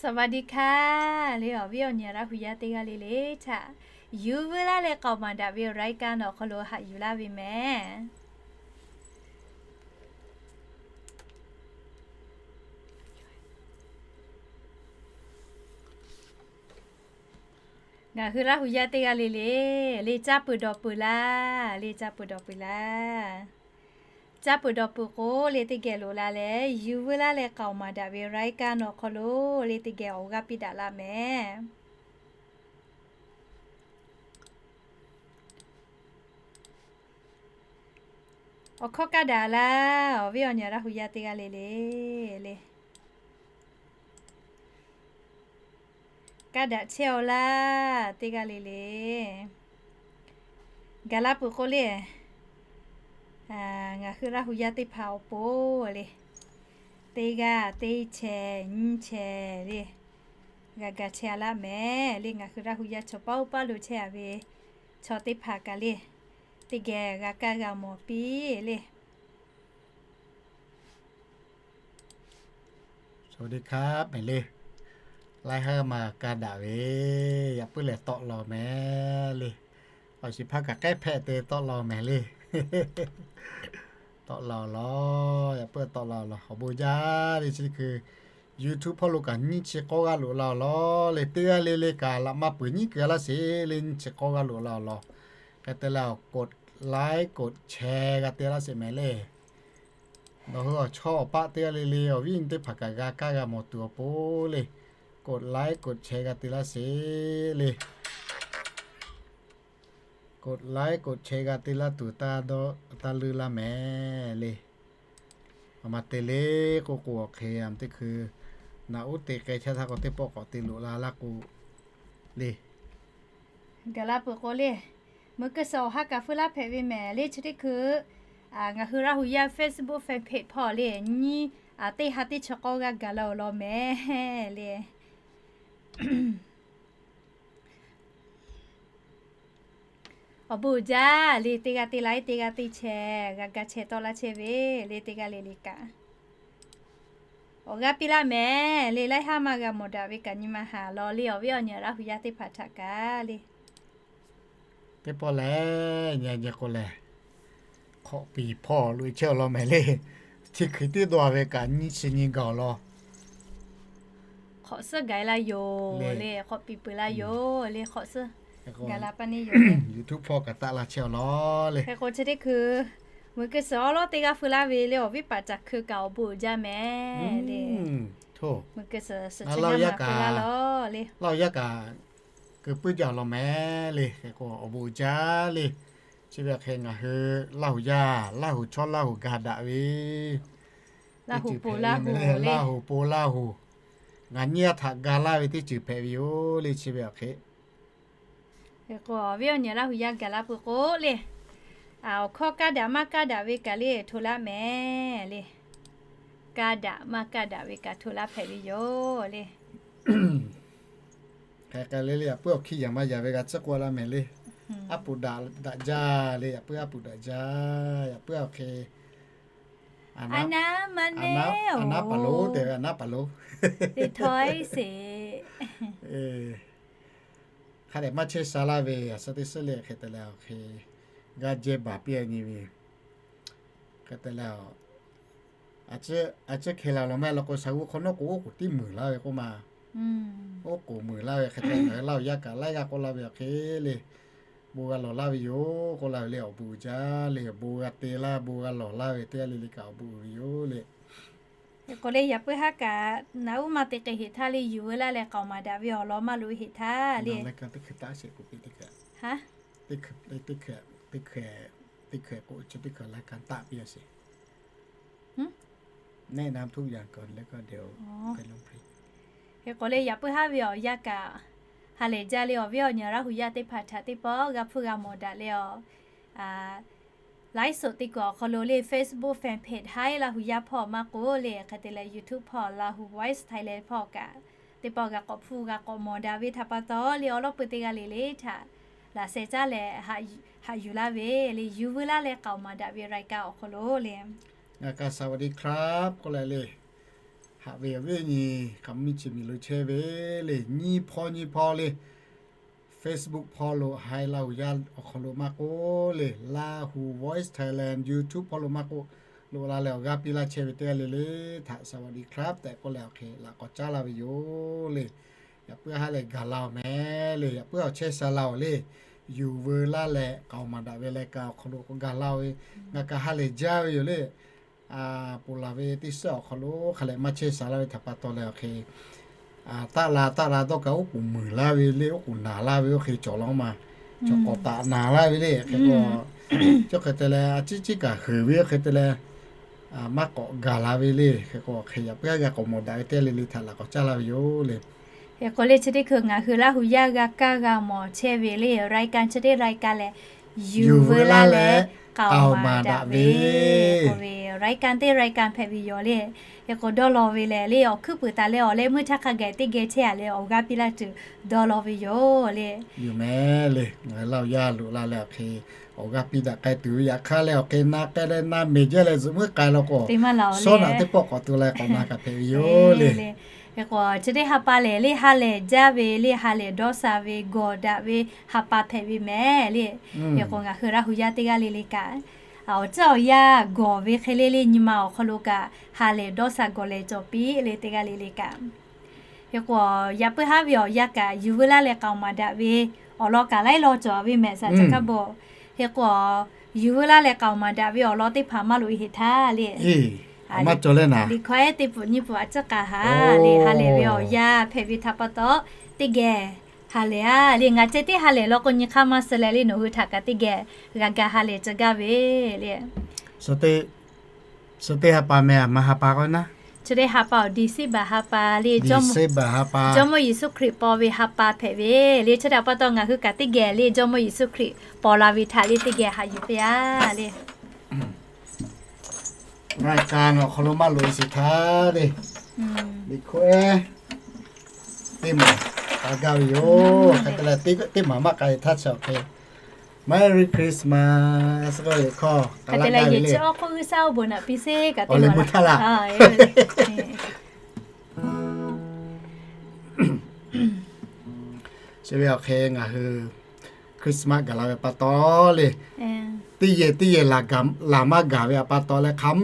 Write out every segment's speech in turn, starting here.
สวัสดีค่ะ le awˬ viˉ awˬ nyi Laˇ hu yaˇ teˇ g'aˇ le le htaꞈ, yuˬ veu laˇ leh k'aoˍ maˍ daꞈ ve รายการ awˬ hk'aw lo haꞈ yuˬ laˇ ve mehˍ. Ngaˬ hui Laˇ hu yaˇ teˇ g'aˇ le le, le caˇ peuˬ dawˬ peuˬ laˇ, le caˇ peuˬ dawˬ peuˬ laˇ. Caˇ peuˬ dawˬ peuˬ k'o le teˇ geh loꞈ la leh, yuˬ veu laˇ leh k'aoˍ maˍ daꞈ ve รายการ awˬ hk'aw lo le teˇ geh awˬ g'aˇ piˇ daꞈ laˇ mehˍ. Awˬ hkawˇ kaˇ daꞈ laˇ, awˬ viˉ awˬ nyi Laˇ hu yaˇ teˇ g'aˇ le le, le kaˇ daꞈ chehˇ-aw laˇ, teˇ g'aˇ le le. Gaˬ la peuˬ k'o le, ngaˬ hui Laˇ hu yaˇ teˇ hpaˍ awˬ pon le, teˇ g'aˇ teˇ chehˇ nyiˇ chehˇ le, g'a ga chehˇ-a laˇ mehˍ le. Ngaˬ hui Laˇ hu yaˇ chaw paˇ oˇ paˇ lo chehˇ-a ve chaw teˇ hpaˍ kaꞈ le, teˇ geh g'a kaˇ g'a mawˬ piˇ le. สวัสดีครับ mehˍ le. Laiˉ haˉ maˇ kaˇ daꞈ ve, yaꞈ puiˉ lehˬ tawˆ law mehˍ le. Awˬ shiˍ hpaˇ kaꞈ k'ehˉ hpehꞈ te tawˆ law mehˍ le. Tawˆ law law, yaꞈ puiˉ tawˆ law law, awˬ bon jaˇ le. Chi teˇ hkui YouTube hpawˇ lo kaꞈ nyiˇ chi k'awˇ g'aˇ loꞈ la-aˬ law le. Teˇ g'aˇ le le kaꞈ laꞈ maˇ peuˬ nyiˉ keu-a laˇ sheˍ le, nyiˇ chi k'awˇ g'aˇ loꞈ la-aˬ law. Hk'e te leh กดไลค์ กดแชร์ g'a te laˇ sheˍ mehˍ le. Nawˬ hui awˬ chawˇ awˬ paˆ teˇ g'aˇ le le awˬ viˉ awˬ nyi teˇ hpaˍ kaꞈ g'a kaˇ g'a mawˬ tuˬ awˬ pon le, กดไลค์ กดแชร์ g'a te laˇ sheˍ le. กดไลค์ กดแชร์ g'a te laˇ tuˬ taˇ leuˇ laˇ mehˍ le. Aˬ ma te le k'oˆ k'o, awˬ hk'e teˇ hkui naꞈ uˉ te k'ai chehˇ htaˇ k'o, teˇ pawˆ k'awꞈ te loꞈ la laˇ k'o le. Gaˬ la peuˬ k'o le, meuꞈ keu suhˍ awˬ ha kaꞈ feu laˇ hpehꞈ ve mehˍ le. Chi teˇ hkui ngaˬ hui Laˇ hu yaˇ Facebook fan page hpawˇ le, nyiˇ, teˇ ha teˇ chi k'awˇ g'aˇ gaˬ la-aˬ law mehˍ le. Awˬ bon uiˍ jaˇ le, teˇ g'aˇ teˇ laiˉ, teˇ g'aˇ teˇ chehˇ, g'a ga chehˇ tawˆ laˇ chehˇ ve le, teˇ g'aˇ le le kaꞈ awˬ g'aˇ piˇ laˇ mehˍ le. Laiˉ haˉ maˇ g'a mawˬ daꞈ ve kaꞈ nyi ma haˍ law le, awˬ viˉ awˬ nyi Laˇ hu yaˇ teˇ hpaˍ htaꞈ kaꞈ le. Teˇ pawˆ lehˬ, nyi nyi k'o lehˬ, hk'awꞈ piˍ hpawˇ loꞈ e chehˇ-aˬ law mehˍ le. Chi hkui tiˉ dawˇ ve kaꞈ nyiˇ chi nyi gaˬ-aˬ law. Hk'awꞈ suhˉ gaˬ la yoˬ le, hk'awꞈ piˍ peuˬ la yoˬ le, hk'awꞈ suhˉ gaˬ la pa neˇ yoˬ. YouTube hpawˇ kaꞈ taˆ la chehˇ-aˬ law le. Hk'e k'o chi teˇ hkui meuꞈ keu suhˍ awˉ lawˉ teˇ g'aˇ feu laˇ ve le, awˬ viˉ paˍ caˬ hkui kaꞈ awˬ bon uiˍ jaˇ mehˍ le. Meuꞈ keu suhˍ suhˍ chi nyaˇ ma feu laˇ law le. Laˇ hu yaˇ kaꞈ keu puiˉ jaˇ law mehˍ le. Hk'e k'o awˬ bon uiˍ jaˇ le. Chi ve hk'e ngaˬ hui Laˇ hu yaˇ, Laˇ hu chawˇ Laˇ hu ga daꞈ ve Laˇ hu po Laˇ hu, Laˇ hu po Laˇ hu, ngaˬ nyi a htaꞈ ga laˇ ve teˇ ceuˬ hpehꞈ ve yoˬ le. Chi ve awˬ hk'e k'o, awˬ viˉ awˬ nyi Laˇ hu yaˇ gaˬ la peuˬ k'o le, awˬ hkawˇ kaˇ daꞈ maˇ kaˇ daꞈ ve kaꞈ le hto laˇ mehˍ le. Kaˇ daꞈ maˇ kaˇ daꞈ ve kaꞈ hto laˇ hpehꞈ ve yoˬ le. Hk'e k'ai le le, yaꞈ puiˉ awˬ hkiˇ yaˍ maˇ yaˍ ve g'a tcuhˉ k'oˆ laˇ mehˍ le. Aˉ puˍ daꞈ daꞈ jaˇ le, yaꞈ puiˉ aˉ puˍ daꞈ jaˇ, yaꞈ puiˉ awˬ hk'e a naˉ ma neˉ, a naˉ paˍ lo tehꞈ ve, a naˉ paˍ lo te htawˇ sheˍ. Hk'a dehꞈ maˇ chehˇ sha laˇ ve, a suhˉ teˇ suhˉ le hk'e te leh awˬ hk'e g'a jehˇ baˬ piˇ-a nyi ve. Hk'e te leh a, a ciˉ hk'e la law mehˍ law k'o, sha g'uˇ hk'awꞈ nawˉ k'o, oˉ k'oˍ tiˉ muiˬ laˇ ve k'oˆ ma. Oˉ k'oˍ muiˬ laˇ ve hk'e te leh, Laˇ hu yaˇ kaꞈ laiˉ g'aˇ k'oˆ laˇ ve awˬ hk'e le, bon g'a lawˬ laˇ ve yoˬ k'oˆ laˇ ve le, awˬ bon uiˍ jaˇ le, bon g'a te laˇ, bon g'a lawˬ laˇ ve teˇ g'aˇ le le kaꞈ awˬ bon uiˍ ve yoˬ le. K'o le, yaꞈ puiˉ haˉ kaꞈ naꞈ uˉ ma te k'ai heˍ htaˇ le, yuˬ veu laˇ leh k'aoˍ maˍ daꞈ ve awˬ lawn maˇ loꞈ e heˍ htaˇ le. Teˇ hkui k'o chi teˇ hkui laiˉ kaꞈ taˆ piˇ-a sheˍ. Hk'e k'o le, yaꞈ puiˉ haˉ ve awˬ yanˇ kaꞈ ha lehˬ jaˇ le, awˬ viˉ awˬ nyi Laˇ hu yaˇ teˇ hpaˍ htaꞈ teˇ pawˆ g'a hpuˇ g'a mawˬ daꞈ leh a, ไลฟ์สด teˇ kuiˬ awˬ hk'aw lo le, Facebook fan page Haiˉ Laˇ hu yaˇ hpawˇ maˇ k'oˆ le, hk'e te leh YouTube hpawˇ Laˇ hu Voice Thailand hpawˇ kaꞈ teˇ pawˆ g'a k'awꞈ hpuˇ g'a k'awꞈ mawˬ daꞈ ve htaꞈ pa taw le, awˉ lawˉ peu teˇ g'aˇ le le htaꞈ laꞈ sheh caˉ leh haꞈ yuˬ laˇ ve le, yuˬ veu laˇ leh k'aoˍ maˍ daꞈ ve รายการ awˬ hk'aw lo le. Ngaˬ kaꞈ สวัสดีครับ k'oˆ leh le, Haꞈ ve awˬ viˉ awˬ nyi, hk'aˬ miˇ chi miˬ lo chehˇ ve le, nyiˇ hpawˇ nyiˇ hpawˇ le, Facebook hpawˇ lo haiˬ Laˇ huˍ yaˇ awˬ hk'aw lo maˇ k'oˆ le, Laˇ huˍ Voice Thailand YouTube hpawˇ lo maˇ k'oˆ, loꞈ la leh awˬ g'aˇ piˇ laˇ chehˇ ve teˇ g'aˇ le le htaꞈ สวัสดีครับ tehꞈ k'oˆ leh awˬ hk'e laꞈ k'awꞈ caˉ laˇ ve yoˬ le. Yaꞈ puiˉ haˉ lehˬ gaˬ la-oˬ mehˍ le, yaꞈ puiˉ awˬ chehˇ sha la-oˬ le. Yuˬ veu laˇ leh k'aoˍ maˍ daꞈ ve leh kaꞈ awˬ hk'aw lo k'o gaˬ la-oˬ ve, ngaˬ kaꞈ ha lehˬ jaˇ ve yoˬ le. Ponˬ laˬ ve teˇ suhˉ awˬ hk'aw lo hk'a lehˬ maˇ chehˇ sha laˇ ve htaꞈ pa taw leh awˬ hk'e, taˆ la taˆ la dawˇ kaꞈ oˉ k'oˍ muiˬ laˇ ve le, oˉ k'oˍ naˍ laˇ ve oˇ hk'e cawˬ law maˬ, chaw k'awꞈ taˍ naˍ laˇ ve le. Hk'e k'o, chi hk'e te leh a ciˉ ciˉ kaꞈ heuˬ ve oˇ hk'e te leh maˇ k'awꞈ gaˬ la ve le. Hk'e k'o hk'e yaꞈ puiˉ haˉ g'a k'awꞈ mawˬ daꞈ ve teˇ g'aˇ le le htaꞈ laꞈ k'awꞈ caˉ laˇ ve yoˬ le. Hk'e k'o le chi teˇ hkui ngaˬ hui Laˇ huˍ yaˇ g'a kaˇ g'a mawˬ chehˇ ve le รายการ chi teˇ รายการ lehˬ, Yuˬ veu laˇ leh k'aoˍ maˍ daꞈ ve k'oˆ ve รายการ teˇ รายการ hpehꞈ ve yoˬ le. Hk'e k'o dawˇ law ve lehˬ le, awˬ hkuiˉ puiˍ taˍ leh awˬ leh meuˇ htaˇ hk'a gaˬ teˇ geh chehˇ-a leh awˬ g'aˇ piˇ laˇ tuˬ dawˇ law ve yoˬ le. Yuˬ mehˍ le, ngaˬ hui Laˇ huˍ yaˇ loꞈ la leh awˬ hk'e awˬ g'aˇ piˇ daꞈ k'ai tuˬ ve yaꞈ hk'aˇ leh awˬ hk'e na k'ai leh na mehˍ jaˇ leh zuhꞈ muiˉ k'ai law k'o, sawˉ naꞈ teˇ pawˆ k'awꞈ tu leh k'awꞈ na kaꞈ hpehꞈ ve yoˬ le. Hk'e k'o chi teˇ ha pa lehˬ le ha lehˬ jaˇ ve le, ha lehˬ dawˇ sha ve gawˬ daꞈ ve ha pa hpehꞈ ve mehˍ le. Hk'e k'o ngaˬ hui Laˇ huˍ yaˇ teˇ g'aˇ le le kaꞈ, awˬ tcuhˉ awˬ yanˇ gawˬ ve hk'e le le nyi ma awˬ hk'aw lo kaꞈ ha lehˬ dawˇ sha gawˬ lehˬ cawˬ piˇ le teˇ g'aˇ le le kaꞈ. Hk'e k'o yaꞈ puiˉ haˉ ve awˬ yanˇ kaꞈ yuˬ veu laˇ leh k'aoˍ maˍ daꞈ ve awˬ lawn kaꞈ laiˉ law cawˬ ve mehˍ saˍ ca kaˇ bawˬ. Hk'e k'o yuˬ veu laˇ leh k'aoˍ maˍ daꞈ ve awˬ lawn teˇ hpaˍ maˇ loꞈ e heˍ htaˇ le, maˇ cawˬ leh naˍ liꞈ hkawˇ ehˉ teˇ pfuhˍ nyiˇ pfuhˍ a ciˉ k'a haˍ le ha lehˬ ve awˬ yanˇ hpehꞈ ve htaꞈ pa taw teˇ geh ha lehˬ-a le. Ngaˬ ceh tiˉ ha lehˬ law k'o nyi hk'aˇ maˇ suh leh le, nawˬ hui htaꞈ kaꞈ teˇ geh g'a ga ha lehˬ ceh gaˇ ve le. Suh teˇ ha pa meh a ma ha pa k'o naˉ, chi teˇ ha pa awˬ December ha pa le, December ha pa Jawˇmawˇ Yeˍsuˆ Hkriꞈ paw ve ha pa hpehꞈ ve le. Chi htaꞈ pa taw ngaˬ hui kaꞈ teˇ geh le Jawˇmawˇ Yeˍsuˆ Hkriꞈ paw la ve htaꞈ le teˇ geh haꞈ yuˬ piˇ-a le. Ngaˬ ka nawˬ hk'aw lo maˇ loꞈ e shiˍ htaˇ le, liꞈ hkawˇ ehˉ teˇ maˬ k'a gaˇ ve yoˬ. Hk'e te leh teˇ maˬ maˇ k'a e htaˇ chi awˬ hk'e Merry Christmas k'oˆ ve liꞈ hkawˇ k'a laˇ gaˇ ve le. Awˬ leh mvuh htaˇ laˇ. Chi ve awˬ hk'e ngaˬ hui Christmas gaˬ la ve pa taw le, teˇ yehˬ teˇ yehˬ laˬ maˇ gaˬ ve pa taw leh, hk'aˬ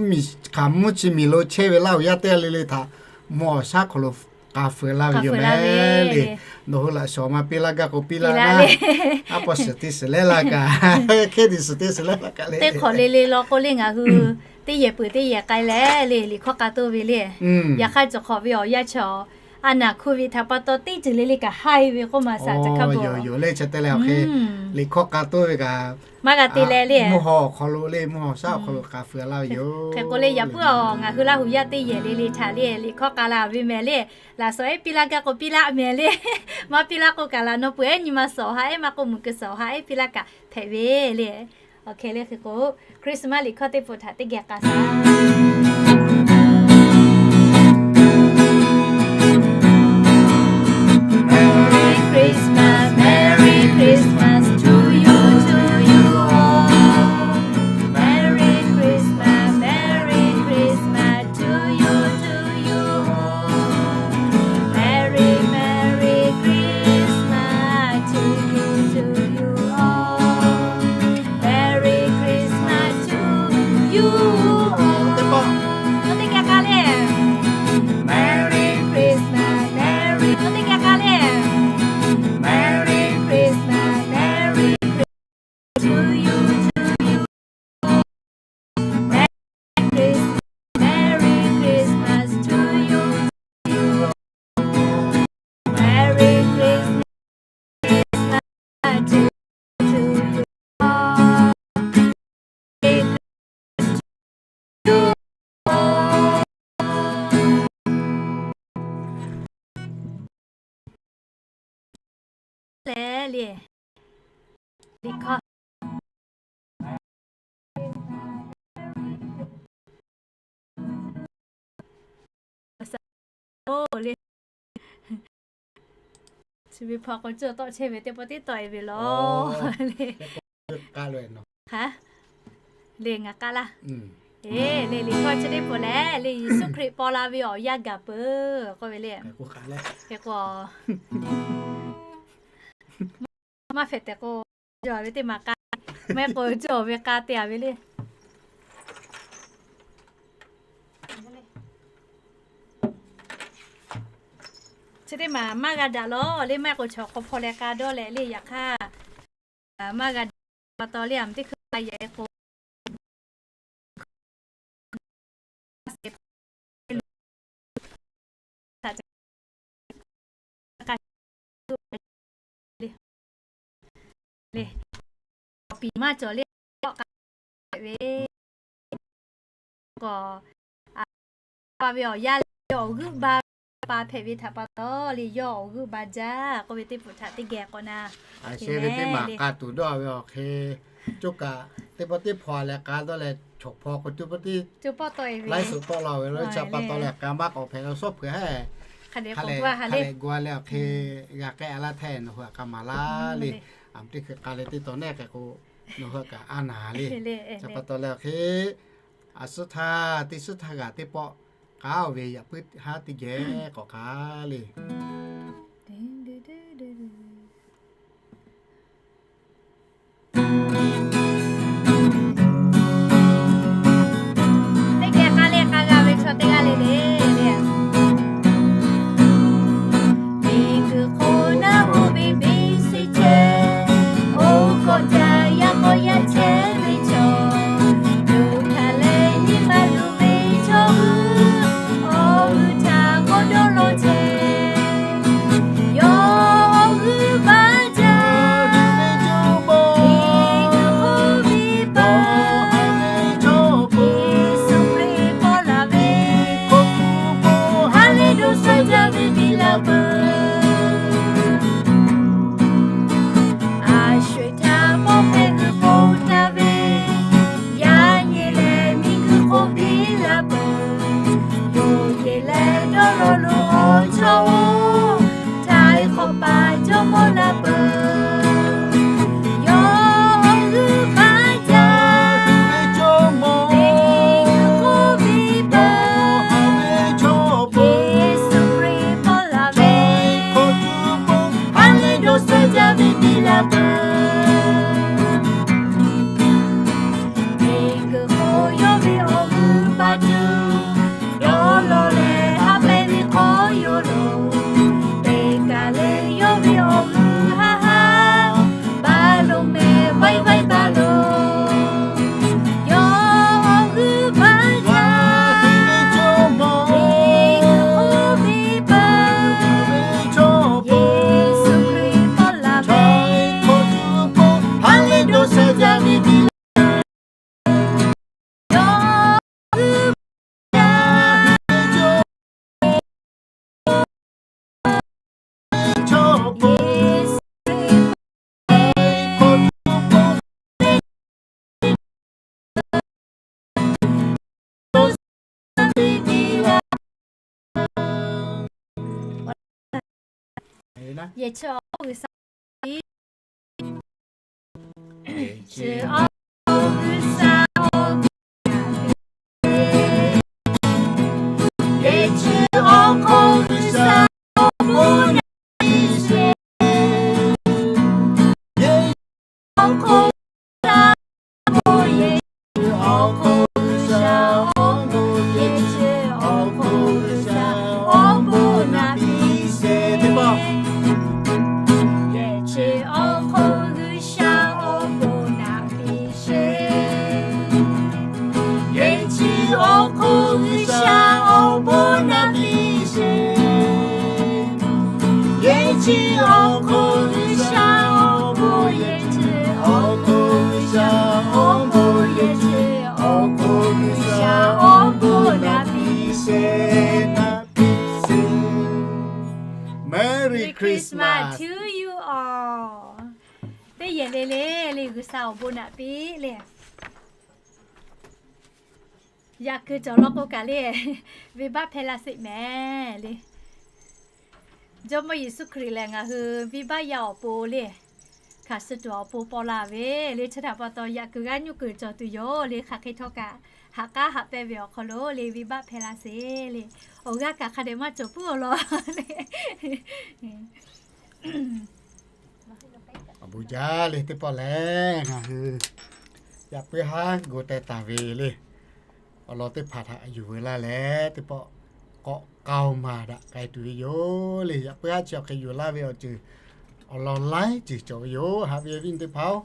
mvuhˇ chi miˬ lo chehˇ ve Laˇ huˍ yaˇ teˇ g'aˇ le le htaꞈ mvuhˇ awˬ shaˉ hk'aw lo k'a feu laˇ ve yoˬ mehˍ le. Nawˬ hui laꞈ shawˍ ma piˇ laˇ gaˇ k'o piˇ laˇ naˉ, a pa suhˍ te suhˍ leh laˇ kaꞈ, hkehˇ te suhˍ te suhˍ leh laˇ kaꞈ le. Teˇ hk'awꞈ le le law k'o le ngaˬ hui teˇ yehˬ peuˬ teˇ yehˬ k'ai leh le liꞈ hkawˇ k'a toˇ ve le. Yaꞈ hk'aˇ cawˬ hk'awꞈ ve awˬ yanˇ chi a naˍ hkuˇ ve htaꞈ pa taw teˇ ceuˬ le le kaꞈ haiˬ ve k'oˆ maˬ saˍ ca hkaˇ bawˬ. Yoˬ le, chi te leh awˬ hk'e liꞈ hkawˇ k'a toˇ ve kaꞈ maˇ g'a te leh le, mvuhˇ haw awˬ hk'aw lo le, mvuhˇ haw shaˉ awˬ hk'aw lo k'a feu laˇ ve yoˬ. Hk'e k'o le yaꞈ puiˉ awˬ ngaˬ hui Laˇ huˍ yaˇ teˇ yehˬ le le htaꞈ le liꞈ hkawˇ k'a la ve mehˍ le. Laꞈ shawˍ ehˉ piˇ laˇ gaˇ k'o piˇ laˇ mehˍ le. Maˇ piˇ laˇ k'o kaꞈ laꞈ naw peuˬ ehˉ nyi ma suhˍ awˬ ha ehˉ maˇ k'oˆ meuꞈ keu suhˍ awˬ ha ehˉ piˇ laˇ kaꞈ hpehꞈ ve le. Awˬ hk'e le hk'e k'o Christmas liꞈ hkawˇ teˇ pfuhˍ htaꞈ teˇ geh k'a saˍ. Merry Christmas, Merry Christmas to you, to you all. Merry Christmas, Merry Christmas to you, to you all. Merry, Merry Christmas to you, to you all. Merry Christmas to you all. Teˇ pawˆ. Teˇ geh k'a le. Merry Christmas, Merry. Teˇ geh k'a le. Merry Christmas, Merry Christmas to you, to you. Merry Christmas, Merry Christmas to you, to you. Merry Christmas to you. Leh le. Liꞈ hkawˇ. Chi ve hpaw k'o cawˇ tawˆ chehˇ ve teˇ pawˆ tiˉ tawˆ e ve law. Hk'aˬ le ngaˬ k'aˉ laˇ. Eˬ, le liꞈ hkawˇ chi teˇ peuˬ lehˬ, le Yeˍsuˆ Hkriꞈ paw la ve awˬ yanˇ gaˬ peuˬ k'oˆ ve le. Hk'e k'o, maˇ hpehꞈ tehꞈ k'o, cawˬ ve teˇ maˬ k'a, maˇ heˆ k'o cawˬ ve k'a te a ve le. Chi teˇ maˬ maˇ g'a daꞈ lawˬ le, maˇ heˆ k'o chaw hk'aw hpaw leh k'a dawˇ leh le. Yaꞈ hk'aˇ, maˇ g'a daꞈ pa taw le, a teˇ hkui k'a yehˬ k'o le, awˬ piˍ maˇ cawˬ le, k'awꞈ k'a hpehꞈ ve k'o, a, pa ve awˬ yaˇ leh awˬ g'euˆ ba pa hpehꞈ ve htaꞈ pa taw le, yawˇ awˬ g'euˆ ba jaˇ k'oˆ ve teˇ peuˬ htaꞈ teˇ geh k'awꞈ na. Aˬ, sheh ve teˇ maˬ k'a tuˬ dawˇ ve awˬ hk'e, coˇ kaꞈ teˇ pawˆ teˇ hpaw leh k'a dawˇ leh, chaw hpaw k'o coˇ pawˆ teˇ laiˉ suhˍ tawˆ la ve lo, chi pa taw leh k'a maˇ k'awꞈ hpehꞈ la shawˉ hpeuꞈ hehˉ. Hk'a lehˬ g'a k'ai a laˇ htaˇ nawˬ hui htaꞈ k'a maˍ laˇ le. A teˇ hkui k'a leh teˇ taw neˉ k'ai k'o, nawˬ hui kaꞈ a naˍ le. Chi pa taw leh awˬ hk'e, a suhˉ htaˇ teˇ suhˉ htaˇ g'aꞈ teˇ pawˆ k'a oˬ ve yaꞈ puiˉ haˉ teˇ geh k'awꞈ k'ai le. Teˇ geh k'a le k'a g'a ve chaw teˇ g'aˇ le le le. Miˬguiˬ hk'oˆ naˆ hoꞈ ve biˇ suh chehˇ, oˇ k'awꞈ jaˇ yaˇ k'awꞈ yaˇ chehˇ ve chaw, luˬ htaꞈ leh nyi ma luˬ ve chaw hui, awˬ hui htaꞈ k'awꞈ dawˇ law chehˇ. Yawˇ awˬ g'euˆ baˆ jaˇ, miˬguiˬ hk'oˆ ve paˍ, Yeˍsuˆ Hkriꞈ paw la ve, ha lehˬ dawˇ sha jaˇ ve biˇ la peuˬ. A sho-eˬ htaꞈ pawˇ hpehꞈ g'uiˬ po taˍ ve, yaꞈ nyi leh miˬguiˬ hk'oˆ biˇ la peuˬ. Yawˇ yehˬ leh dawˇ law lo awˬ chawˇ-oˬ, htaiˍ hk'awꞈ paˍ jawˇ mawˇ la peuˬ. Yawˇ awˬ g'euˆ baˆ jaˇ, miˬguiˬ hk'oˆ ve paˍ, Yeˍsuˆ Hkriꞈ paw la ve, ha lehˬ dawˇ sha jaˇ ve biˇ la peuˬ. Miˬguiˬ hk'oˆ yawˇ ve awˬ g'euˆ baˆ tuˬ, dawˇ law leh haꞈ pehnˇ ve hk'aw yoˬ lo, teˇ kaˬ leh yawˇ ve awˬ g'euˆ haˉ haˉ, baˬ lo meh vaiˇ vaiˇ baˬ lo. Yawˇ awˬ g'euˆ baˆ jaˇ, miˬguiˬ hk'oˆ ve paˍ, Yeˍsuˆ Hkriꞈ paw la ve, ha lehˬ dawˇ sha jaˇ ve biˇ la. Yehˬ chi awˬ hk'oˆ G'uiˬsha, yehˬ chi awˬ hk'oˆ G'uiˬsha awˬ bon naꞈ piˇ sheˍ. Yehˬ chi awˬ hk'oˆ G'uiˬsha awˬ bon naꞈ piˇ sheˍ. Yehˬ chi awˬ hk'oˆ G'uiˬsha awˬ bon, yehˬ chi awˬ hk'oˆ G'uiˬsha awˬ bon, yehˬ chi awˬ hk'oˆ G'uiˬsha awˬ bon naꞈ piˇ sheˍ. Teˇ pawˆ. Yehˬ chi awˬ hk'oˆ G'uiˬsha awˬ bon naꞈ piˇ sheˍ. Yehˬ chi awˬ hk'oˆ G'uiˬsha awˬ bon naꞈ piˇ sheˍ. Yehˬ chi awˬ hk'oˆ G'uiˬsha awˬ bon, yehˬ chi awˬ hk'oˆ G'uiˬsha awˬ bon, yehˬ chi awˬ hk'oˆ G'uiˬsha awˬ bon naꞈ piˇ sheˍ, naꞈ piˇ sheˍ. Merry Christmas to you all. Teˇ yehˬ le le le, G'uiˬsha awˬ bon naꞈ piˇ le. Yaꞈ kuiˬ cawˬ law k'o kaꞈ le, venˇbaˆ hpehˇ laˇ sheˍ mehˍ le. Jawˇmawˇ Yeˍsuˆ Hkriꞈ lehˬ ngaˬ hui venˇbaˆ yaˇ awˬ pon le, hkanˍ suh tuˬ awˬ pon paw la ve le. Chi htaꞈ pa taw yaꞈ kuiˬ g'aˇ nuˇ kuiˬ cawˬ tuˬ yoˬ le. Hk'aˬ hk'e htawˇ kaꞈ haꞈ k'aˉ haꞈ pehnˇ ve awˬ hk'aw lo le, venˇbaˆ hpehˇ laˇ sheˍ le. Awˬ g'aˇ kaꞈ hk'a dehꞈ maˇ cawˬ puiˉ awˬ lawn le. Awˬ bon jaˇ le teˇ pawˆ lehˬ, ngaˬ hui yaꞈ puiˉ haˉ gu teh taˍ ve le. Awˬ lawn teˇ hpaˍ htaꞈ yuˬ veu laˇ leh, teˇ pawˆ k'awꞈ k'aoˍ maˍ daꞈ k'ai tuˬ ve yoˬ le. Yaꞈ puiˉ haˉ chi awˬ hk'e yuˬ laˇ ve awˬ ceuˬ awˬ lawn laiˉ ceuˬ cawˬ ve yoˬ. Haꞈ ve viˉ nyi teˇ hpaˍ-oˬ,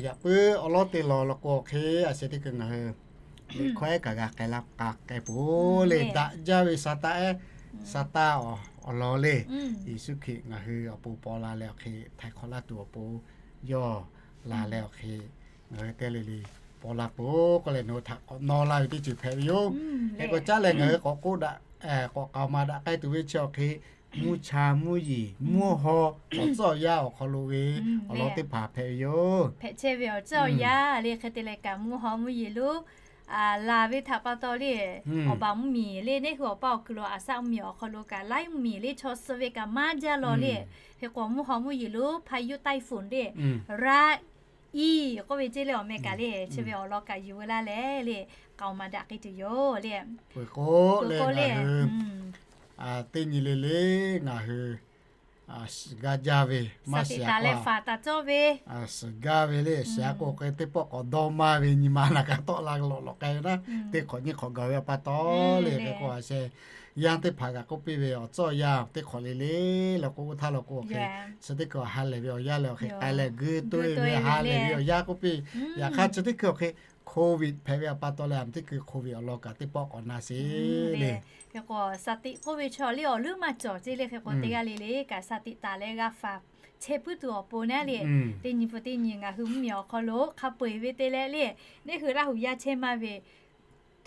yaꞈ puiˉ awˬ lawn teˇ lawn law k'o awˬ hk'e a sheh teˇ hkui ngaˬ hui liꞈ hkawˇ ehˉ kaꞈ g'a k'ai laˇ k'a k'ai peuˬ le. Daꞈ jaˇ ve sa taˇ ehˉ, sa taˇ awˬ lawn le. Yeˍsuˆ Hkriꞈ ngaˬ hui awˬ pon paw la leh awˬ hk'e htaiˍ hk'awꞈ laˇ tuˬ awˬ pon yawˇ la leh awˬ hk'e ngaˬ hui teˇ le le paw la peuˬ k'oˆ leh, nawˬ hui htaꞈ k'awꞈ nawˇ laˇ ve teˇ ceuˬ hpehꞈ ve yoˬ. Hk'e k'o caˉ leh ngaˬ hui k'awꞈ k'oˆ daꞈ, k'awꞈ k'aoˍ maˍ daꞈ k'ai tuˬ ve chi awˬ hk'e, mvuhˇ cha mvuhˇ yeˬ mvuhˇ haw awˬ tcuhˉ awˬ yanˇ awˬ hk'aw lo ve awˬ lawn teˇ hpaˍ hpehꞈ ve yoˬ. Hpehꞈ chehˇ ve awˬ tcuhˉ awˬ yanˇ le. Hk'e te leh kaꞈ mvuhˇ haw mvuhˇ yeˬ lo laˬ ve htaꞈ pa taw le, awˬ baˬ mvuhˇ miˬ le, neˇ hui awˬ paˇ awˬ kuiˬ lo aˬ saˆ mvuhˇ miˬ awˬ hk'aw lo kaꞈ laiˉ mvuhˇ miˬ le chaw suh ve kaꞈ maˇ jaˇ law le. Hk'e k'o mvuhˇ haw mvuhˇ yeˬ lo พายุไต้ฝุ่น le, ราอี k'oˆ ve ceˇ le, awˬ meh kaꞈ le chi ve awˬ lawn kaꞈ yuˬ veu laˇ leh le, k'aoˍ maˍ daꞈ k'ai tuˬ yoˬ le. Peuˬ k'o le, teˇ nyi le le ngaˬ hui suhˍ gaˇ jaˇ ve maˇ shiˍ taˍ leh faˍ taˍ cawˇ ve, suhˍ gaˇ ve le. Shiˍ a k'o hk'e teˇ pawˆ k'awꞈ dawˇ maˇ ve nyi ma naˬ kaꞈ tawˆ la lawꞈ lawꞈ k'ai ve naˉ, teˇ hk'awꞈ nyiˇ hk'awꞈ gaˬ ve a pa taw le. Hk'e k'o a sheh yanˇ teˇ hpaˍ kaꞈ k'oˆ piˇ ve awˬ tcuhˉ awˬ yanˇ teˇ hk'awꞈ le le law k'o, oˇ htaˇ law k'o hk'e chi teˇ hkui awˬ ha lehˬ ve awˬ yanˇ leh awˬ hk'e k'ai leh guˇ toˆ ve ha lehˬ ve awˬ yanˇ k'oˆ piˇ. Yaꞈ hk'aˇ chi teˇ hkui awˬ hk'e COVID hpehꞈ ve a pa taw leh, a mvuhˇ teˇ hkui COVID awˬ lawn kaꞈ teˇ pawˆ k'awꞈ na sheˍ le. Hk'e k'o สติ k'oˆ ve chaw le awˬ leuˉ maˇ cawˬ ceˇ le. Hk'e k'o teˇ g'aˇ le le kaꞈ สติ taˍ leh g'a faˍ chehˇ puiˉ tuˬ awˬ pon naˉ le, teˇ nyi pun teˇ nyi ngaˬ hui mvuhˇ miˬ awˬ hk'aw lo hk'a peu-eˬ ve te leh le, neˇ hui Laˇ huˍ yaˇ chehˇ maˇ ve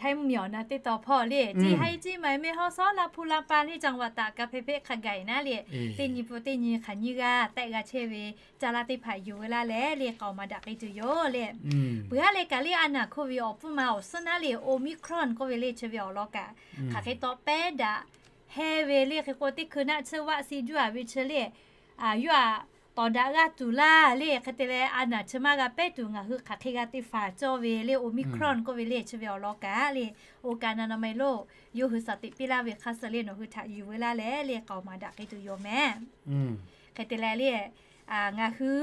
Htaiˇ mvuhˇ miˬ awˬ na teˇ taw hpawˇ le, เชียงราย เชียงใหม่ แม่ฮ่องสอน ลำพูน ลำปาง นี่จังหวัดตาก กำแพงเพชร หาดใหญ่ naˉ le, teˇ nyi pun teˇ nyi hk'aˬ nyiˇ g'aˇ tehˆ g'a chehˇ ve caˇ laˇ teˇ hpaˍ yuˬ veu laˇ leh le, k'aoˍ maˍ daꞈ k'ai tuˬ yoˬ le. Peuˬ haˉ leh kaꞈ le a naˬ โควิด awˬ pfuhˇ ma awˬ suhˉ naˉ le, Omicron k'oˆ ve le chi ve awˬ lawn kaꞈ hk'aˬ hk'e taw pehˉ daꞈ heh ve le. Hk'e k'o teˇ hkui naˆ tsuhˇ vaˆ si juˇ a ve chi le, yawˇ a tawˍ daꞈ g'aˇ tuˬ laˇ le. Hk'e te leh a naˬ chi maˇ g'a pehˉ tuˬ ngaˬ hui hk'aˬ hk'e g'a te faˍ cawˇ ve le, Omicron k'oˆ ve le chi ve awˬ lawn kaꞈ le, องค์การอนามัยโลก yawˇ hui สติ piˇ laˇ ve hk'a suh le nawˬ hui htaꞈ yuˬ veu laˇ leh le, k'aoˍ maˍ daꞈ k'ai tuˬ yoˬ meh. Hk'e te leh le, ngaˬ hui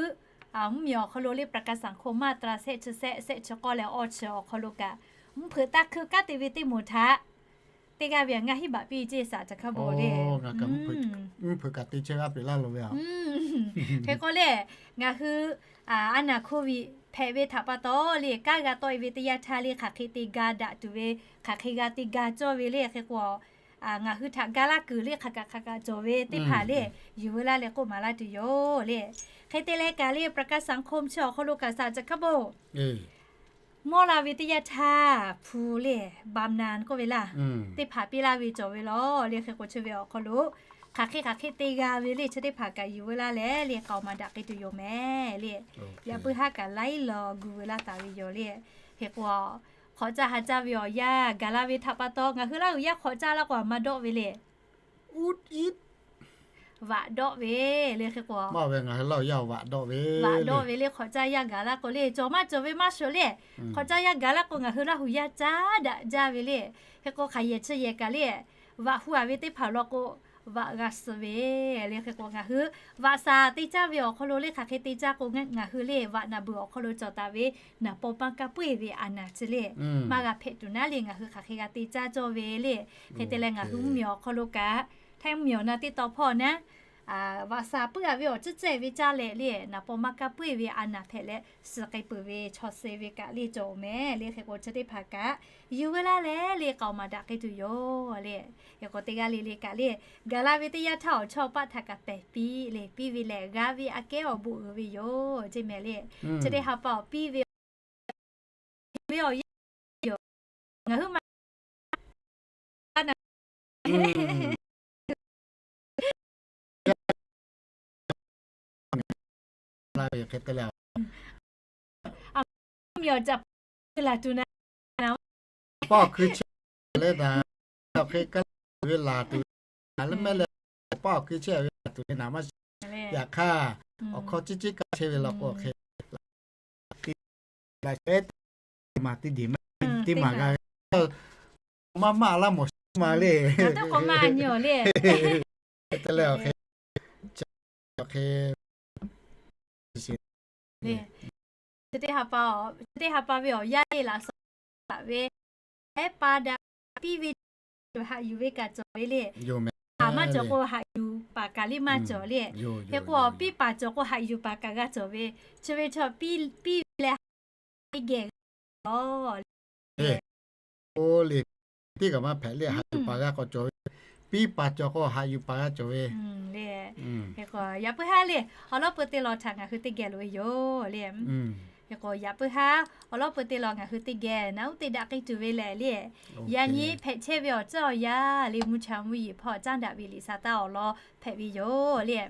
mvuhˇ miˬ awˬ hk'aw lo le ประกันสังคม มาตรา shehˆ chi shehˆ, shehˆ chi k'awˇ leh awˇ chi awˬ hk'aw lo kaꞈ, mvuhˇ hpeuꞈ taˇ hkui kanˉ te ve teˇ moˍ htaꞈ teˇ g'aˇ ve ngaˇ hinˉ baꞈ piˇ ceˇ saˍ ca hkaˇ bo le. Mvuhˇ hpeuꞈ kaꞈ te chehˇ g'a peꞈ laˇ lo ve a. Hk'e k'o le, ngaˬ hui a naˬ โควิด hpehꞈ ve htaꞈ pa taw le, kanˉ g'a tawˆ e ve teˇ yanˇ htaˇ le, hk'aˬ hk'e te ga daꞈ tuˬ ve, hk'aˬ hk'e g'a te ga cawˇ ve le. Hk'e k'o ngaˬ hui htaꞈ ga laˇ kuiˬ le hk'aˬ kaꞈ hk'aˬ kaꞈ cawˬ ve teˇ hpaˍ le, yuˬ veu laˇ leh k'oˆ maˍ laˇ tuˬ yoˬ le. Hk'e te leh kaꞈ le ประกันสังคม chi awˬ hk'aw lo kaꞈ saˍ ca hkaˇ bo mawˇ la ve teˇ yanˇ htaˇ hpu le, บำนาญ k'oˆ ve laˇ, teˇ hpaˍ piˇ laˇ ve cawˬ ve law le. Hk'e k'o chi ve awˬ hk'aw lo hk'aˬ hk'e hk'aˬ hk'e te g'a ve le chi teˇ hpaˍ kaꞈ yuˬ veu laˇ leh le, k'aoˍ maˍ daꞈ k'ai tuˬ yoˬ meh le. Yaꞈ puiˉ haˉ kaꞈ laiˉ law gu veu laˇ taˍ ve yoˬ le. Hk'e k'o hk'awꞈ caˇ ha caˇ ve awˬ yanˇ gaˬ la ve htaꞈ pa taw ngaˬ hui Laˇ huˍ yaˇ hk'awꞈ caˇ laˇ k'o a maˇ dawˆ ve le. Uˉ iˉ vaꞈ dawˆ ve le. Hk'e k'o maˇ ve ngaˬ hui Laˇ huˍ yaˇ vaꞈ dawˆ ve, vaꞈ dawˆ ve le. Hk'awꞈ caˇ yaˇ gaˬ laˇ k'o le, cawˬ maˇ cawˬ ve maˇ shoˍ le. Hk'awꞈ caˇ yaˇ gaˬ laˇ k'o ngaˬ hui Laˇ huˍ yaˇ caˇ daꞈ jaˇ ve le. Hk'e k'o hk'aˬ yehˬ chi yehˬ kaꞈ le, vaꞈ hu a ve teˇ hpaˍ law k'o vaꞈ g'a suh ve le. Hk'e k'o ngaˬ hui vaꞈ shaˍ te caˇ ve awˬ hk'aw lo le, hk'aˬ hk'e te caˇ k'o ngaˬ hui le vaꞈ naˬ beuˬ awˬ hk'aw lo cawˬ taˍ ve naˍ paw maˇ kaˇ puiˉ ve a naˬ chi le maˇ g'a hpehꞈ tuˬ naˉ le, ngaˬ hui hk'aˬ hk'e g'a te caˇ cawˇ ve le. Hk'e te leh ngaˬ hui mvuhˇ miˬ awˬ hk'aw lo kaꞈ, Htaiˇ mvuhˇ miˬ awˬ na teˇ taw hpawˇ naˉ, vaꞈ shaˍ puiˉ a ve awˬ ciˉ cehˇ ve caˇ leh le, naˍ paw maˇ kaˇ puiˉ ve a naˬ hpehꞈ leh suh k'ai peuˬ ve chaw suh ve kaꞈ le cawˬ meh le. Hk'e k'o chi teˇ hpaˍ kaꞈ yuˬ veu laˇ leh le, k'aoˍ maˍ daꞈ k'ai tuˬ yoˬ le. Hk'e k'o teˇ g'aˇ le le kaꞈ le, gaˬ la ve teˇ yanˇ htaˇ awˬ chawˇ paˆ htaꞈ kaꞈ pehˬ piˇ le, piˇ ve lehˬ g'a ve aꞈ kehˉ awˬ bon uiˍ ve yoˬ ceˇ meh le. Chi teˇ ha pa awˬ piˇ ve ve awˬ yanˇ yoˬ. Ngaˬ hui ma hk'e te leh, a, mvuhˇ miˬ awˬ caꞈ laˬ tuˬ na, paˆ awˬ hkui chehˇ leh daꞈ, hk'e kaˇ laˇ tuˬ ve laˬ tuˬ, a leh mehˆ leh paˆ awˬ hkui chehˇ ve laˬ tuˬ ve naˍ maˇ shiˍ. Yaꞈ hk'aˇ, awˬ hkawˇ ciˉ ciˉ kaˇ chehˇ ve law k'o hk'e, laꞈ sheh teˇ maˬ teˇ deˬ maˇ teˇ maˬ g'a ve, maˇ maˇ laˇ mawˬ shiˍ ma le. Te leh awˬ hk'e, awˬ hk'e chi teˇ ha pa ve awˬ yanˇ le laꞈ shawnˍ taˍ ve, hehˉ pa daꞈ piˇ ve, haꞈ yuˬ ve kaꞈ cawˬ ve le. Haꞈ maˇ cawˬ k'o haꞈ yuˬ paˍ kaꞈ le maˇ cawˬ le. Hk'e k'o piˇ paˍ cawˬ k'o haꞈ yuˬ paˍ kaꞈ g'a cawˬ ve. Chi ve chaw piˇ ve leh haꞈ teˇ geh lawˬ le. Oˇ le, teˇ kaꞈ maˇ hpehꞈ le, haꞈ yuˬ paˍ g'a k'awꞈ cawˬ ve. Piˇ paˍ cawˬ k'o haꞈ yuˬ paˍ g'a cawˬ ve. Hk'e k'o yaꞈ puiˉ haˉ le, awˬ lawˉ peu te lawˬ htaꞈ ngaˬ hui teˇ geh loꞈ e yoˬ le. Hk'e k'o yaꞈ puiˉ haˉ awˬ lawˉ peu te lawˬ ngaˬ hui teˇ geh naꞈ uˉ te daꞈ k'ai tuˬ ve lehˬ le. Yaꞈ nyi hpehꞈ chehˇ ve awˬ ceuˬ awˬ yanˇ le, mvuhˇ cha mvuhˇ yeˬ hpawˇ caˉ daꞈ ve liꞈ sa taˇ awˬ lawn hpehꞈ ve yoˬ le.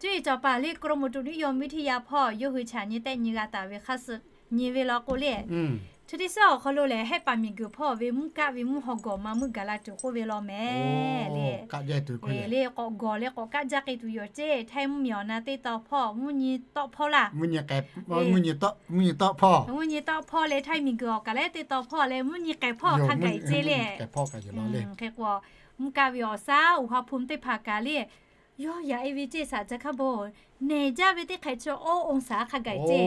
Cuˇ yiˍ cawˬ paˍ le กรมอุตุนิยมวิทยา hpawˇ yawˇ hui chaꞈ nyi tehˆ nyi g'a taˍ ve hk'a suh nyi ve law k'o le, chi teˇ suhˉ awˬ hk'aw lo lehˬ, hehˉ paˍ miˬguiˬ hpawˇ ve mvuhˇ kaˆ ve mvuhˇ haw gawˬ ma meuˆ gaˬ la tuˬ k'oˆ ve law mehˍ le. Le k'awꞈ gawˬ leh k'awꞈ kaˆ jaˇ k'ai tuˬ yoˬ ceˇ. Htaiˇ mvuhˇ miˬ awˬ na teˇ taw hpawˇ mvuhˇ nyi tawˆ hpawˇ laˇ. Mvuhˇ nyi tawˆ hpawˇ leh Htaiˇ miˬguiˬ awˬ kaˬ leh teˇ taw hpawˇ leh mvuhˇ nyi k'ehˬ hpawˇ hk'a gaˬ ceˇ le. Hk'e k'o mvuhˇ kaˆ ve awˬ shaˉ uˬ ha hpu teˇ hpaˍ kaꞈ le, yawˇ yaꞈ e ve ceˇ, saˍ ca hkaˇ bon nehˬ jaˇ ve teˇ hk'ehꞈ chi awˇ องศา hk'a gaˬ ceˇ.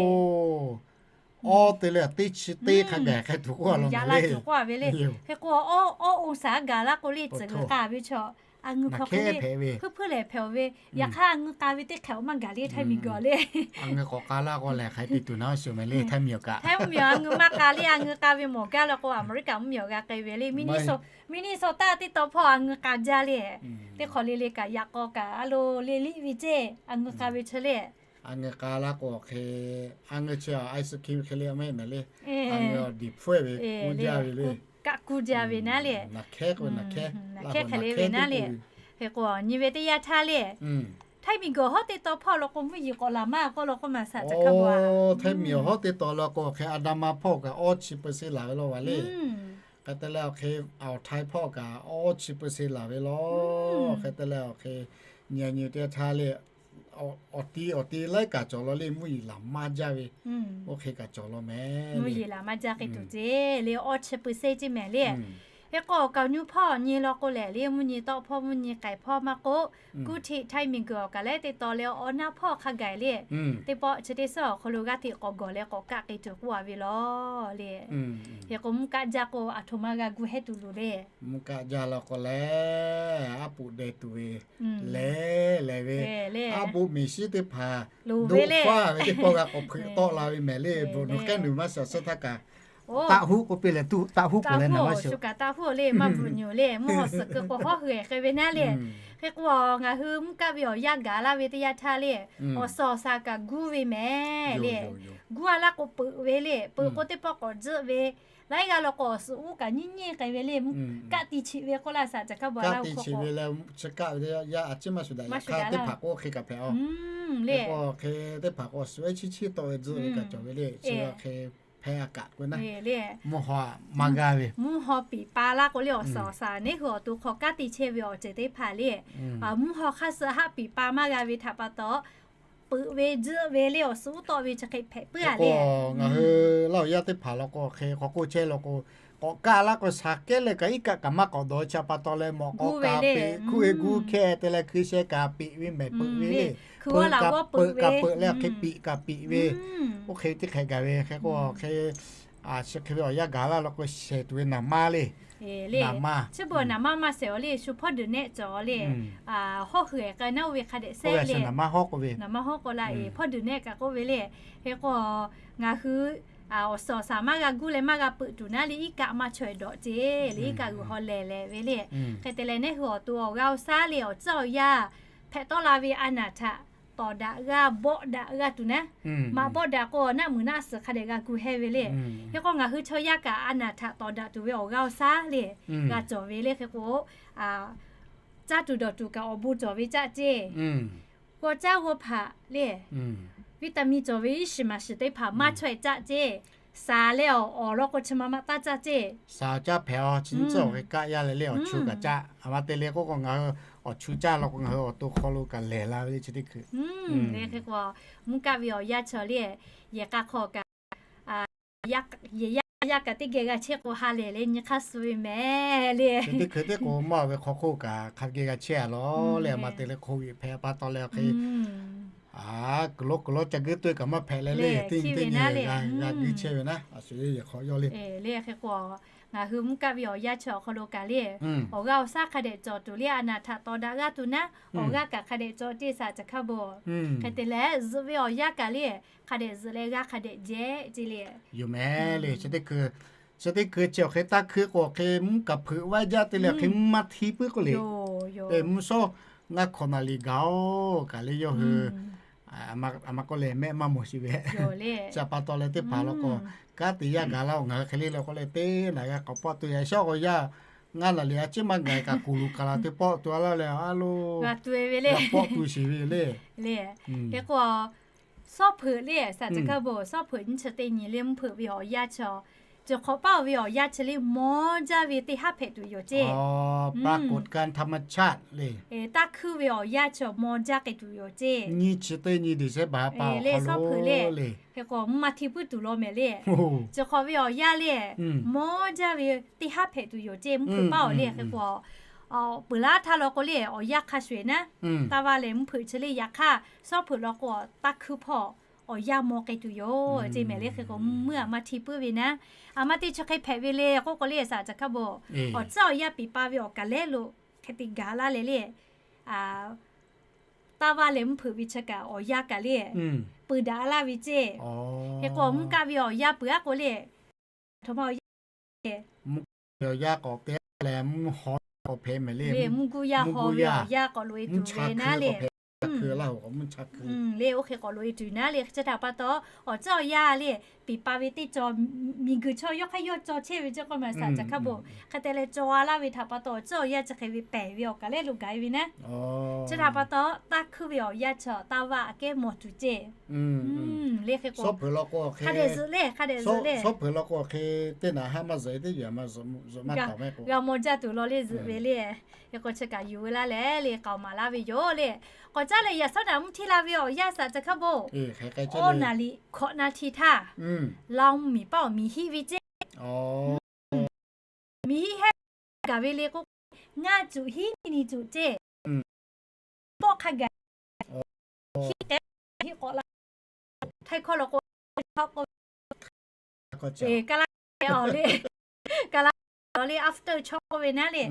Awˇ te leh teˇ chi teˇ hk'a gaˬ hk'e tuˬ k'oˆ a law mehˍ le. Hk'e k'o awˇ องศา gaˬ laˇ k'o le, tcuhˬ g'uiˬ k'a ve chaw a ngeu hk'aw hk'e le, hpuiˇ hpuiˇ lehˬ hpehꞈ ve. Yaꞈ hk'aˇ a ngeu k'a ve teˇ hk'ehꞈ awˬ maˇ gaˬ le, Htaiˇ miˬguiˬ le. A ngeu k'awꞈ k'a laˇ k'o lehˬ hk'aˬ hk'e te tuˬ na shu mehˍ le, Htaiˇ miˬguiˬ kaꞈ. Htaiˇ mvuhˇ miˬ a ngeu maˇ k'a le, a ngeu k'a ve mawˬ gaˇ law k'o Aˍmeˍriˆkaꞈ mvuhˇ miˬ g'a k'ai ve le. Minnesota teˇ taw hpawˇ a ngeu k'a jaˇ le. Teˇ hk'awꞈ le le kaꞈ yaꞈ k'aw kaꞈ a lo le liˇ ve ceˇ, a ngeu k'a ve chi le. A ngeu k'a laˇ k'o hk'e, a ngeu chi ice cream hk'e le maˇ heˆ mehˍ le. A ngeu awˬ diˍ hpfuhˇ ve kuˇ jaˇ ve le. Kaˆ kuˇ jaˇ ve naˉ le. Naˬ hkehˉ k'o naˬ hkehˉ, naˬ hkehˉ hk'e le ve naˉ le. Hk'e k'o nyi ve teˇ yanˇ htaˇ le, Htaiˇ miˬguiˬ hawˉ teˇ taw hpawˇ law k'o mvuhˇ yeˬ k'awꞈ laˬ maˇ k'oˆ law k'o maˇ saˍ ca hkaˇ bon a. Htaiˇ miˬguiˬ hawˉ teˇ taw law k'o hk'e a da ma hpawˇ kaꞈ awˇ chi เปอร์เซ็นต์ laˬ ve law va le. Hk'e te leh awˬ hk'e awˬ Htaiˇ hpawˇ kaꞈ awˇ chi เปอร์เซ็นต์ laˬ ve law. Hk'e te leh awˬ hk'e nyi nyi teˇ htaˇ le, awˬ ti awˬ ti laiˉ kaꞈ cawˬ law le, mvuhˇ yeˬ laˬ maˇ jaˇ ve. Oˇ hk'e kaꞈ cawˬ law mehˍ. Mvuhˇ yeˬ laˬ maˇ jaˇ k'ai tuˬ ceˇ le, awˇ chi เปอร์เซ็นต์ ceˇ mehˍ le. Hk'e k'o awˬ kaˍ awˬ nu hpawˇ nyi law k'o lehˬ le, mvuhˇ nyi tawˆ hpawˇ mvuhˇ nyi k'ehˬ hpawˇ maˇ k'oˆ, kuˇ htiˆ Htaiˇ miˬguiˬ awˬ kaˬ leh teˇ taw leh awˬ naˆ hpawˇ hk'a gaˬ le. Teˇ pawˆ chi teˇ suhˉ awˬ hk'aw lo g'aˇ hteꞈ k'awꞈ gawˬ leh k'awꞈ kaˆ k'ai tuˬ k'oˆ a ve law le. Hk'e k'o mvuhˇ kaˆ jaˇ k'o aˬ htoꞈ ma g'a gu hehˇ tuˬ loˍ le. Mvuhˇ kaˆ jaˇ law k'o lehˬ, aˉ poꞈ deh tuˬ ve lehˬ lehˬ ve, aˉ poꞈ miˬ shiˉ teˇ hpaˍ loˍ ve le. Faˇ ve teˇ pawˆ g'a k'awꞈ hpeuꞈ tawˆ la ve mehˍ le. Bvuhꞈ nuˬ k'ehˉ nuˬ maˇ shiˍ awˬ suhˉ htaˇ kaꞈ, taˆ huˉ k'oˆ piˇ leh tuˆ taˆ huˉ k'oˆ leh naˍ maˇ shiˍ. Shu kaꞈ taˆ huˉ le, maˇ bvuhꞈ nyi le, mvuhˇ haw suhˍ keu k'o hawˉ hui hk'e ve naˉ le. Hk'e k'o ngaˬ hui mvuhˇ kaˆ ve awˬ yanˇ gaˬ laˇ ve teˇ yanˇ htaˇ le, awˬ suhˍ awˬ shaˍ kaꞈ guˇ ve mehˍ le. Guˇ a laˇ k'o peuꞈ ve le. Peuꞈ k'o teˇ pawˆ k'awꞈ tzuhˆ ve, laiˉ g'aˇ law k'o awˬ suhˍ uˉ kaꞈ nyiˇ nyiˇ k'ai ve le. Kaˆ tiꞈ chiꞈ ve k'oˆ laˇ saˍ ca hkaˇ bon a laˇ ve hk'aw k'o, chi kaˆ ve yaˇ a ciˉ maˇ shuˍ daꞈ, yaꞈ hk'aˇ teˇ hpaˍ k'o hk'e kaꞈ hpehꞈ a. Teˇ pawˆ hk'e teˇ hpaˍ k'o suhˍ ehˉ chiˇ chiˇ tawˆ ve tzuhˆ ve kaꞈ cawˬ ve le. Chi hk'e hpehꞈ a kaꞈ k'oˆ naˉ, mvuhˇ haw maˇ g'a ve, mvuhˇ haw piˍ pa laˇ k'o le awˬ suhˍ awˬ shaˍ neˉ hui awˬ to hk'aw kaˆ tiꞈ chehˇ ve awˬ ceuˬ teˇ hpaˍ le, mvuhˇ haw hk'aˇ suh haˆ piˍ pa maˇ g'a ve htaꞈ pa taw, peuꞈ ve tzuhˆ ve le awˬ suhˍ uˉ tawˆ ve chi hk'e hpehꞈ puiˉ a le. Ngaˬ hui laˇ awˬ yanˇ teˇ hpaˍ law k'o hk'e k'awꞈ k'oˆ chehˇ law k'o, k'awꞈ kaˆ laˇ k'o shaˍ kehˉ leh kaꞈ iˉ kaˆ kaꞈ maˇ k'awꞈ dawˬ chi pa taw leh mawꞈ k'aw kaꞈ peꞈ, hkuˇ e guˇ hkeh te leh hkui sheh kaꞈ peꞈ ve mehˍ peuꞈ ve le. Peuꞈ kaꞈ peuꞈ kaꞈ peuꞈ leh hk'e piꞈ kaꞈ piꞈ ve, oˇ hk'e teˇ hk'ehꞈ gaˬ ve. Hk'e k'o hk'e, chi hk'e ve awˬ yanˇ gaˬ laˇ law k'o shehˍ tuˬ ve naˍ maˇ le. Naˍ maˇ, chi beuꞈ naˍ maˇ maˇ shehˍ a le, shu hpawˇ deuꞈ nehˆ cawˬ le. Hawˉ hui k'ai naˉ oˇ ve hk'a dehꞈ sehˉ le, naˍ maˇ hawˉ k'oˆ ve, naˍ maˇ hawˉ k'oˆ la e hpawˇ deuꞈ nehˆ kaꞈ k'oˆ ve le. Hk'e k'o ngaˬ hui awˬ suhˍ awˬ shaˍ maˇ g'a guˇ leh maˇ g'a peuꞈ tuˬ naˉ le iˉ kaˆ maˇ chaweh dawꞈ ceˇ le, iˉ kaˆ g'uiˬ haw lehˬ lehˬ ve le. Hk'e te leh neˉ hui awˬ to awˬ g'aˇ awˬ shaˉ le awˬ tcuhˉ awˬ yaˇ hpehꞈ tawˆ la ve a naˍ htaꞈ tawˍ daꞈ g'a bawˆ daꞈ g'a tuˬ naˉ, maꞈ bawˆ daꞈ k'o naˆ muiˬ naˆ suhˍ hk'a dehꞈ g'a gu hehˇ ve le. Hk'e k'o ngaˬ hui chaw yaˇ kaꞈ a naˍ htaꞈ tawˍ daꞈ tuˬ ve awˬ g'aˇ awˬ shaˉ le g'a cawˬ ve le. Hk'e k'o caˇ tuˬ dawˬ tuˬ kaꞈ awˬ bon cawˬ ve caˆ ceˇ. G'aw caˇ g'aw hpaꞈ le, vitamin cawˬ ve iˉ shiˍ maˍ shiˍ teˇ hpaˍ maˇ chaweh caˆ ceˇ. Shaˍ leh awˬ awˬ lawn k'o chi ma ma taˇ caˇ ceˇ. Shaˍ caˇ hpehꞈ a, chi nyiˇ cawˬ hk'e kaˆ yaˇ leh le awˬ chu kaꞈ caˆ. A ma te le k'oˆ k'o ngaˬ hui awˬ chu caˇ law k'o ngaˬ hui awˬ to hk'aw lo kaꞈ lehˬ la ve le chi teˇ hkui. Hk'e k'o mvuhˇ kaˆ ve awˬ yanˇ chaw le, yehˬ k'a hk'aw kaꞈ, yehˬ yaˇ yaˇ kaꞈ teˇ geh g'a chehˇ k'o ha lehˬ le nyi hk'aˇ suh ve mehˍ le. Chi teˇ hkui teˇ k'o maˇ ve hk'aw hk'oˆ kaꞈ hk'a geh g'a chehˇ a lawˬ le. A ma te leh โควิด hpehꞈ pa taw leh awˬ hk'e kuiˬ lawˉ kuiˬ lawˉ ca guiˇ tawˆ kaꞈ maˇ hpehꞈ leh le, teˇ nyi teˇ nyi g'a guiˇ chehˇ ve naˉ a shu yehˬ hk'aw yawˇ le. Le hk'e k'o, ngaˬ hui mvuhˇ kaˆ ve awˬ yanˇ chi awˬ hk'aw lo kaꞈ le, awˬ g'aˇ awˬ shaˉ hk'a dehꞈ cawˬ tuˬ le, a naˍ htaꞈ taw daꞈ g'aˇ tuˬ naˉ, awˬ g'aˇ kaꞈ hk'a dehꞈ cawˬ teˇ saˍ ca hk'a beuꞈ. Hk'e te leh zuhꞈ ve awˬ yanˇ kaꞈ le, hk'a dehꞈ zuhꞈ leh g'aˇ hk'a dehꞈ jehˇ ce le. Yoˬ mehˍ le. Chi teˇ hkui chi teˇ hkui chi awˬ hk'e taˇ hkuiˇ k'o awˬ hk'e mvuhˇ kaꞈ hpeuꞈ vaˇ jaˇ te leh awˬ hk'e mvuhˇ maˇ hti puiˉ k'oˆ le. Mvuhˇ shawˉ ngaˇ hkawꞈ naˍ liꞈ gaˬ-oˬ kaꞈ le yawˇ hui a ma k'oˆ leh mehˆ maˇ mawˬ sheˍ ve. Chi pa taw leh teˇ hpaˍ law k'o, kanˉ te yaˇ gaˬ laˇ-oˬ, ngaˬ hui hk'e le law k'oˆ leh teˇ naˍ g'a k'awꞈ pawˆ tuˬ yaꞈ shawˉ k'o yaˇ ngaˇ naˍ liꞈ a ciˉ maˇ gaˬ kaꞈ kuˬ luˬ kaˬ la teˇ pawˆ tuˬ a laˇ leh a lo g'a pawˆ tuˬ sheˍ ve le. Le, hk'e k'o, Sawˉ hpeuꞈ le, saˍ caˬ hkaˇ bon sawˉ hpeuꞈ nyiˇ chi teˇ nyi le mvuhˇ hpeuꞈ ve awˬ yanˇ chaw, cawˬ hk'awꞈ paˇ-oˬ ve awˬ yanˇ chi le mawˇ jaˇ ve teˇ haˉ hpehꞈ tuˬ yoˬ ceˇ. Taˇ hkuiˇ ve awˬ yanˇ chaw mawˇ jaˇ k'ai tuˬ yoˬ ceˇ. Nyiˇ chi teˇ nyi December pa le sawˉ hpeuꞈ le, hk'e k'o mvuhˇ maˇ hti puiˉ tuˬ law mehˍ le. Cawˬ hk'awꞈ ve awˬ yanˇ le, mawˇ jaˇ ve teˇ haˉ hpehꞈ tuˬ yoˬ ceˇ. Mvuhˇ hpeuꞈ paˇ-oˬ le, hk'e k'o peuˬ laˉ htaˇ law k'o le awˬ yanˇ hk'a shuˍ eˬ naˉ, taˇ vaˇ lehˬ mvuhˇ hpeuꞈ chi le yaꞈ hk'aˇ sawˉ hpeuꞈ law k'o taˇ hkuiˇ hpawˇ awˬ yanˇ mawˇ k'ai tuˬ yoˬ ceˇ mehˍ le. Hk'e k'o mvuhˇ a maˇ hti puiˉ ve naˉ, a ma teˇ chi hk'e hpehꞈ ve le k'oˆ k'o le saˍ caˬ hkaˇ bon, awˬ tcuhˉ awˬ yanˇ piˍ pa ve awˬ kaˬ lehˉ lo hk'e te gaˬ laˇ leh le, taˇ vaˇ lehˬ mvuhˇ hpeuꞈ ve chi kaꞈ awˬ yanˇ kaꞈ le peuˬ daꞈ laˇ ve ceˇ. Hk'e k'o mvuhˇ kaˆ ve awˬ yanˇ peuˬ aˉ k'o le, a htoꞈ ma awˬ yanˇ le, mvuhˇ kaˆ ve awˬ yanˇ k'awꞈ te leh mvuhˇ hawˉ k'awꞈ hpehꞈ mehˍ le. Mvuhˇ guˇ yaˇ hawˉ ve awˬ yanˇ k'awꞈ loꞈ e tuˬ ve naˉ le. Laˇ hoꞈ k'awꞈ mvuhˇ cha hkui le, oˇ hk'e k'awꞈ loꞈ e tuˬ naˉ le. Chi htaꞈ pa taw awˬ tcuhˉ awˬ yanˇ le, piˍ pa ve teˇ cawˬ miˬ guiˬ chaw yawˇ hk'aˇ yawˇ cawˬ chehˇ ve ceˇ k'oˆ ma saˍ caˬ hkaˇ bon. Hk'e te leh cawˬ a laˇ ve htaꞈ pa taw awˬ tcuhˉ awˬ yanˇ chi hk'e ve pehˍ ve awˬ kaˬ lehˉ lo gaˬ e ve naˉ. Chi htaꞈ pa taw taˇ hkuiˇ ve awˬ yanˇ chaw taˇ vaˇ aꞈ kehˉ mawˬ tuˬ ceˇ. Le hk'e k'o hk'a dehꞈ zuhꞈ le, hk'a dehꞈ zuhꞈ le. Sawˉ hpeuꞈ law k'o hk'e teˇ naꞈ haˉ maˇ zuhꞈ e teˇ yaꞈ maˇ zuhꞈ maˇ taˍ mehˍ k'o, g'a mawˇ jaˇ tuˬ law le zuhꞈ ve le. Hk'e k'o chi kaꞈ yuˬ ve laˇ leh le k'aoˍ maˍ laˇ ve yoˬ le. K'awꞈ caˉ leh yaꞈ sawˉ naꞈ mvuhˇ htiˇ la ve awˬ yanˇ saˍ caˬ hkaˇ bon, awˇ naˍ liꞈ hkawꞈ na hti htaˇ, Laˇ oˇ miˬ paˆ awˬ miˬ hiˆ ve ceˇ. Miˬ hiˆ hehˉ gaˬ ve le k'o, ngaˇ cuꞈ hiˉ nyi cuꞈ ceˇ. Pawˆ hk'a gaˬ hiˆ k'ai, hiˆ k'awꞈ la, htaiˇ hkawˇ law k'o, ka la, awˬ le, ka la, awˬ le after chaw k'oˆ ve naˉ le,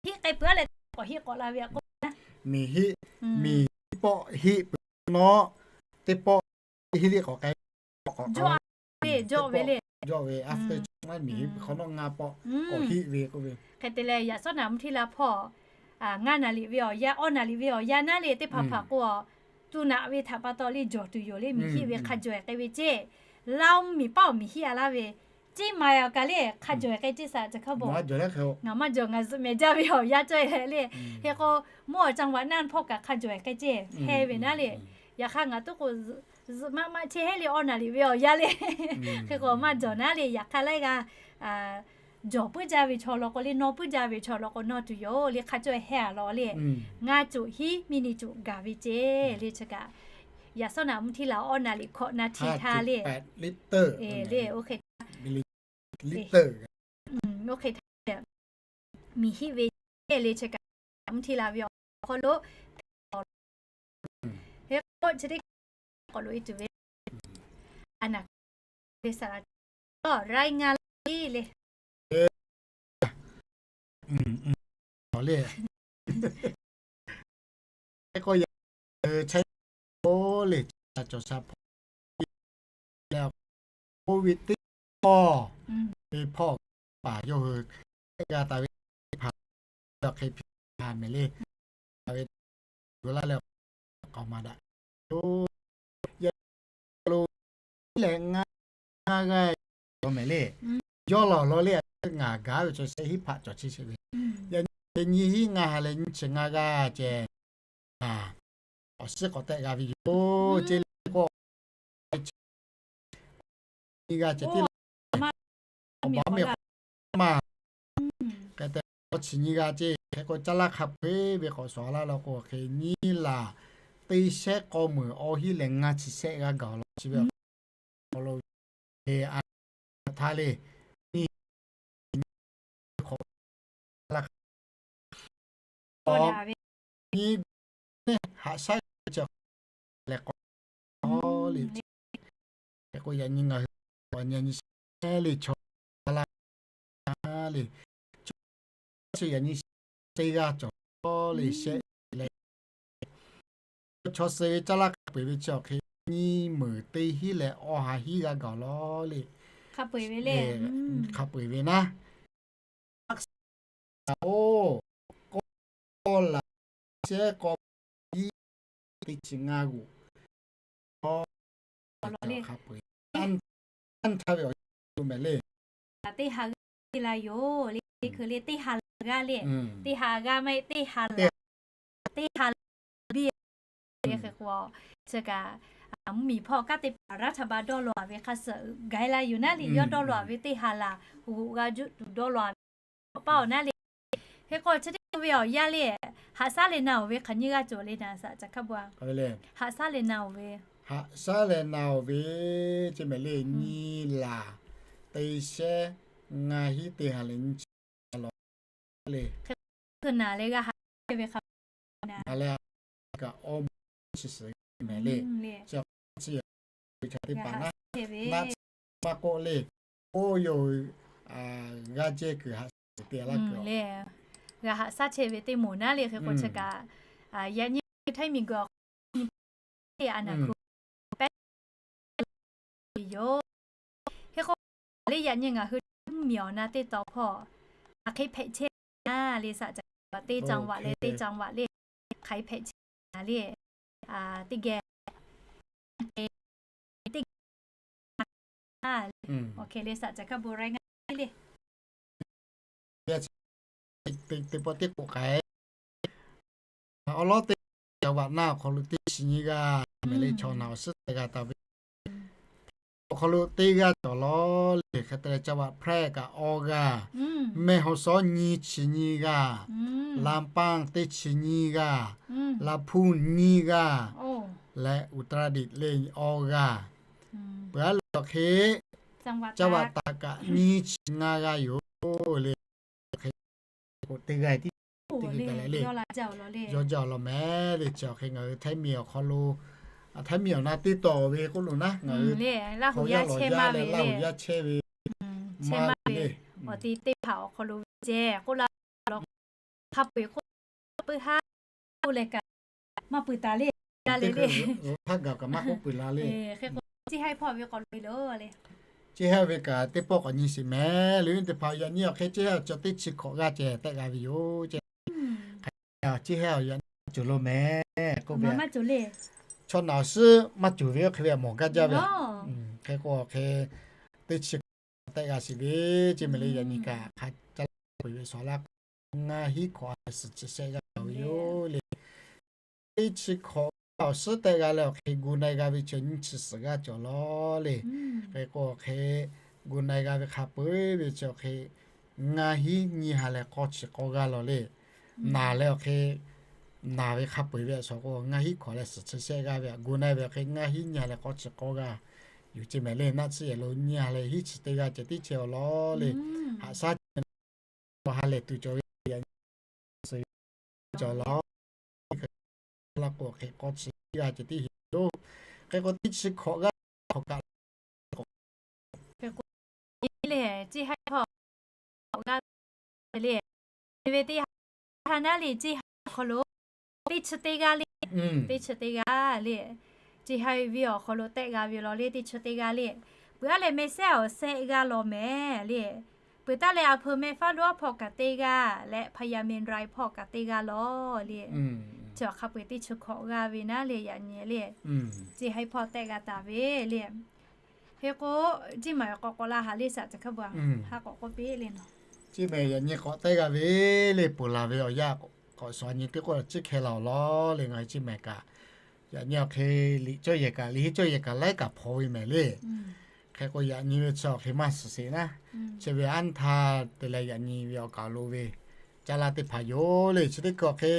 hiˆ k'ai peuˬ a leh k'awꞈ hiˆ k'awꞈ la ve k'oˆ ve naˉ. Miˬ hiˆ, miˬ hiˆ pawˆ hiˆ peuˬ nawˉ, teˇ pawˆ hiˆ liˆ k'awꞈ k'ai, jawˇ ve le, jawˇ ve after chaw miˬ hiˆ hk'awꞈ nawˉ ngaˇ pawˆ k'awꞈ hiˆ ve k'oˆ ve. Hk'e te leh yaꞈ sawˉ naꞈ mvuhˇ htiˇ la hpawˇ ngaˇ naˍ liꞈ ve awˬ yanˇ, awˇ naˍ liꞈ ve awˬ yanˇ naˉ le teˇ hpaˍ hpaˍ k'o, tuˬ naꞈ ve htaꞈ pa taw le jawˬ tuˬ yoˬ le. Miˬ hiˆ ve hk'a jawˬ e k'ai ve ceˇ. Laˇ oˇ miˬ paˆ awˬ miˬ hiˆ a laˇ ve, ceˇ maˍ awˬ kaˬ le hk'a jawˬ e k'ai ceˇ saˍ caˬ hkaˇ bon. Ngaˬ maˇ jawˬ, ngaˬ zuhꞈ mehˍ jaˇ ve awˬ yanˇ cawˇ e le. Hk'e k'o, mvuhˇ awˬ caˇ vaꞈ naˇ hpawˇ kaꞈ hk'a jawˬ e k'ai ceˇ heh ve naˉ le. Yaꞈ hk'aˇ ngaˬ tuˉ k'o zuhꞈ maˆ maˆ chehˇ hehˉ le awˇ naˍ liꞈ ve awˬ yanˇ le. Hk'e k'o maˇ jawˬ naˉ le, yaꞈ hk'aˇ laiˉ g'aˇ jawˬ puiˉ jaˇ ve chaw law k'o le, nawˇ puiˉ jaˇ ve chaw law k'o nawˇ tuˬ yoˬ le. Hk'a cawˇ hehˉ a law le. Ngaˇ cuꞈ hiˉ miˬ nyi cuꞈ gaˬ ve ceˇ le. Chi kaꞈ yaꞈ sawˉ naꞈ mvuhˇ htiˇ la awˇ naˍ liꞈ hkawꞈ na hti htaˇ le, le oˇ hk'e, oˇ hk'e miˬ hiˆ ve ceˇ le. Chi kaꞈ mvuhˇ htiˇ la ve awˬ hk'aw lo hk'e k'o chi teˇ k'awꞈ loꞈ e tuˬ ve, a naˍ le saˍ laˍ raiˉ ngaˇ le le. Awˬ le, hk'e k'o yaꞈ, chaw le, cawˬ sha hpawˇ leh COVID teˇ hpawˇ, teˇ hpawˇ paˍ yawˇ hui g'a taˍ ve teˇ hpaˍ hk'e hpiˇ a mehˍ le. Taˍ ve, laˇ leh k'aoˍ maˍ daꞈ yoˬ. Yaꞈ lo leh ngaˇ g'aˇ cawˬ mehˍ le. Yawˇ lawˬ law le, ngaˬ gaˬ ve chaw shehˆ hiˉ hpaˆ cawˬ chehˇ sheˍ ve. Yaꞈ nyi nyiˇ hiˉ ngaˇ ha leh nyiˇ chi ngaˇ g'aˇ ceh, awˬ shiˉ k'awꞈ tehˆ g'a ve yoˬ ceˇ le k'o, nyiˇ g'aˇ ceh tiˉ la, awˬ baˬ miˬ k'awꞈ maˇ hk'e te k'o chi nyiˇ g'aˇ ceˇ. Hk'e k'o caˇ laˇ hk'a peu-eˬ ve k'awꞈ shawˍ laˇ law k'o hk'e nyiˇ laˬ teˇ shehˆ k'awˇ meuˍ awˬ hiˉ leh ngaˇ chi shehˆ g'aˇ gaˬ law chi ve awˬ hk'aw lo, a, htaˇ le k'awꞈ nyi haꞈ shaˉ ve chi leh k'awꞈ le. Hk'e k'o yaꞈ nyi ngaˬ hui awˬ nyi nyi shehˍ le chaw laˇ le, chaw chi yaꞈ nyi teˇ g'aˇ cawˬ le shehˆ leh, chaw suh ve caˇ laˇ hk'a peu-eˬ ve chi awˬ hk'e nyiˇ meunˍ teˇ hinˉ leh awˬ ha hinˉ g'a gaˬ lawˬ le. Hk'a peu-eˬ ve naˉ, oˇ, k'awˇ k'awˇ laˬ shehˉ k'awˇ hiˉ teˇ chi ngaˇ g'uꞈ, k'awˇ hk'a peu-eˬ, anˇ htaˇ ve awˬ lo mehˍ le. Teˇ ha g'aˇ te la yoˬ le, teˇ hkui le teˇ ha laˬ g'aˇ le, teˇ ha g'aˇ maˇ heˆ, teˇ ha laˬ, teˇ ha laˬ biˇ le. Hk'e k'o, chi kaꞈ mvuhˇmiˬ hpawˇ kaꞈ teˇ hpaˍ รัฐบาล dawˇ law-a ve hk'a suhˍ gaˬ la yoˬ naˉ le, yawˇ dawˇ law-a ve teˇ ha laˬ g'uꞈ g'a juˆ tuˬ dawˇ law-a ve paˇ awˬ naˉ le. Hk'e k'o chi teˇ ve awˬ yanˇ le, haꞈ shaˉ leh na-oˬ ve hk'aˬ nyiˇ g'aˇ cawˬ le naˍ, saꞈ ca hkaˇ bu-a. Haꞈ shaˉ leh na-oˬ ve, haꞈ shaˉ leh na-oˬ ve, chi mehˍ le nyi laˬ teˇ shehˉ ngaˇ hinˉ teˇ ha leh nyiˇ chi lawˬ le. Hk'e k'o naˍ leh g'a haꞈ shaˉ ve hk'a, naˍ leh kaꞈ awˇ mvuhˇ chi suhˍ mehˍ le. Chi teˇ hpaˍ naˉ, naˆ tsuhˇ maˇ k'oˆ le, oˇ yoˬ, g'aˇ jehˇ kuiˬ haꞈ shaˉ te laˇ kuiˬ le. G'a haꞈ shaˉ chehˇ ve teˇ moˍ naˉ le. Hk'e k'o chi kaꞈ yaꞈ nyi htaiˇ miˬguiˬ awˬ hk'aw nyi teˇ a naˍ ku pehˉ ve yoˬ. Hk'e k'o le yaꞈ nyi ngaˬ hui mvuhˇmiˬ awˬ na teˇ taw hpawˇ hk'aˬ hk'e hpehꞈ chehˇ naˉ le, saꞈ ca teˇ จังหวัด le teˇ จังหวัด le hk'aˬ hk'e hpehꞈ chehˇ naˉ le, teˇ geh teˇ geh le, awˬ hk'e le saꞈ ca hkaˇ bu รายงาน le. Teˇ pawˆ teˇ k'oˆ k'ai, awˬ lawn teˇ จังหวัด naˉ awˬ hk'aw lo teˇ chi nyiˇ g'aˇ mehˍ le, chaw naˬ awˬ suhˉ teh g'a taˍ ve awˬ hk'aw lo teˇ g'aˇ cawˬ lawˬ le. Hk'e te leh จังหวัดแพร่ kaꞈ awˇ g'aˇ, แม่ฮ่องสอน nyiˇ chi nyiˇ g'aˇ, ลำปาง teˇ chi nyiˇ g'aˇ, ลำพูน nyiˇ g'aˇ, leh อุตรดิตถ์ le awˇ g'aˇ. Peuˬ aˉ le awˬ hk'e จังหวัดตาก kaꞈ nyiˇ chi ngaˇ g'aˇ yoˬ le. Hk'e k'o teˇ g'aˇ tiˉ teˇ g'aˇ le, yawˇ jaˇ awˬ lawn mehˍ le. Chi awˬ hk'e ngaˬ hui Htaiˇ miˬ awˬ hk'aw lo, Htaiˇ miˬ awˬ na teˇ taw ve k'oˆ lo naˉ, ngaˬ hui hk'aw yaˇ lawˬ yaˇ leh Laˇ huˍ yaˇ chehˇ ve maˇ ve le. Awˬ ti teˇ hpaˍ awˬ hk'aw lo ve ceh k'oˆ laˇ law, hk'a peu-eˬ k'oˆ puiˉ haˉ k'oˆ leh kaꞈ maˇ puiˍ taˍ le. Hk'a gaˬ kaꞈ maˇ k'oˆ puiˍ la le. Hk'e k'o, Ceˇ haiˇ hpawˇ ve k'awꞈ lo ve lo le. Ceˇ haiˇ ve kaꞈ teˇ pawˆ k'awꞈ nyi sheˍ mehˍ le. Teˇ hpaˍ yaꞈ nyi awˬ hk'e Ceˇ haiˇ awˬ cawˬ teˇ chi hkawꞈ g'aˇ ceh tehˆ g'a ve yoˬ ceh. Ceˇ haiˇ awˬ yaꞈ nyi maˇ cawˬ lo mehˍ k'oˆ ve, chaw naˬ awˬ suhˉ maˇ cawˬ ve oˇ hk'e ve mawˬ gaˇ jaˇ ve. Hk'e k'o awˬ hk'e teˇ chi hkawꞈ tehˆ g'a sheˍ ve, chi mehˍ le yaꞈ nyi kaꞈ hk'a caˇ laˇ peuˬ ve shawˍ laˇ k'o, ngaˇ hinˉ hkawꞈ a leh suhˍ chi shehˆ g'aˇ ve yoˬ le. Teˇ chi hkawꞈ awˬ suhˉ tehˆ g'a leh awˬ hk'e gu na-e g'a ve chi nyiˇ chi suhˍ g'aˇ cawˬ lawˬ le. Hk'e k'o awˬ hk'e gu na-e g'a ve hk'a peu-eˬ ve chi awˬ hk'e ngaˇ hinˉ nyiˇ ha leh k'awˇ chi k'awˇ g'aˇ lawˬ le. Naˬ leh awˬ hk'e naˬ ve hk'a peu-eˬ ve a shawˍ k'o ngaˇ hinˉ hkawꞈ leh suhˍ chi shehˆ g'aˇ ve, gu na-e ve awˬ hk'e ngaˇ hinˉ nyiˇ ha leh k'awˇ chi k'awˇ g'aˇ yoˬ ceh mehˍ le. Naˆ tsuhˇ yehˬ lo nyiˇ ha leh hiˉ chi teˇ g'aˇ ceh tiˉ chehˇ awˬ lawˬ le. Haꞈ shaˉ chi awˬ ha lehˬ tuˬ cawˬ ve yaꞈ nyi suhˍ cawˬ lawˬ. Laˇ k'o hk'e k'awˇ chi g'aˇ ceh tiˉ heˍ yoˬ. Hk'e k'o teˇ chi hkawꞈ g'aˇ hk'awꞈ kaꞈ k'o, Ceˇ haiˇ hpawˇ hkawꞈ g'aˇ le. Ve teˇ ha naˉ le Ceˇ haiˇ awˬ hk'aw lo teˇ chi teˇ g'aˇ le, teˇ chi teˇ g'aˇ le. Ceˇ haiˇ ve awˬ hk'aw lo tehˆ g'a ve lawˬ le, teˇ chi teˇ g'aˇ le. Peuˬ aˉ leh meh sehˉ awˬ sehˆ g'aˇ lawˬ mehˍ le. Peuˬ taˉ leh a hpeuꞈ meh faˉ dawˇ hpawˇ kaꞈ teˇ g'aˇ leh พญาเมรุ hpawˇ kaꞈ teˇ g'aˇ lawˬ le. Chi awˬ hk'a peu-eˬ teˇ chi hkawꞈ g'aˇ ve naˉ le yaꞈ nyi le. Ceˇ haiˇ hpawˇ tehˆ g'a taˍ ve le. Hk'e k'o, Ceˇ mehˍ k'awꞈ k'awꞈ la haˍ le, saꞈ ca hkaˇ bu-a, ha k'awꞈ k'oˆ piˇ le naˬ. Ceˇ mehˍ yaꞈ nyi k'awꞈ tehˆ g'a ve le, ponˬ laˬ ve awˬ yanˇ k'awꞈ shawˍ nyi teˇ k'oˆ, ciˉ hkeh la awˬ lawˬ le. Ngaˬ hui Ceˇ mehˍ kaꞈ yaꞈ nyi awˬ hk'e liꞈ cawˇ yehˬ kaꞈ, liꞈ henˇ cawˇ yehˬ kaꞈ laiˉ kaꞈ hpaw ve mehˍ le. Hk'e k'o yaꞈ nyi ve chi awˬ hk'e maˇ shiˍ sheˍ naˉ, chi ve anˇ htaˇ te leh yaꞈ nyi ve awˬ kaˍ lo ve caˇ laˇ teˇ hpaˍ yoˬ le. Chi teˇ hkui awˬ hk'e,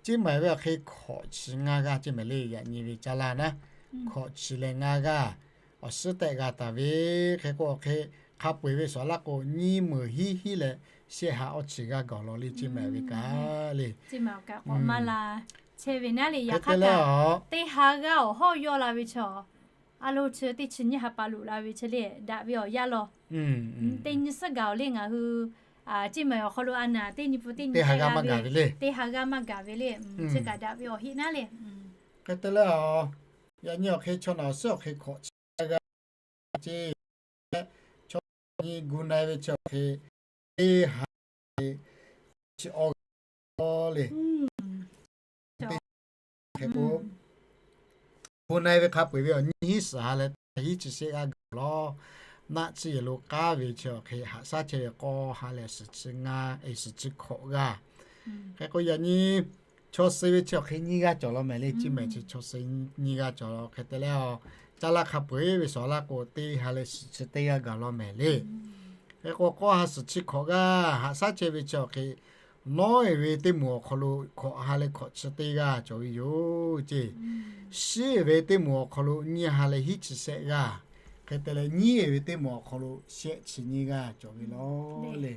Ceˇ mehˍ ve awˬ hk'e hkawꞈ chi ngaˇ g'aˇ ceh mehˍ le. Yaꞈ nyi ve caˇ laˇ naˉ, hkawꞈ chi leh ngaˇ g'aˇ awˬ suhˉ tehˆ g'a taˍ ve. Hk'e k'o awˬ hk'e hk'a peu-eˬ ve shawˍ laˇ k'o nyiˇ meunˍ hiˉ hiˉ leh shehˆ ha awˇ chi g'aˇ gaˬ law le, Ceˇ maˬ ve kaꞈ le. Hk'e te leh, teˇ ha g'aˇ awˬ hawˉ yawˇ la ve chaw, a lo chi teˇ chi nyiˇ ha pa loꞈ la ve chi le, daꞈ ve awˬ yaˇ law. Teˇ nyi suhˉ gaˬ awˬ le ngaˬ hui Ceˇ maˬ awˬ hk'aw lo a naˍ teˇ nyi pu teˇ nyi teˇ ha g'aˇ maˇ gaˬ ve le. Teˇ ha g'aˇ maˇ gaˬ ve le. Chi kaꞈ daꞈ ve awˬ heˆ naˉ le. Hk'e te leh, yaꞈ nyi awˬ hk'e chaw naˬ awˬ suhˉ awˬ hk'e hkawꞈ chi g'aˇ gaˇ ceˇ, chaw nyi gu na-e ve chi awˬ hk'e teˇ ha chi awˇ g'aˇ le. Teˇ hk'e k'o, gu na-e ve hk'a peu-eˬ ve awˬ nyi hiˉ suhˍ ha leh hiˉ chi shehˆ g'aˇ gaˬ law. Naˆ tsuhˇ yehˬ lo k'aˉ ve chi awˬ hk'e haꞈ shaˉ chehˇ ve k'awˇ ha leh suhˍ chi ngaˇ, suhˍ chi hkawꞈ g'aˇ. Hk'e k'o yaꞈ nyi chaw suh ve chi awˬ hk'e nyiˇ g'aˇ cawˬ law mehˍ le. Ceˇ maˬ chi chaw suh nyiˇ g'aˇ cawˬ law. Hk'e te leh, caˇ laˇ hk'a peu-eˬ ve shawˍ laˇ k'o teˇ ha leh suhˍ chi teˇ g'aˇ gaˬ law mehˍ le. Hk'e k'o k'awˇ ha suhˍ chi hkawꞈ g'aˇ, haꞈ shaˉ chehˇ ve chi awˬ hk'e nawˉ-e ve teˇ moˍ awˬ hk'aw lo hkawꞈ ha leh hkawꞈ chi teˇ g'aˇ cawˬ ve yoˬ ceˇ. Shiˉ-e ve teˇ moˍ awˬ hk'aw lo nyiˇ ha leh hiˉ chi shehˆ g'aˇ. Hk'e te leh nyiˉ-e ve teˇ moˍ awˬ hk'aw lo shehˆ chi nyiˇ g'aˇ cawˬ ve law le.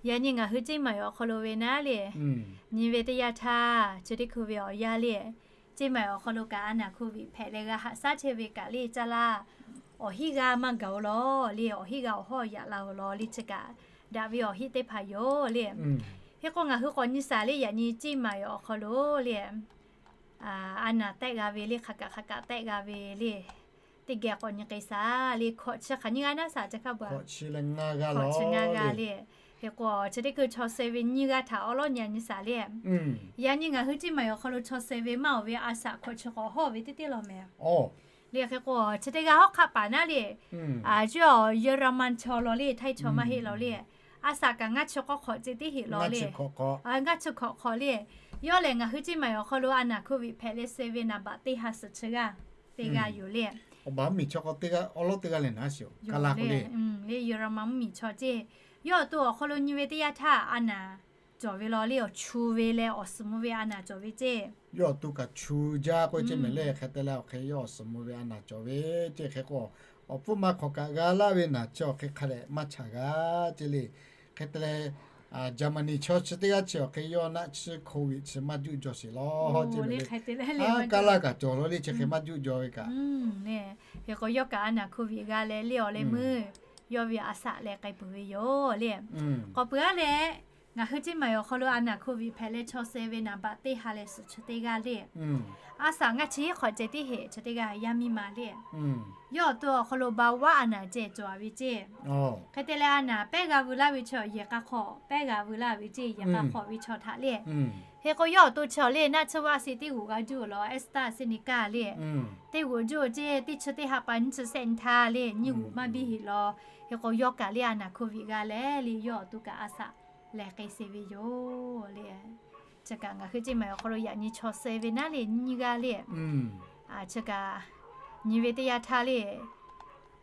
Yaꞈ nyi ngaˬ hui Ceˇ maˬ awˬ hk'aw lo ve naˉ le, nyi ve teˇ yanˇ htaˇ chi teˇ hkui ve awˬ yaˇ le, Ceˇ maˬ awˬ hk'aw lo kaꞈ a naˍ hkoˍviˆ hpehꞈ leh g'a haꞈ shaˉ chehˇ ve kaꞈ le caˇ laˇ, awˬ hiˉ g'aˇ maˇ gaˬ-oˬ law le, awˬ hiˉ g'aˇ awˬ hawˉ yaꞈ la-oˬ law le chi kaꞈ daꞈ ve awˬ heˆ teˇ hpaˍ yoˬ le. Hk'e k'o ngaˬ hui k'awꞈ nyi shaˍ le, yaꞈ nyi Ceˇ maˬ awˬ hk'aw lo le, a naˍ tehˆ g'a ve le, hk'aˬ kaꞈ hk'aˬ kaꞈ tehˆ g'a ve le, teˇ geh k'awꞈ nyi k'ai shaˍ le. Hkawꞈ chi hk'aˬ nyiˇ g'aˇ naˉ shaˍ ca hk'a ba, hkawꞈ chi ngaˇ g'aˇ le. Hk'e k'o chi teˇ hkui chaw suh ve nyiˇ g'aˇ htaꞈ awˉ lawˉ nyi nyi shaˍ le. Yaꞈ nyi ngaˬ hui Ceˇ maˬ awˬ hk'aw lo chaw suh ve maˇ-oˬ ve a shaꞈ hkawꞈ chi k'awꞈ hawˇ ve teˇ teˇ law mehˍ le. Hk'e k'o chi teˇ g'aˇ hawˉ hk'aˆ paˍ naˉ le, a ciˉ awˬ Yeˍraˍmanˍ chaw law le, Htaiˇ chaw maˇ heˆ law le. A shaꞈ kaꞈ ngaˇ chi k'awˇ hk'awꞈ ceh tiˉ heˆ law le. Ngaˇ chi hkawꞈ hk'awꞈ le. Yawˇ lehˬ ngaˬ hui Ceˇ maˬ awˬ hk'aw lo a naˍ hkoˍviˆ hpehꞈ leh suh ve naˍ baꞈ teˇ ha suhˍ chi g'aˇ teˇ g'aˇ yoˬ le. Awˬ baˬ mvuhˇmiˬ chaw k'o teˇ g'aˇ awˉ lawˉ teˇ g'aˇ lehˬ naˉ sheˍ-oˬ, kaˇ laˇ k'o le. Le Yeˍraˍmanˍ mvuhˇmiˬ chaw ceˇ, yawˇ awˬ to awˬ hk'aw lo nyi ve teˇ yanˇ htaˇ a naˍ cawˬ ve law le, awˬ chu ve leh awˬ suhˍ mvuh ve a naˍ cawˬ ve ceˇ. Yawˇ awˬ to kaꞈ chu jaˇ k'oˆ ve ceˇ mehˍ le. Hk'e te leh awˬ hk'e yawˇ awˬ suhˍ mvuh ve a naˍ cawˬ ve ceˇ. Hk'e k'o awˬ pfuhˇ ma hk'awꞈ kaꞈ g'a laˇ ve naˍ chi awˬ hk'e hk'a dehꞈ maˇ chaˬ g'a ceˇ le. Hk'e te leh, Jaˍmaˍniˍ chaw chi teˇ g'aˇ chi awˬ hk'e yawˇ naˆ tsuhˇ hkoˍviˆ chi maˇ juˆ jaw sheˍ law ceˇ le. Kaˇ laˇ kaꞈ cawˬ law le, chi hk'e maˇ juˆ jaw ve kaꞈ. Hk'e k'o yawˇ kaꞈ a naˍ hkoˍviˆ g'a leh le awˬ leh meuˇ yawˇ ve a shaꞈ leh k'ai peuˬ ve yoˬ le. K'awꞈ peuˬ-aˉ leh, ngaˬ hui Ceˇ maˬ awˬ hk'aw lo a naˍ hkoˍviˆ hpehꞈ leh chaw suh ve naˍ baꞈ teˇ ha leh suhˍ chi teˇ g'aˇ le. A shaꞈ ngaˇ chi hiˉ hk'awꞈ ceh tiˉ heˆ, chi teˇ g'aˇ yaˇ miˇ ma le. Yawˇ awˬ to awˬ hk'aw lo ba vaˉ a naˍ ceh cawˬ ve ceˇ. Hk'e te leh a naˍ pehˉ g'a veu laˇ ve chaw yehˬ k'a hk'awꞈ pehˉ g'a veu laˇ ve ceˇ, yehˬ k'a hk'awꞈ ve chaw htaꞈ le. Hk'e k'o yawˇ awˬ to chi awˬ le naˆ tsuhˇ vaˆ shiˆ teˇ g'uˬ g'a juˇ-oˬ law, AstraZeneca le. Teˇ g'uˬ juˇ-oˬ ceˇ, teˇ chi teˇ ha pa nyiˇ chi shehˆ nyi htaˇ le nyiˇ g'uˬ maˇ biˇ heˆ law. Hk'e k'o yawˇ kaꞈ le a naˍ hkoˍviˆ g'a leh le yawˇ awˬ to kaꞈ a shaꞈ leh k'ai suh ve yoˬ le. Chi kaꞈ ngaˬ hui Ceˇ maˬ awˬ hk'aw lo yaꞈ nyi chaw suh ve naˉ le nyiˇ g'aˇ le. Chi kaꞈ nyi ve teˇ yanˇ htaˇ le,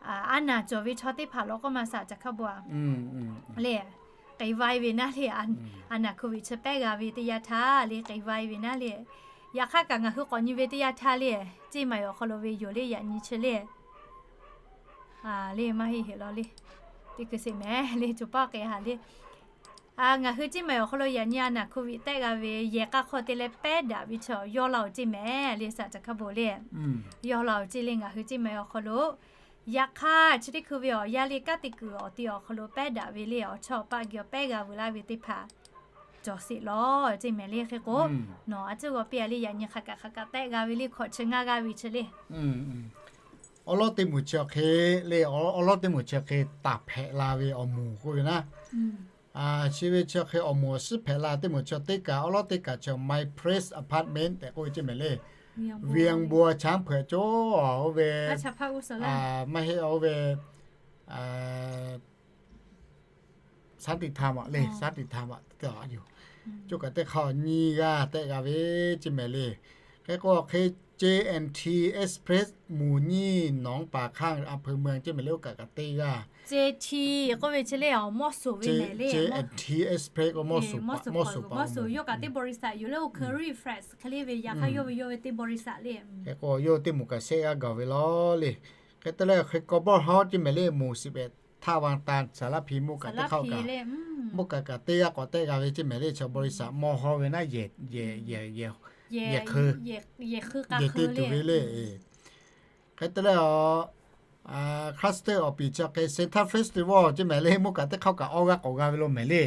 a naˍ cawˬ ve chaw teˇ hpaˍ law k'oˆ ma shaꞈ ca hk'a bo-a le, k'ai vaiˇ ve naˉ le, a naˍ hkoˍviˆ chi pehˉ g'a ve teˇ yanˇ htaˇ le k'ai vaiˇ ve naˉ le. Yaꞈ hk'aˇ kaꞈ ngaˬ hui k'awꞈ nyi ve teˇ yanˇ htaˇ le, Ceˇ maˬ awˬ hk'aw lo ve yoˬ le yaꞈ nyi chi le. Le maˇ heˆ heˆ law le, teˇ hkui sheˍ mehˍ le, co paˇ k'ai ha le. Ngaˬ hui Ceˇ maˬ awˬ hk'aw lo yaꞈ nyi a naˍ hkoˍviˆ tehˆ g'a ve yehˬ k'a hk'aw te leh pehˉ daꞈ ve chaw yawˇ laˇ-oˬ ceˇ mehˍ le, shaꞈ ca hk'a bo le. Yawˇ laˇ-oˬ ceˇ le ngaˬ hui Ceˇ maˬ awˬ hk'aw lo yaꞈ hk'aˇ chi teˇ hkui ve awˬ yaˇ le kanˉ te kuiˬ awˬ te awˬ hk'aw lo pehˉ daꞈ ve le awˬ chawˇ awˬ paˆ geh awˬ pehˉ g'a veu laˇ ve teˇ hpaˍ cawˬ sheˍ law ceˇ mehˍ le. Hk'e k'o nawˬ a tcuhˉ g'aw piˇ-a le yaꞈ nyi hk'aˬ kaꞈ hk'aˬ kaꞈ tehˆ g'a ve le hkawꞈ chi ngaˇ g'aˇ ve chi le. Awˉ lawˉ teˇ moˍ chi awˬ hk'e le, awˉ lawˉ teˇ moˍ chi awˬ hk'e taˍ hpehꞈ la ve awˬ moˍ k'oˆ ve naˉ, chi ve chi awˬ hk'e awˬ moˍ awˬ suhˉ hpehꞈ la teˇ moˍ chi teˇ kaꞈ awˉ lawˉ teˇ kaꞈ chi My Place Apartment tehꞈ k'oˆ ve ceˇ mehˍ le. Viengbuo chaˉ hpeuꞈ coˇ oˇ ve, maˇ heˆ oˇ ve สันติธรรม le, สันติธรรม tehꞈ yoˬ. Coˇ kaꞈ teˇ hk'aˇ nyiˇ g'aˇ tehˆ g'a ve ceˇ mehˍ le. Hk'e k'o hk'e J and T Express moˍ nyiˇ หนองป่าข้าง อำเภอเมือง ceˇ mehˍ le, oˇ kaꞈ kaꞈ teˇ g'aˇ. J T k'oˆ ve chi le, Mawˇ suˍ ve mehˍ le. J and T Express k'o Mawˇ suˍ, Mawˇ suˍ yawˇ kaꞈ teˇ บริษัท yoˬ le, oˇ Curry Fresh hk'e le ve yaꞈ hk'aˇ yawˇ ve yawˇ ve teˇ บริษัท le. Hk'e k'o yawˇ teˇ moˍ kaꞈ shehˆ g'aˇ gaˬ ve law le. Hk'e te leh hk'e k'awꞈ bawˆ haw ceˇ mehˍ le, moˍ shiˍ pehꞈ ท่าวังตาล สารพี mvuhˇ kaꞈ teˇ hk'aˇ kaꞈ, mvuhˇ kaꞈ kaꞈ teˇ g'aˇ k'awꞈ tehˆ g'a ve ceˇ mehˍ le. Chaw บริษัท mawˇ hawˇ ve naˉ yehˬ, yehˬ hk'eu, yehˬ te tuˬ ve le. Hk'e te leh, Cluster awˬ piˍ chi hk'e Singha Festival ceˇ mehˍ le. Mvuhˇ kaꞈ teˇ hk'aˇ kaꞈ awˇ g'aˇ k'awꞈ g'a ve law mehˍ le.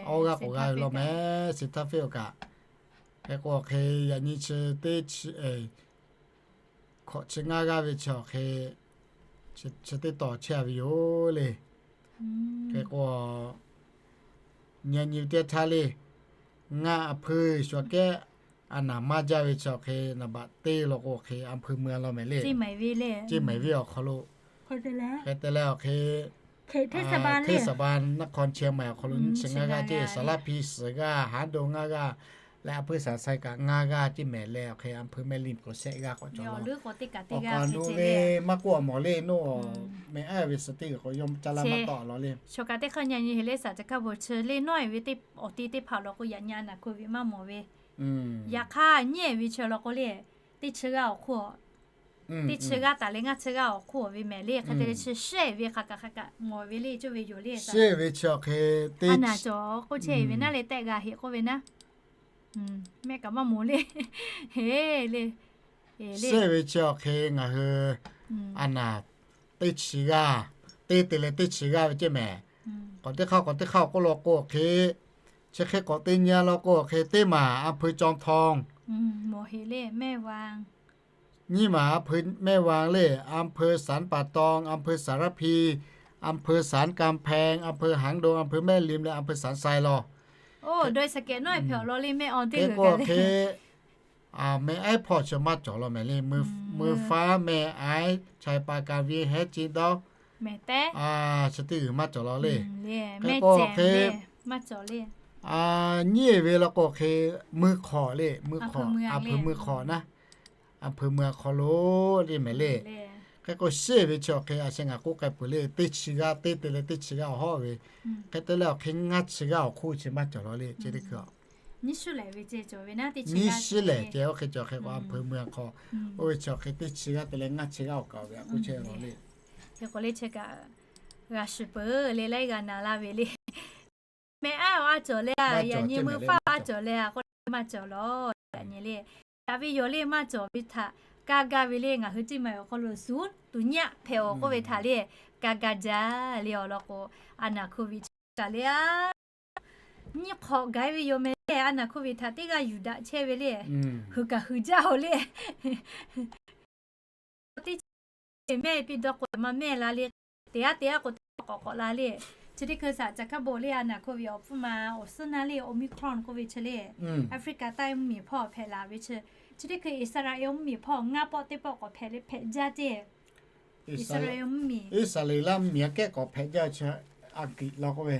Awˇ g'aˇ k'awꞈ g'a ve law mehˍ, Singha Festival kaꞈ. Hk'e k'o hk'e yaꞈ nyi chi teˇ chi hkawꞈ chi ngaˇ g'aˇ ve chi awˬ hk'e, chi teˇ taw chehˇ a ve yoˬ le. Hk'e k'o, nyi nyi teˇ htaˇ le, ngaˬ a hpui shu kehˉ a naˍ maˇ jaˇ ve chi awˬ hk'e, naˍ baꞈ teˇ law k'o hk'e, a hpui mui a law mehˍ le. Ceˇ mehˍ ve awˬ hk'aw lo, hk'e te leh awˬ hk'e, เทศบาลนครเชียงใหม่ awˬ hk'aw lo nyiˇ chi ngaˇ g'aˇ ceˇ, สารพี suhˍ g'aˇ, หางดง ngaˇ g'aˇ, leh a hpui Sanˍ sai kaꞈ ngaˇ g'aˇ ceˇ mehˍ leh awˬ hk'e, a hpui แม่ริม k'o shehˆ g'aˇ k'awꞈ cawˬ law. Awˬ ka nu ve maˇ k'oˆ a mawˬ le, nawˬ mehˍ aˉ ve suh teˇ g'uiˬ k'o yawˇ ca laˇ maˇ tawˆ law le. Chaw kaꞈ teˇ hk'aˇ nyi nyi heˍ le, saˍ ca hkaˇ bon chi le nawˉ e ve teˇ awˬ te teˇ hpaˍ law k'o yaꞈ nyi a naˍ hkoˇ ve maˇ mawˬ ve. Yaꞈ hk'aˇ nyi e ve chi law k'o le, teˇ chi g'aˇ awˬ hk'oˆ, teˇ chi g'aˇ taˍ leh ngaˇ chi g'aˇ awˬ hk'oˆ ve mehˍ le. Hk'e te leh chi shehˆ ve hk'aˬ kaꞈ hk'aˬ kaꞈ mawˬ ve le, cawˇ ve yoˬ le. Shehˆ ve chi awˬ hk'e, a naˍ cawˬ k'oˆ chehˇ ve naˉ le, tehˆ g'a heꞈ k'oˆ ve naˉ. Mehˆ kaꞈ maˇ mawˬ le. Heˍ le. Shehˆ ve chi awˬ hk'e ngaˬ hui a naˍ teˇ chi g'aˇ, teˇ te leh teˇ chi g'aˇ ve ceˇ mehˍ. K'awꞈ teˇ hk'aˇ k'awꞈ teˇ hk'aˇ awˬ k'oˆ law k'o hk'e, chi hk'e k'awꞈ te nyi a law k'o hk'e, teˇ maˬ a hpui จอมทอง, nyiˇ maˬ a hpui แม่วาง le, a hpui สันป่าตอง, a hpui สารพี, a hpui สันกำแพง, a hpui หางดง, a hpui แม่ริม leh a hpui สันทราย law. Hk'e k'o hk'e, mehˆ aiˉ hpawˇ chi maˇ cawˬ law mehˍ le. Mui faˉ mehˆ aiˉ, chai pa ka vi hehˉ ci dawˇ, chi teˇ g'uiˬ maˇ cawˬ law le. Hk'e k'o hk'e, nyiˇ ve law k'o hk'e, mui hk'awꞈ le, mui hk'awꞈ, a hpui mui hk'awꞈ naˉ, a hpui mui a hk'aw lo le mehˍ le. Hk'e k'o shehˆ ve chi awˬ hk'e a sheh ngaˬ k'oˆ k'ai peuˬ le, teˇ chi g'aˇ, teˇ te leh teˇ chi g'aˇ awˬ hawˉ ve. Hk'e te leh awˬ hk'e ngaˇ chi g'aˇ awˬ hk'oˆ chi maˇ cawˬ law le, chi teˇ hkui a. Nyiˇ shiˉ lehˬ ceh oˇ hk'e cawˬ hk'e k'o a hpui mui a hk'aw, oˇ ve chi awˬ hk'e teˇ chi g'aˇ te leh ngaˇ chi g'aˇ awˬ kaˍ ve a k'oˆ chehˇ law le. Hk'e k'o le chi kaꞈ g'a shiˍ peuˬ le, laiˉ g'a na laˇ ve le. Mehˆ aiˉ awˬ a cawˬ leh a, yaꞈ nyi mui faˉ a cawˬ leh a k'oˆ le maˇ cawˬ law. Yaꞈ nyi le, daꞈ ve yoˬ le maˇ cawˬ ve htaꞈ ka ga ve le. Ngaˬ hui teˇ maˬ awˬ hk'aw lo suˉ tuˬ nyaˆ hpehꞈ awˬ k'oˆ ve htaꞈ le, ka ga jaˇ le awˬ lawn k'o, a naˍ hkoˇ ve chi kaꞈ le a, nyiˇ hk'awꞈ gaˬ ve yoˬ mehˍ le. A naˍ hkoˇ ve htaꞈ teˇ g'aˇ yuˬ daꞈ chehˇ ve le, hui kaꞈ hui jaˇ oˬ le. Teˇ chi mehˆ piˇ dawˇ k'o maˇ mehˆ la le. Teˇ g'aˇ teˇ g'aˇ k'o teˇ k'awꞈ k'awꞈ la le. Chi teˇ hkui saˍ ca hkaˇ bon le, a naˍ hkoˇ ve awˬ hpfuhˇ ma awˬ suhˉ naˉ le Omicron k'oˆ ve chi le, Africa taˇ mvuhˇmiˬ hpawˇ hpehꞈ la ve chi. Chi teˇ hkui Iˉsaˍreˍlaˆ mvuhˇmiˬ hpawˇ ngaˇ pawˆ teˇ pawˆ k'awꞈ hpehꞈ le, hpehꞈ jaˇ ceˇ. Iˉsaˍreˍlaˆ mvuhˇmiˬ, Iˉsaˍreˍlaˆ mvuhˇmiˬ aꞈ kehˉ k'awꞈ hpehꞈ jaˇ chi, Aˍkiˍ law k'oˆ ve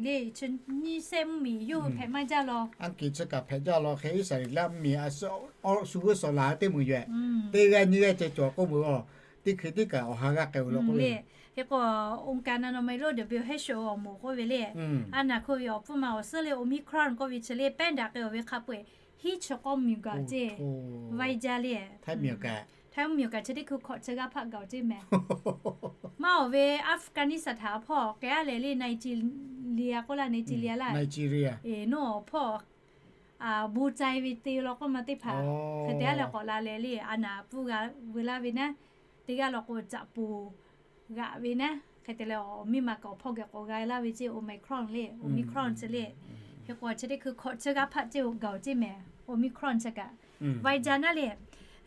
le. Chi nyiˇ sehˆ mvuhˇmiˬ yawˇ hui hpehꞈ maˇ jaˇ law. Aˍkiˍ chi kaꞈ hpehꞈ jaˇ law hk'e, Iˉsaˍreˍlaˆ mvuhˇmiˬ a shu g'uˇ suhˍ la teˇ mvuhˬ yoˬ. Teˇ g'aˇ nyiˇ g'aˇ ceh cawˬ k'oˆ meuˬ a, teˇ hkui teˇ kaꞈ awˬ ha g'aˇ k'ai oˬ law k'oˆ ve. Hk'e k'o, องค์การอนามัยโลก WHO awˬ moˍ k'oˆ ve le, a naˍ hkoˇ ve awˬ hpfuhˇ ma awˬ suhˉ le Omicron k'oˆ ve chi le, pehˉ daꞈ k'ai oˬ ve hk'a peu-eˬ hiˉ chi k'awˇ miˬ gaˬ ceˇ, vaiˇ jaˇ le. Htaiˇ mvuhˇmiˬ kaꞈ chi teˇ hkui hkawꞈ chi g'aˇ hpaˆ gaˬ oˬ ceˇ mehˍ. Maˇ awˬ ve Afghanistan htaꞈ hpawˇ k'ai a leh le, Nigeria k'oˆ laˇ, Nigeria laˇ, nawˬ awˬ hpawˇ bon cai ve te law k'oˆ ma teˇ hpaˍ hk'e te a leh k'awꞈ la leh le, a naˍ pfuhˇ g'a veu laˇ ve naˉ, teˇ g'aˇ law k'o caꞈ poˬ g'aꞈ ve naˉ, hk'e te leh awˬ miˇ ma kaꞈ awˬ hpawˇ geh k'awꞈ g'a laˇ ve ceˇ, Omicron le, Omicron chi le. Hk'e k'o chi teˇ hkui hkawꞈ chi g'aˇ hpaˆ ceˇ oˬ gaˬ oˬ ceˇ mehˍ, Omicron chi kaꞈ. Vaiˇ jaˇ naˉ le.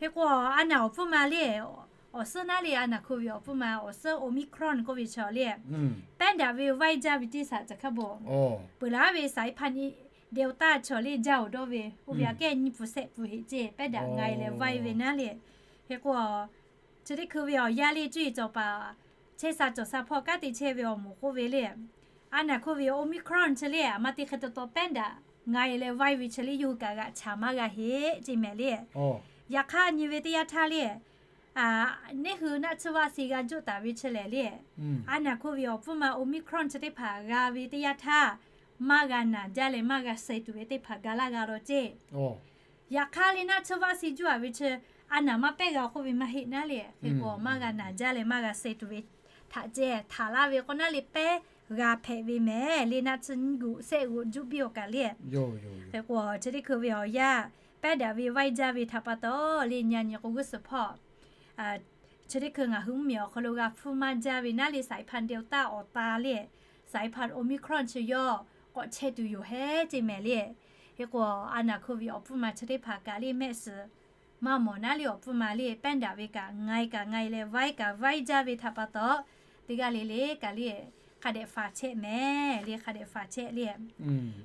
Hk'e k'o a naˍ awˬ hpfuhˇ ma le, awˬ suhˉ naˉ le, a naˍ hkoˇ ve awˬ hpfuhˇ ma awˬ suhˉ Omicron k'oˆ ve chi le, pehˉ daꞈ ve vaiˇ jaˇ ve teˇ saˍ ca hkaˇ bon. Peuˬ laˬ ve saiˉ hpaˇ nyi Delta chaw le jaˇ oˬ dawˇ ve, oˇ ve aꞈ kehˉ nyiˇ pfuhˍ sehˆ pfuhˍ heˆ ceˇ, pehˉ daꞈ nga e leh vaiˇ ve naˉ le. Hk'e k'o chi teˇ hkui ve awˬ yaˇ le cuˇ yiˍ cawˬ paˍ chehˇ sha cawˬ sha hpawˇ kanˉ te chehˇ ve awˬ moˍ k'oˆ ve le, a naˍ hkoˇ ve Omicron chi le, aˬ ma te hk'e taw taw pehˉ daꞈ nga e leh vaiˇ ve chi le, yawˇ hui kaꞈ g'aꞈ chaˍ maˇ g'a heˆ ceˇ mehˍ le. Yaꞈ hk'aˇ nyi ve teˇ yanˇ htaˇ le, neˇ hui naˆ tsuhˇ vaˆ si g'a juˆ taˍ ve chi lehˬ le, a naˍ hkoˇ ve awˬ hpfuhˇ ma Omicron chi teˇ hpaˍ g'a ve teˇ yanˇ htaˇ, maˇ g'a naˬ jaˇ leh maˇ g'a suh tuˬ ve teˇ hpaˍ ga laˇ g'a law ceˇ. Yaꞈ hk'aˇ le naˆ tsuhˇ vaˆ si juˆ a ve chi, a naˍ maˇ pehˉ g'a k'oˆ ve maˇ heˆ naˉ le. Hk'e k'o maˇ g'a naˬ jaˇ leh maˇ g'a suh tuˬ ve htaꞈ htaꞈ ceh htaꞈ laˇ ve k'o naˉ le pehˉ g'a hpehꞈ ve mehˍ le. Naˆ tsuhˇ nyiˇ g'uꞈ shehˆ g'uꞈ juˆ biˇ awˬ kaꞈ le. Hk'e k'o chi teˇ hkui ve awˬ yaˇ pehˉ daꞈ ve vaiˇ jaˇ ve htaꞈ pa taw le, nyi nyi k'o g'uˇ suhˍ hpawˇ chi teˇ hkui ngaˬ hui mvuhˇmiˬ awˬ hk'aw lo g'a hpfuhˇ maˇ jaˇ ve naˉ le สายพันธุ์ Delta awˬ ta le, สายพันธุ์ Omicron chi yawˇ k'awꞈ chehˇ tuˬ yoˬ hehˉ ceˇ mehˍ le. Hk'e k'o a naˍ hk'oˆ ve awˬ pfuhˇ ma chi teˇ hpaˍ kaꞈ le mehˆ suhˍ maˇ mawˬ naˉ le awˬ pfuhˇ ma le pehˉ daꞈ ve kaꞈ ngaiˬ kaꞈ ngaiˬ leh vaiˇ kaꞈ vaiˇ jaˇ ve htaꞈ pa taw, teˇ g'aˇ le le kaꞈ le hk'a dehꞈ faˍ chehˆ mehˍ le, hk'a dehꞈ faˍ chehˆ le.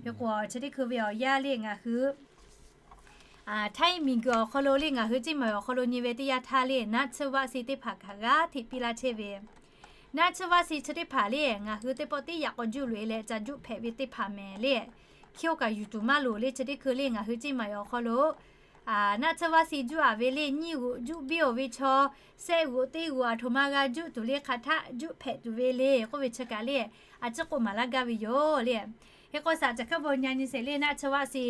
Hk'e k'o chi teˇ hkui ve awˬ yaˇ le ngaˬ hui Htaiˇ miˬguiˬ awˬ hk'aw lo le ngaˬ hui Ceˇ maˬ awˬ hk'aw lo nyi ve teˇ yanˇ htaˇ le naˆ tsuhˇ vaˆ si teˇ hpaˍ kaꞈ g'aˇ hteꞈ piˇ laˇ chehˇ ve. Naˆ tsuhˇ vaˆ si chi teˇ hpaˍ le ngaˬ hui teˇ pawˆ teˇ yaꞈ k'aw juˇ loꞈ e leh ca juˇ hpehꞈ ve teˇ hpaˍ mehˍ le. Hkiˇ oˇ kaꞈ yuˬ tuˬ maˇ loˍ le chi teˇ hkui le ngaˬ hui Ceˇ maˬ awˬ hk'aw lo naˆ tsuhˇ vaˆ si juˇ a ve le nyiˇ g'uꞈ juˇ biˇ oˬ ve chaw, shehˆ g'uꞈ teˇ g'uꞈ aˬ htoꞈ ma g'a juˇ tuˬ le hk'aˬ htaˆ juˇ hpehꞈ tuˬ ve le k'oˆ ve chi kaꞈ le a ciˉ k'oˆ maˍ laˇ gaˇ ve yoˬ le. Hk'e k'o shaꞈ caˬ hkaˉ bvuhꞈ nyi nyi sheˍ le naˆ tsuhˇ vaˆ si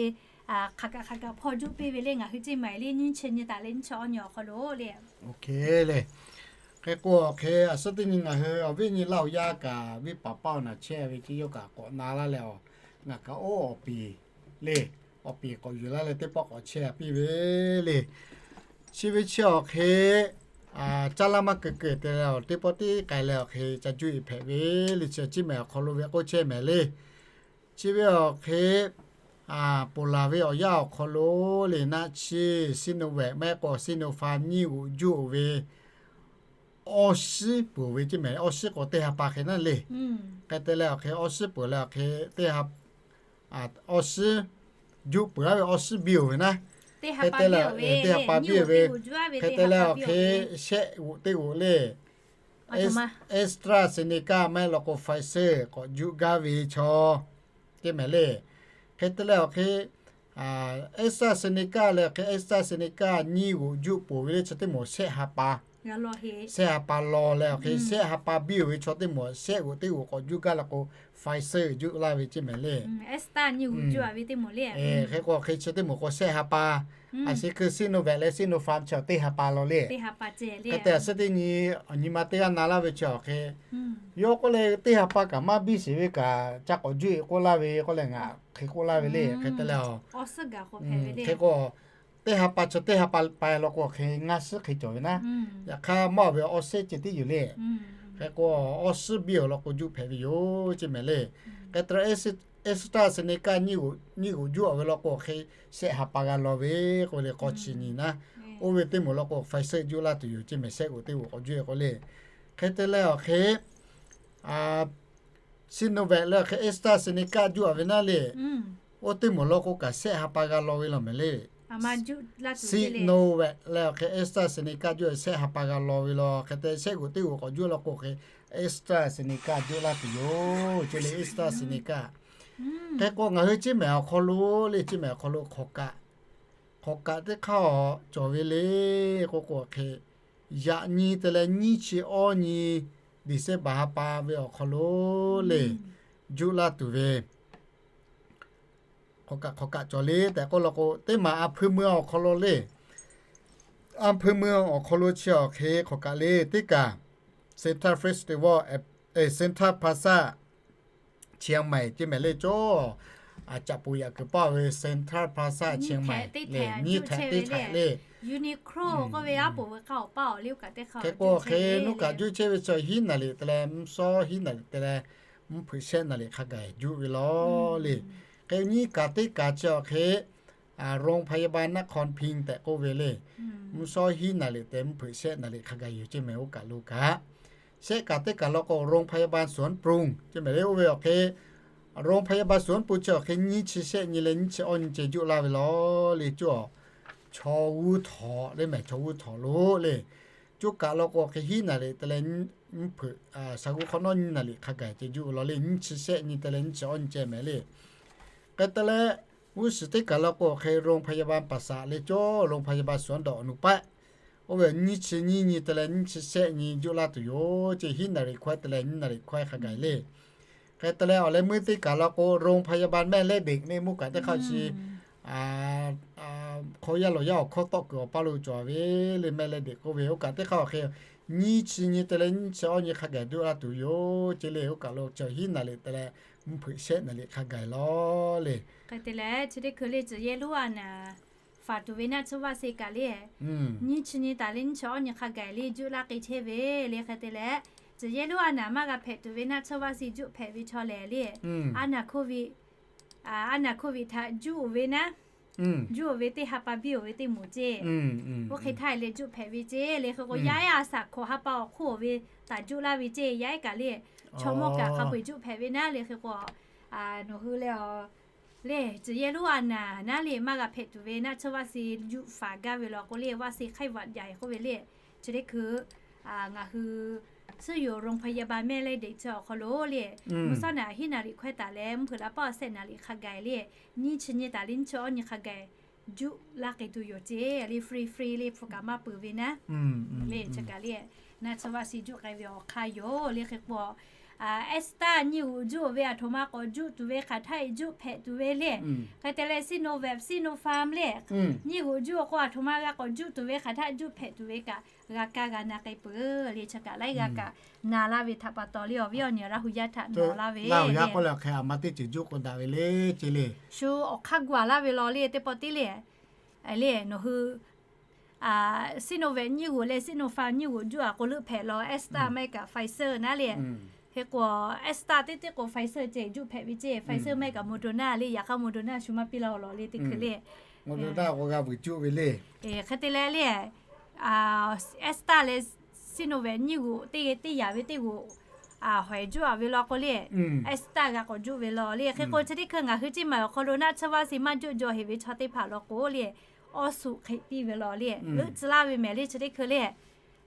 hk'aˬ kaꞈ hk'aˬ kaꞈ hpawˇ juˇ piˇ ve le ngaˬ hui Ceˇ maˬ le nyiˇ chi nyi taˍ leh nyiˇ chi awˇ nyi awˬ hk'aw lo le. Hk'e k'o hk'e a suhˉ teˇ nyi ngaˬ hui awˬ viˉ nyi laˇ awˬ yaˇ kaꞈ viˉ paˍ paˇ awˬ naˬ chehˇ ve chi yawˇ kaꞈ k'awꞈ na laˇ leh a, ngaˬ kaꞈ oˇ awˬ piˍ le, awˬ piˍ k'awꞈ yuˬ laˇ leh teˇ pawˆ k'awꞈ chehˇ a piˇ ve le. Chi ve chi awˬ hk'e caˇ laˇ maˇ keu keu te leh teˇ pawˆ tiˉ k'ai leh awˬ hk'e ca juˇ e hpehꞈ ve le chi Ceˇ maˬ awˬ hk'aw lo ve k'oˆ chehˇ mehˍ le. Chi ve awˬ hk'e ponˬ laˬ ve awˬ yaˇ awˬ hk'aw lo le naˆ chi Sinovac maˇ heˆ k'o Sinopharm nyiˇ g'uꞈ juˇ oˬ ve awˇ shiˉ peuˬ ve Ceˇ maˬ awˇ shiˉ k'o teˇ ha pa hk'e naˉ le. Hk'e te leh awˬ hk'e awˇ shiˉ peuˬ leh awˬ hk'e teˇ ha awˇ shiˉ juˇ peuˬ aˉ ve awˇ shiˉ biˇ oˬ ve naˉ. Hk'e te leh teˇ ha pa biˇ oˬ ve, hk'e te leh awˬ hk'e shehˆ g'uꞈ teˇ g'uꞈ le AstraZeneca maˇ heˆ law k'o Pfizer k'awꞈ juˇ gaˇ ve chaw Ceˇ maˬ le. Hk'e te leh awˬ hk'e AstraZeneca leh awˬ hk'e AstraZeneca nyiˇ g'uꞈ juˇ peuˬ ve le chaw teˇ moˍ shehˆ ha pa shehˆ ha pa law leh awˬ hk'e shehˆ ha pa biˇ oˬ ve chaw teˇ moˍ shehˆ g'uꞈ teˇ g'uꞈ k'awꞈ juˇ gaˇ la k'o Pfizer juˇ laˇ ve Ceˇ maˬ le. Hk'e k'o hk'e chi teˇ moˍ k'o shehˆ ha pa, a shi keu Sinovac leh Sinopharm chi teˇ ha pa law le. Hk'e te a suhˉ teˇ nyi awˬ nyi ma teˇ g'aˇ na laˇ ve chi awˬ hk'e yawˇ k'oˆ leh teˇ ha pa kaꞈ maˇ biˇ sheˍ ve kaꞈ ca k'awꞈ juˇ e k'oˆ laˇ ve k'oˆ leh ngaˬ hk'e k'oˆ laˇ ve le. Hk'e te leh hk'e k'o teˇ ha pa chi teˇ ha pa pa law k'o hk'e ngaˇ suhˉ hk'e cawˬ ve naˉ. Yaꞈ hk'aˇ maˇ oˬ ve awˇ shehˆ ceh tiˉ yoˬ le. Hk'e k'o awˇ suhˉ biˇ oˬ law k'o juˇ hpehꞈ ve yoˬ Ceˇ maˬ le. Hk'e te leh AstraZeneca nyiˇ g'uꞈ juˇ a ve law k'o hk'e shehˆ ha pa g'a law ve k'oˆ ve le k'awˇ chi nyi naˉ. Oˇ ve teˇ moˍ law k'o Pfizer juˇ laˇ tuˬ yoˬ Ceˇ maˬ shehˆ g'uꞈ teˇ g'uꞈ k'awꞈ juˇ e k'oˆ le. Hk'e te leh awˬ hk'e Sinovac leh awˬ hk'e AstraZeneca juˇ a ve naˉ le. Oˇ teˇ moˍ law k'o kaꞈ shehˆ ha pa g'a law ve law mehˍ le. Sinovac leh awˬ hk'e AstraZeneca juˇ shehˆ ha pa g'a law ve law hk'e te shehˆ g'uꞈ teˇ g'uꞈ k'awꞈ juˇ law k'o hk'e AstraZeneca juˇ laˇ tuˬ yoˬ Ceˇ le AstraZeneca. Hk'e k'o ngaˬ hui Ceˇ maˬ awˬ hk'aw lo le Ceˇ maˬ awˬ hk'aw lo hk'awꞈ kaꞈ hk'awꞈ kaꞈ teˇ hk'aˇ cawˬ ve le k'o k'o hk'e yaꞈ nyi te leh nyiˇ chi awˇ nyi December ha pa ve awˬ hk'aw lo le juˇ laˇ tuˬ ve hk'awꞈ kaꞈ hk'awꞈ kaꞈ cawˬ le tehꞈ k'oˆ law k'o teˇ maˬ a hpui mui awˬ hk'aw lo le a hpui mui awˬ hk'aw lo chi awˬ hk'e hk'awꞈ kaꞈ le teˇ kaꞈ Central Festival, Central Plaza Chiang Mai Ceˇ maˬ le cawˬ. Caꞈ poˍ yaꞈ kuiˬ paˇ ve Central Plaza Chiang Mai le nyiˇ htaiꞈ teˇ htaiꞈ le Uniqlo k'oˆ ve aˉ poˍ ve k'a awˬ paˇ awˬ le oˇ kaꞈ teˇ hk'a hk'e nuˇ kaꞈ juˇ chehˇ ve chaw hiˉ naˍ riˍ te leh mvuhˇ shawˉ hiˉ naˍ riˍ te leh mvuhˇ hpeuꞈ shehˆ naˍ riˍ hk'a gaˬ juˇ ve law le. Hk'e nyiˇ kaꞈ teˇ kaꞈ chi awˬ hk'e โรงพยาบาลนครพิงค์ tehꞈ k'oˆ ve le. Mvuhˇ shawˉ hiˉ naˍ riˍ te mvuhˇ hpeuꞈ shehˆ naˍ riˍ hk'a gaˬ yoˬ Ceˇ maˬ oˇ kaꞈ lo kaꞈ. Shehˆ kaꞈ teˇ kaꞈ law k'o โรงพยาบาลสวนปรุง Ceˇ maˬ le oˇ ve awˬ hk'e โรงพยาบาลสวนปรุง chi awˬ hk'e nyiˇ chi shehˆ nyi leh nyiˇ chi awˇ nyi ceh juˇ laˇ ve law le cawˬ. Chaw g'uˇ htawnˍ le mehˍ chaw g'uˇ htawnˍ lo le. Coˇ kaꞈ law k'o hk'e hiˉ naˍ riˍ te leh mvuhˇ hpeuꞈ shaˍ g'uˇ hk'awꞈ nawˉ nyiˇ naˍ riˍ hk'a gaˬ ceh juˇ ve law le nyiˇ chi shehˆ nyi te leh nyiˇ chi awˇ nyi ceh mehˍ le. Hk'e te leh g'uˇ suhˍ teˇ kaꞈ law k'o hk'e โรงพยาบาลประสาท le cawˬ โรงพยาบาลสวนดอกอนุรักษ์ oˇ ve nyiˇ chi nyiˇ nyi te leh nyiˇ chi shehˆ nyi juˇ laˇ tuˬ yoˬ ceˇ hiˉ naˍ riˍ hkawehˇ te leh nyiˇ naˍ riˍ hkawehˇ hk'a gaˬ le. Hk'e te leh awˬ leh meuˇ teˇ kaꞈ law k'o โรงพยาบาลแม่เหล็ก le mvuhˇ kaꞈ teˇ hk'aˇ chi hk'aw yaˇ lawˬ yaˇ awˬ hkawˇ tawˆ kuiˬ awˬ paˇ lo cawˬ ve le แม่เหล็ก k'oˆ ve oˇ kaꞈ teˇ hk'aˇ awˬ hk'e Nyiˇ chi nyi te leh nyiˇ chi awˇ nyi hk'a gaˬ juˆ laˇ tuˬ yoˬ ceˇ le. Oˇ kaˬ lo chi hiˉ naˍ liꞈ te leh mvuhˇ hpeuꞈ shehˆ naˍ liꞈ hk'a gaˬ lawˬ le. Hk'e te leh chi teˇ hkui le tcuh yehˇ lonˉ a naˍ faˍ tuˬ ve naˆ tsuhˇ vaˆ se kaꞈ le, nyiˇ chi nyi taˍ le nyiˇ chi awˇ nyi hk'a gaˬ le juˆ laˇ k'ai chehˇ ve le. Hk'e te leh tcuh yehˇ lonˉ a naˍ maˇ g'a hpehꞈ tuˬ ve naˆ tsuhˇ vaˆ se juˆ hpehꞈ ve chaw lehˬ le, a naˍ hkoˇ ve, a naˍ hkoˇ ve htaꞈ juˆ oˬ ve naˉ, juˆ oˬ ve teˇ ha pa biˇ oˬ ve teˇ moˍ ceˇ. Oˇ hk'e htaˇ leh juˆ hpehꞈ ve ceˇ le. Hk'e k'o yaˇ ehˉ a shaꞈ hkawꞈ ha pa awˬ hk'oˆ oˬ ve htaꞈ juˆ laˇ ve ceˇ. Yaˇ ehˉ kaꞈ le chaw mawˇ kaꞈ hk'a peu-eˬ juˆ hpehꞈ ve naˉ le. Hk'e k'o nawˬ hui leh a le tcuh yehˇ lonˉ a naˍ naˉ le maˇ g'a hpehꞈ tuˬ ve naˆ tsuhˇ vaˆ se juˆ faˍ gaˇ ve law k'o le, vaˆ se ไข้หวัดใหญ่ k'oˆ ve le. Chi teˇ hkui ngaˬ hui suhˉ yoˬ โรงพยาบาลแม่สอด chi awˬ hk'aw lo le, mvuhˇ shawˉ naˍ hiˉ naˍ liꞈ hkawehˇ taˍ leh mvuhˇ hpeuꞈ la paˆ awˬ shehˆ naˍ liꞈ hk'a gaˬ le, nyiˇ chi nyi taˍ le nyiˇ chi awˇ nyi hk'a gaˬ juˆ laˇ k'ai tuˬ yoˬ ceˇ le. Free free le hpu kaꞈ maˇ peuˬ ve naˉ le. Chi kaꞈ le naˆ tsuhˇ vaˆ se juˆ k'ai ve awˬ hk'aˇ yoˬ le. Hk'e k'o Estateˇ nyiˇ g'uꞈ juˆ oˬ ve aˬ htoꞈ ma k'awꞈ juˆ tuˬ ve hk'aˬ htaˇ juˆ hpehꞈ tuˬ ve le. Hk'e te leh Sinovac, Sinopharm le nyiˇ g'uꞈ juˆ awˬ k'o aˬ htoꞈ ma g'a k'awꞈ juˆ tuˬ ve hk'aˬ htaˇ juˆ hpehꞈ tuˬ ve kaꞈ g'a kaˇ g'a na k'ai peuˬ le. Chi kaꞈ laiˉ g'aˇ kaꞈ na laˇ ve htaꞈ pa taw le awˬ viˉ awˬ nyi Laˇ hu yaˇ htaꞈ nawˬ laˇ ve le k'oˆ leh awˬ hk'e a ma teˇ ceuˬ juˆ k'oˆ daꞈ ve le ceˇ le. Shu awˬ hk'aˇ gu a laˇ ve law le teˇ pawˆ tiˉ le. Le nawˬ hui Sinovac nyiˇ g'uꞈ leh Sinopharm nyiˇ g'uꞈ juˆ a k'o leuˆ hpehꞈ law Estateˇ maˇ heˆ kaꞈ Pfizer naˉ le. Hk'e k'o Estateˇ teˇ teˇ k'o Pfizer ceh juˆ hpehꞈ ve ceˇ. Pfizer maˇ heˆ kaꞈ Moderna le. Yaꞈ hk'aˇ Moderna shu maˇ piˇ laˇ awˬ lawn le teˇ hkui le. Moderna k'o g'a vuiˬ juˆ ve le. Hk'e te leh le Estateˇ leh Sinovac nyiˇ g'uꞈ teˇ teˇ yaꞈ ve teˇ g'uꞈ hawehˬ juˆ a ve law k'o le, Estateˇ g'a k'awꞈ juˆ ve law le. Hk'e k'o chi teˇ hkui ngaˬ hui ceˇ maˬ awˬ hk'aw lo naˆ tsuhˇ vaˆ se maˇ juˆ jaw heˍ ve chaw teˇ hpaˍ law k'o le, awˇ suhˍ hk'e piˇ ve law le. Leuˆ tcuh laˇ ve mehˍ le chi teˇ hkui le.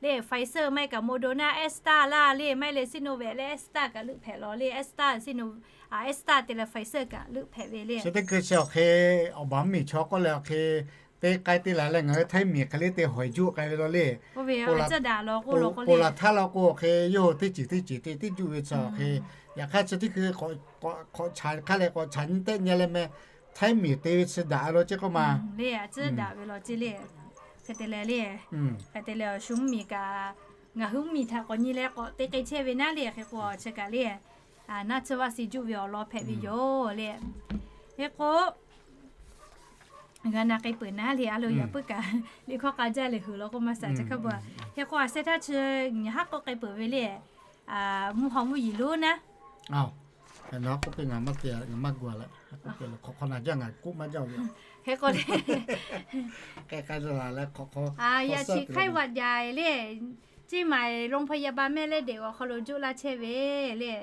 Le Pfizer maˇ heˆ kaꞈ Moderna, Estateˇ laˇ le, maˇ heˆ leh Sinovac leh Estateˇ kaꞈ leuˆ hpehꞈ law le. Estateˇ Sino, Estateˇ te leh Pfizer kaꞈ leuˆ hpehꞈ ve le. Chi teˇ hkui chi awˬ hk'e awˬ baˬ mvuhˇmiˬ chaw k'oˆ leh awˬ hk'e te k'ai te laˬ leh ngaˬ hui Htaiˇ miˬ hk'e le te hawehˬ juˆ k'ai ve law le. Pon laˬ htaˇ law k'o awˬ hk'e yawˇ hui teˇ ceuˬ teˇ ceuˬ te tiˉ juˆ ve chi awˬ hk'e, yaꞈ hk'aˇ chi teˇ hkui hk'awꞈ cha hk'aˇ leh k'awꞈ cha nyi tehˆ nyi leh meh Htaiˇ miˬ te ve chi daꞈ ve law ceˇ k'oˆ ma le. Tcuhˉ daꞈ ve law ceˇ le. Hk'e te leh le, hk'e te leh awˬ shu mvuhˇmiˬ kaꞈ ngaˬ hui mvuhˇmiˬ htaꞈ k'awꞈ nyi leh k'awꞈ te k'ai chehˇ ve naˉ le. Hk'e k'o chi kaꞈ le naˆ tsuhˇ vaˆ se juˆ ve awˬ lawn hpehꞈ ve yoˬ le. Hk'e k'o g'a na k'ai peuˬ naˉ le. A lo yaꞈ puiˉ kaꞈ liꞈ hkawˇ k'a jaˇ leh huiˬ law k'oˆ maˇ saˍ ca hk'a bvuhꞈ. Hk'e k'o a sheh htaˇ chi nyi haˉ k'awꞈ k'ai peuˬ ve le. Mvuhˇ haw mvuhˇ yeˬ lonˉ naˉ, k'oˆ ngaˬ maˇ te, ngaˬ maˇ gu a leh, hk'awꞈ hk'awꞈ na jaˇ ngaˬ k'oˆ maˇ jaˇ ve. Hk'e k'o le, yaꞈ chi ไข้หวัดใหญ่ le, ceˇ maˬ โรงพยาบาลแม่สอด awˬ hk'aw lo juˆ laˇ chehˇ ve le.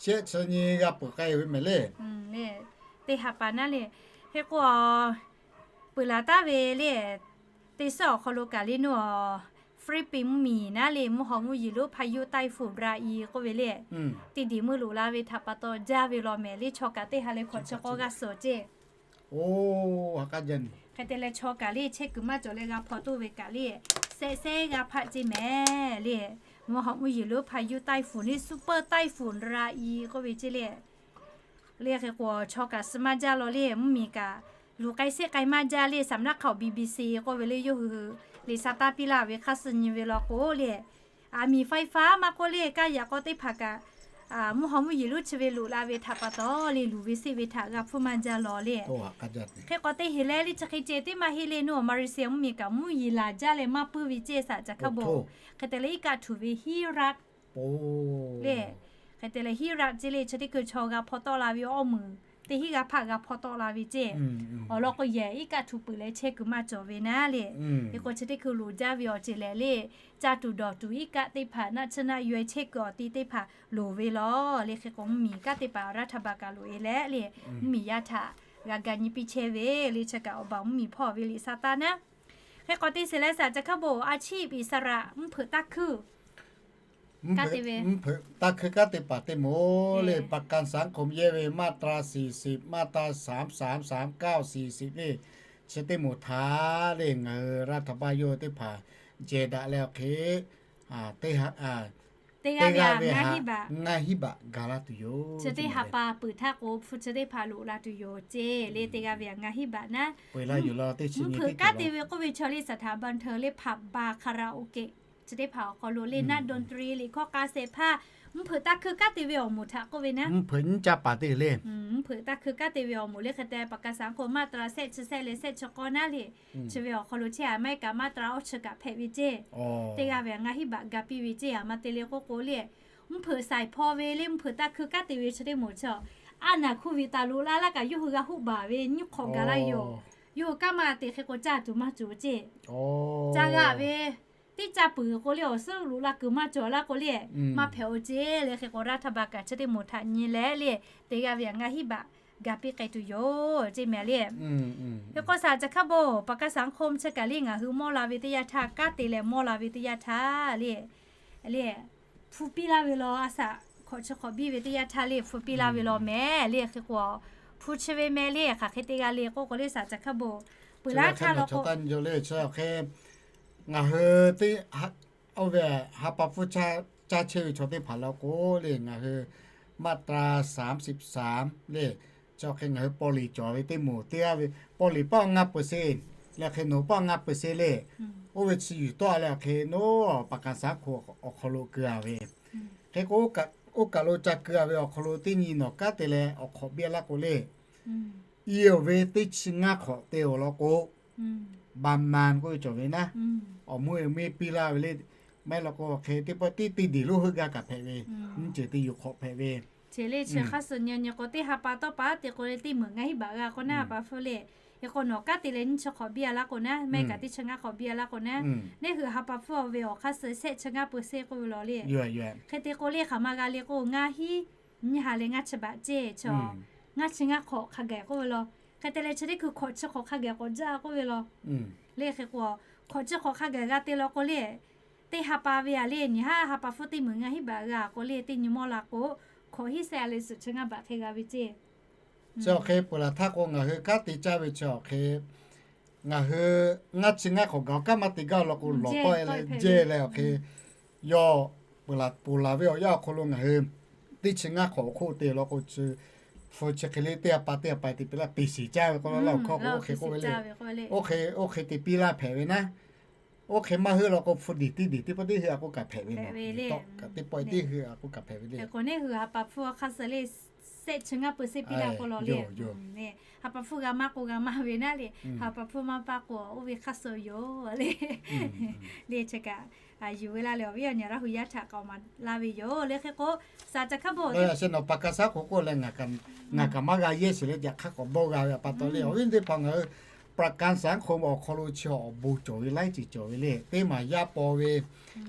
Shehˆ chi nyi g'a peuˬ k'ai ve mehˍ le. Teˇ ha pa naˉ le. Hk'e k'o peuˬ laˬ taˉ ve le, teˇ suhˉ awˬ hk'aw lo kaꞈ le naw, Philippines mvuhˇmiˬ naˉ le mvuhˇ haw mvuhˇ yeˬ lonˉ พายุไต้ฝุ่นราอี k'oˆ ve le, teˇ diˬ meuˇ loꞈ la ve htaꞈ pa taw jaˇ ve law mehˍ le. Chaw kaꞈ teˇ ha leh hkawꞈ chi k'awˇ g'aˇ suhˍ ceˇ. Hk'e te leh chaw kaꞈ le chehˇ kuiˬ maˇ cawˬ leh g'a hpaw toˆ ve kaꞈ le, sehˆ sehˆ g'a hpaˆ ceˇ mehˍ le. Mvuhˇ haw mvuhˇ yeˬ lonˉ พายุไต้ฝุ่น le, super ไต้ฝุ่นราอี k'oˆ ve ceˇ le. Le hk'e k'o chaw kaꞈ suh maˇ jaˇ law le, mvuhˇmiˬ kaꞈ luˬ k'ai sheˆ k'ai maˇ jaˇ le. Saˍ naˆ hk'aoˍ BBC k'oˆ ve le, yawˇ hui liꞈ sa taˇ piˇ laˇ ve hk'aˇ suh nyi ve law k'o le, a miˬ ไฟฟ้า maˇ k'oˆ le, kaˇ yaꞈ k'aw teˇ hpaˍ kaꞈ mvuhˇ haw mvuhˇ yeˬ lonˉ chi ve loꞈ la ve htaꞈ pa taw le, luˬ ve seˆ ve htaꞈ g'a hpfuhˇ maˇ jaˇ law le. Hk'e k'o teˇ heˍ leh le chi hk'e ceh teˇ maˇ heˆ le naw, Malaysia mvuhˇmiˬ kaꞈ mvuhˇ yeˬ laˬ jaˇ leh maˇ puiˇ ve ceˇ saˍ ca hk'a bvuhꞈ. Hk'e te leh iˉ kaˆ htuꞈ ve ฮิรัก le, hk'e te leh ฮิรัก ceˇ le, chi teˇ hkui chaw g'a hpaw tawˆ la ve awˇ meuˍ teˇ hinˉ g'a hpaˆ g'a hpaw tawˆ la ve ceˇ. Awˬ lawn k'o yehˬ iˉ kaˆ htuꞈ peuˬ leh chehˇ kuiˬ maˇ cawˬ ve naˉ le. Hk'e k'o chi teˇ hkui loˍ jaˇ ve awˬ ceuˬ lehˬ le, caˇ tuˬ dawˬ tuˬ iˉ kaˆ teˇ hpaˍ naˆ tsuhˇ naˆ yaweh chehˇ kuiˬ awˬ ti teˇ hpaˍ loˍ ve law le. Hk'e k'o mvuhˇmiˬ kanˉ teˇ hpaˍ รัฐบาล kaꞈ loˍ e leh le, mvuhˇmiˬ yaˇ htaꞈ g'a ga nyi piˇ chehˇ ve le. Chi kaꞈ awˬ baˬ mvuhˇmiˬ hpawˇ ve liꞈ sa taˇ naˉ. Hk'e k'o teˇ sheˍ leh saˍ ca hk'a bvuhꞈ อาชีพอิสระ mvuhˇ hpeuꞈ taˇ hkuiˇ, mvuhˇ hpeuꞈ taˇ hkuiˇ kanˉ teˇ hpaˍ teˇ moˍ le, ประกันสังคม yehˇ ve มาตราสี่สิบ มาตราสามสาม สามเก้า สี่สิบ le, chi teˇ moˍ htaꞈ le ngaˬ hui รัฐบาล yawˇ teˇ hpaˍ jehˬ daꞈ leh awˬ hk'e teˇ g'aˇ ve htaꞈ ngaˇ hinˉ baꞈ ga laˇ tuˬ yoˬ. Chi teˇ ha pa peuˬ htaˇ k'o hpu chi teˇ hpaˍ loꞈ la tuˬ yoˬ ceˇ le. Teˇ g'aˇ ve htaꞈ ngaˇ hinˉ baꞈ naˉ. Mvuhˇ hpeuꞈ kanˉ te ve k'oˆ ve chaw le สถานบันเทิง le ผับบาร์ คาราโอเกะ Chi teˇ hpaˍ awˬ hk'aw lo le นักดนตรี liꞈ hkawˇ k'a shehˍ hpaˇ, mvuhˇ hpeuꞈ taˇ hkui kanˉ te ve awˬ moˍ htaꞈ k'oˆ ve naˉ, mvuhˇ hpeuꞈ nyiˇ caˇ paˍ te le. Mvuhˇ hpeuꞈ taˇ hkui kanˉ te ve awˬ moˍ le hk'e te ประกันสังคม มาตรา shehˆ chi shehˆ leh shehˆ chi k'awˇ naˉ le. Chi ve awˬ hk'aw lo chehˇ a maˇ heˆ kaꞈ มาตรา awˇ chi kaꞈ hpehꞈ ve ceˇ. Teˇ g'aˇ ve a ngaˇ hinˉ baꞈ ga piˇ ve ceˇ a ma te le k'oˆ k'o le, mvuhˇ hpeuꞈ shaiˍ hpaw ve le mvuhˇ hpeuꞈ taˇ hkui kanˉ te ve chi teˇ moˍ chi, a naˬ hkuˇ ve taˍ lo laˇ laˇ kaꞈ yawˇ hui g'a huˆ baˬ ve nyiˇ hk'awꞈ gaˬ laˇ yoˬ. Yawˇ hui kanˉ maˇ te hk'e k'o caˇ tuˬ maˇ cawˬ ceˇ. Ca g'a ve teˇ caˇ peuˬ k'o le awˬ suhˉ lo la kuiˬ maˇ cawˬ laˇ k'o le, maˇ hpehꞈ-o ceˇ le hk'e k'o รัฐบาล kaꞈ chi teˇ moˍ htaꞈ nyi leh le, teˇ g'aˇ ve a ngaˇ hinˉ baꞈ ga piˇ k'ai tuˬ yoˬ ceˇ meh le. Hk'e k'o shaˍ ca hkaˇ bon ประกันสังคม chi kaꞈ le ngaˬ hui mawˇ la ve teˇ yanˇ htaˇ, kanˉ te leh mawˇ la ve teˇ yanˇ htaˇ le, le hpu piˇ laˇ ve law a shaꞈ hk'awꞈ chi hk'awꞈ biˇ ve teˇ yanˇ htaˇ le hpu piˇ laˇ ve law meh le hk'e k'o, hpu chi ve meh le hk'aˬ hk'e te g'a le k'oˆ k'o le shaˍ ca hkaˇ bon peuˬ laˇ htaˇ law k'o, ngaˬ hui teˇ oˇ ve ha pa hpfuhˇ caˇ chehˇ ve chaw teˇ hpaˍ law k'o le ngaˬ hui มาตรา สามสิบสาม le, chi hk'e ngaˬ hui paw liˍ cawˬ ve teˇ moˍ teˇ g'aˇ ve, paw liˍ paˆ ngaˇ เปอร์เซ็นต์ leh hk'e nawˬ paˆ ngaˇ เปอร์เซ็นต์ le, oˇ ve chi yuˬ tawˆ leh hk'e nawˬ ประกันสังคม awˬ hk'aw lo keu a ve, hk'e k'o oˇ kaˬ lo ca keu a ve awˬ hk'aw lo teˇ nyi nawˬ kanˉ te leh awˬ hk'awꞈ biˇ laˇ k'o le, i awˬ ve teˇ chi ngaˇ hk'awꞈ te awˬ lawn k'o, บำนาญ k'oˆ ve cawˬ ve naˉ, awˬ mvuhˇ e mvuhˇ e piˇ laˇ ve le, maˇ heˆ law k'o hk'e teˇ pawˆ tiˉ teˇ deˬ lonˉ heuˆ gaˇ kaꞈ hpehꞈ ve, nyiˇ ceuˬ teˇ yuˬ hk'awꞈ hpehꞈ ve. Chi le chi hk'aˇ suh nyi nyi k'o teˇ ha pa tawˇ pa te k'o le teˇ meunˍ ngaˇ hinˉ baꞈ g'a k'o naˉ pa hpfuhˇ le, hk'e k'o nawˬ kanˉ te leh nyiˇ chi hk'awꞈ biˇ a laˇ k'o naˉ, maˇ heˆ kaꞈ teˇ chi ngaˇ hk'awꞈ biˇ a laˇ k'o naˉ, neˇ hui ha pa hpfuhˇ ve awˬ hk'aˇ suh shehˆ chi ngaˇ เปอร์เซ็นต์ k'oˆ ve law le. Hk'e te k'o le hk'aˬ ma g'a le k'o ngaˇ hinˉ nyiˇ ha leh ngaˇ chi baꞈ ceˇ chi, ngaˇ chi ngaˇ hk'awꞈ hk'a gaˬ k'oˆ ve law. Hk'e te leh chi teˇ hkui hk'awꞈ chi hk'awꞈ hk'a gaˬ k'awꞈ jaˇ k'oˆ ve law. Le hk'e k'o hk'awꞈ chi hk'awꞈ hk'a gaˬ g'a te law k'o le, teˇ ha pa ve a le nyi haˉ ha pa hpfuhˇ teˇ meunˍ ngaˇ hinˉ baꞈ g'a k'o le teˇ nyi mawˇ la k'o, hk'awꞈ hinˉ shehˆ a leh suhˍ chi ngaˇ baꞈ hk'e g'a ve ceˇ. Chi awˬ hk'e peuˬ laˬ htaˇ k'o ngaˬ hui kanˉ te caˇ ve chi awˬ hk'e ngaˬ hui ngaˇ chi ngaˇ hk'awꞈ gaˬ kanˉ maˇ te gaˇ law k'o lawˬ tawˆ e leh jehˇ leh awˬ hk'e, yawˇ peuˬ laˬ ponˬ laˬ ve awˬ yanˇ awˬ hk'aw lo ngaˬ hui teˇ chi ngaˇ hk'awꞈ awˬ hk'oˆ te law k'o, hpu chi hk'e le teˇ ha pa teˇ ha pa te piˇ laˇ peˍ shiˍ caˇ ve k'o laˇ awˬ hk'aw k'o oˇ hk'e k'oˆ ve le. Oˇ hk'e oˇ hk'e te piˇ laˇ hpehꞈ ve naˉ, oˇ hk'e maˇ heuˆ law k'o hpu deˬ teˇ deˬ teˇ pawˆ teˇ hui a k'oˆ kaꞈ hpehꞈ ve le. Teˇ pawˆ teˇ hui a k'oˆ kaꞈ hpehꞈ ve le. K'o neˇ hui ha pa hpfuhˇ hk'aˇ suh le shehˆ chi ngaˇ เปอร์เซ็นต์ piˇ laˇ k'o law le. Ha pa hpfuhˇ g'a maˇ k'o g'a maˇ ve naˉ le, ha pa hpfuhˇ maˇ paˇ k'o oˇ ve hk'aˇ suh yoˬ le. Le chi kaꞈ yuˬ ve laˇ leh awˬ viˉ awˬ nyi Laˇ hu yaˇ htaꞈ k'awꞈ maˍ laˇ ve yoˬ le hk'e k'o, shaˍ ca hkaˇ bon nawˬ pa ka shaˉ hk'oˆ k'oˆ leh ngaˬ kaꞈ maˇ g'a yehˇ sheˍ leh yaꞈ hk'aˇ k'awꞈ dawˇ g'a ve a pa taw le awˬ viˉ teˇ hpaˍ ngaˬ hui ประกันสังคม awˬ hk'aw lo chi awˬ bon cawˬ ve laiˉ ceuˬ cawˬ ve le. Teˇ maˬ yaˇ paw ve,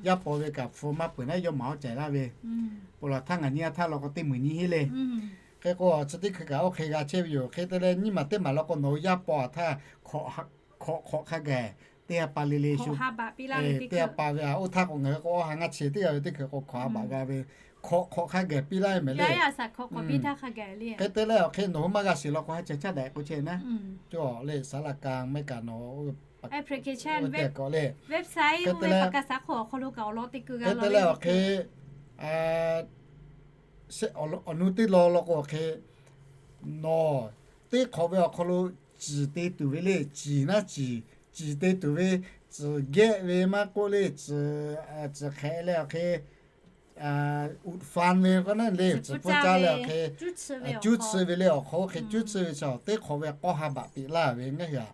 yaˇ paw ve kaꞈ hpu maˇ peuˬ naˉ yawˇ maˍ awˉ caiˍ laˇ ve, ponˬ laˬ htaˇ ngaˬ nyi a htaˇ law k'o teˇ meunˍ nyi heˆ le. Hk'e k'o chi teˇ hkui kaꞈ oˇ hk'e g'a chehˇ ve yoˬ. Hk'e te leh nyiˇ maˬ teˇ maˬ law k'o nawˬ hui yaˇ paw a htaˇ hk'awꞈ hk'awꞈ hk'a gaˬ teˇ ha pa le le shu, teˇ ha pa ve a oˇ htaˇ k'o ngaˬ hui k'o awˇ ha ngaˇ chi teˇ g'aˇ ve teˇ hkui k'o hk'awꞈ ha baꞈ g'a ve, hk'awꞈ hk'awꞈ hk'a gaˬ piˇ laˇ ve mehˍ le. Hk'e te leh awˬ hk'e nawˬ hui maˇ g'a shiˍ law k'o ha ca caˇ daꞈ k'o chehˇ naˉ, cawˬ le ศาลากลาง maˇ heˆ kaꞈ nawˬ แอปพลิเคชัน เว็บไซต์ hk'e te leh awˬ hk'e awˬ nu teˇ law law k'o awˬ hk'e nawˬ teˇ hk'awꞈ ve awˬ hk'aw lo ciˍ te tuˬ ve le, ciˍ naˉ ciˍ, ciˍ te tuˬ ve, ciˍ gehˆ ve maˇ k'oˆ le, ciˍ hk'ehꞈ leh awˬ hk'e uꞈ fan ve k'o naˉ le, ciˍ hpfuhˇ caˇ leh awˬ hk'e cuˉ chi ve le awˬ hk'aw oˇ hk'e cuˉ chi ve chi teˇ hk'awꞈ ve k'awˇ ha baꞈ piˇ laˇ ve ngaˬ hui a.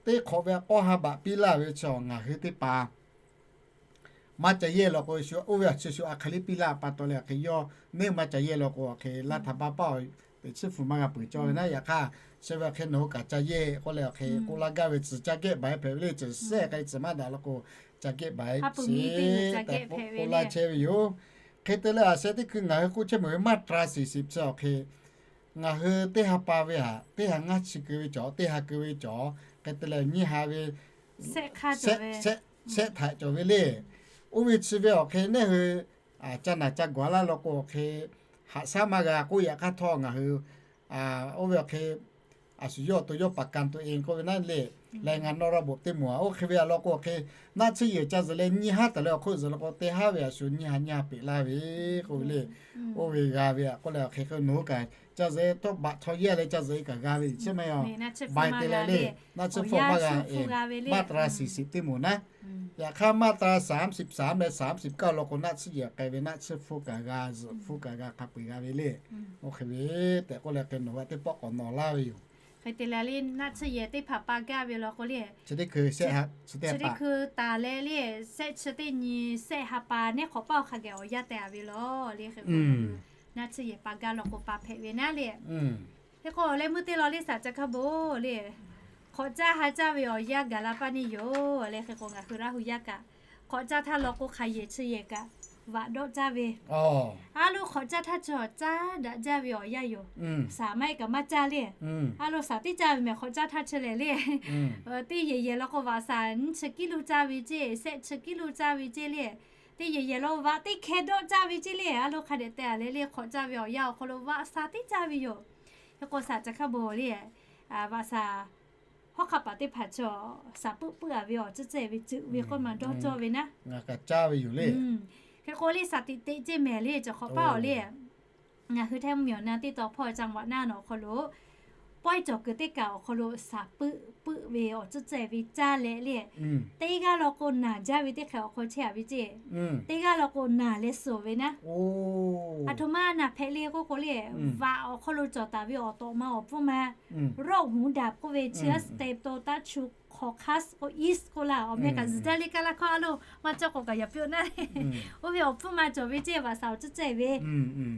Teˇ hk'awꞈ ve k'awˇ ha baꞈ piˇ laˇ ve chi ngaˬ hui teˇ hpaˍ maˇ ca yehˇ law k'o shu oˇ ve awˬ chi shu a hk'e le piˇ laˇ pa taw leh awˬ hk'e yawˇ neˇ maˇ ca yehˇ law k'o awˬ hk'e laˇ htaꞈ baˇ paˇ awˬ teꞈ chiˉ hpu maˇ g'a peuˬ cawˇ ve naˉ. Yaꞈ hk'aˇ chi ve awˬ hk'e nawˬ hui kaꞈ ca yehˇ k'oˆ leh awˬ hk'e k'oˆ laˇ gaˇ ve, ciˍ ca gehˆ baˬ e hpehꞈ ve le, ciˍ shehˆ k'ai ciˍ maˇ daꞈ law k'o ca gehˆ baˬ e sheˍ tehꞈ k'oˆ laˇ chehˇ ve yoˬ. Hk'e te leh a sheh teˇ hkui ngaˬ hui k'oˆ chehˇ meuˬ ve maˇ htaꞈ shiˍ shiˍ chi awˬ hk'e ngaˬ hui teˇ ha pa ve haꞈ teˇ ha ngaˇ chi keu ve cawˬ, teˇ ha keu ve cawˬ, hk'e te leh nyiˇ ha ve shehˆ htaꞈ cawˬ ve le. Oˇ ve chi ve awˬ hk'e neˇ hui ca naˬ ca gawˬ laˇ law k'o awˬ hk'e haꞈ shaˉ maˇ g'a k'oˆ yaꞈ hk'aˇ htawˇ ngaˬ hui oˇ ve awˬ hk'e a shu yawˇ awˬ to yawˇ ประกันตัวเอง k'oˆ ve naˉ le. Leh ngaˬ nawˬ ra boꞈ teˇ moˍ a oˇ hk'e ve a law k'o awˬ hk'e naˆ tsuhˇ yehˬ ca zuhꞈ leh nyiˇ haˉ taˍ leh awˬ hk'oˆ zuhꞈ law k'o teˇ haˉ ve a shu nyiˇ ha nyiˇ ha peꞈ laˇ ve k'oˆ ve le. Oˇ ve g'a ve a k'oˆ leh awˬ hk'e k'o nawˬ hui kaꞈ ca zuhꞈ e htawˇ baꞈ chaw yaˇ leh ca zuhꞈ e kaꞈ g'a ve yoˬ. Chi ma e, baˬ te leh le, naˆ tsuhˇ hpfuhˇ maˇ g'a e, มาตราสี่สิบ teˇ moˍ naˉ. Yaꞈ hk'aˇ มาตราสามสิบสาม leh สามสิบเก้า law k'o, naˆ tsuhˇ yehˬ k'ai ve naˆ tsuhˇ hpfuhˇ kaꞈ g'a, zuhꞈ hpfuhˇ kaꞈ g'a, hk'a peu-eˬ g'a ve le. Oˇ hk'e ve tehꞈ k'oˆ leh hk'e nawˬ hui teˇ pawˆ k'awꞈ nawˬ laˇ ve yoˬ. Hk'e te leh le, naˆ tsuhˇ yehˬ teˇ hpaˍ pa gaˇ ve law k'o le, chi teˇ hkui taˍ leh le, shehˆ chi teˇ nyi shehˆ ha pa nehˉ hk'awꞈ paˇ awˬ hk'a geh awˬ yanˇ teh a ve law le. Hk'e k'o, naˆ tsuhˇ yehˬ pa gaˇ law k'o pa hpehꞈ ve naˉ le. Hk'e k'o, leh meuˇ teˇ law le, shaˍ ca hkaˇ bon le, hk'awꞈ caˇ ha caˇ ve awˬ yanˇ gaˬ la paˇ neˇ yoˬ le. Hk'e k'o, ngaˬ hui Laˇ hu yaˇ kaꞈ hk'awꞈ caˇ htaˇ law k'o, hk'aˬ yehˬ chi yehˬ kaꞈ vaꞈ dawˆ caˇ ve. A lo, hk'awꞈ caˇ htaˇ chi awˬ caˇ daꞈ jaˇ ve awˬ yanˇ yoˬ. Shaˍ maˇ heˆ kaꞈ maˇ caˇ le. A lo, shaˍ teˇ caˇ ve mehˬ hk'awꞈ caˇ htaˇ chi lehˬ le, teˇ yehˬ yehˬ law k'o, vaꞈ shaˍ nyiˇ chi kiˇ lo caˇ ve ceˇ, shehˆ chi kiˇ lo caˇ ve ceˇ le. Teˇ yehˬ yehˬ law vaꞈ teˇ hkeh dawˆ caˇ ve ceˇ le. A lo, hk'a dehꞈ teh a leh le, hk'awꞈ caˇ ve awˬ yanˇ awˬ hk'aw lo vaꞈ shaˍ teˇ caˇ ve yoˬ. Hk'e k'o, shaˍ ca hkaˇ bon le, vaꞈ shaˍ hawˉ hk'aˆ paˍ teˇ hpaˍ chi shaˍ puiˆ puiˆ a ve awˬ tcuhˉ cehˇ ve ceuˬ ve k'oˆ ma dawˇ cawˇ ve naˉ. Hk'e k'o le, shaˍ tiꞈ teꞈ ceˇ mehˬ le, cawˬ hk'awꞈ paˇ awˬ le. Ngaˬ hui htaiˇ mvuhˇ miˬ awˬ na teˇ taw hpawˇ caˇ vaꞈ naˉ nawˬ awˬ hk'aw lo, pawehˇ cawˬ kuiˬ teˇ kaꞈ awˬ hk'aw lo shaˍ puiˆ puiˆ ve awˬ tcuhˉ cehˇ ve caˇ leh le, teˇ g'aˇ law k'o naˬ jaˇ ve teˇ hk'e awˬ hk'aw chehˇ a ve ceˇ. Teˇ g'aˇ law k'o naˬ leh suhˍ ve naˉ. Aˬ htoꞈ ma naˬ hpehꞈ le k'oˆ k'o le, vaꞈ awˬ hk'aw lo cawˬ taˍ ve awˬ tawꞈ ma awˬ pfuhˇ ma, โรคหูดับ k'oˆ ve chi a, Streptococcus k'o, is k'oˆ laˇ, awˬ meh kaꞈ zuhˬ jaˇ le kaˇ laˇ hkawˇ a lo maˇ cawˇ k'awꞈ kaꞈ yaꞈ piˇ-oˆ naˉ. Oˇ ve awˬ hpfuhˇ ma cawˬ ve ceˇ, vaꞈ shaˍ awˬ tcuhˉ cehˇ ve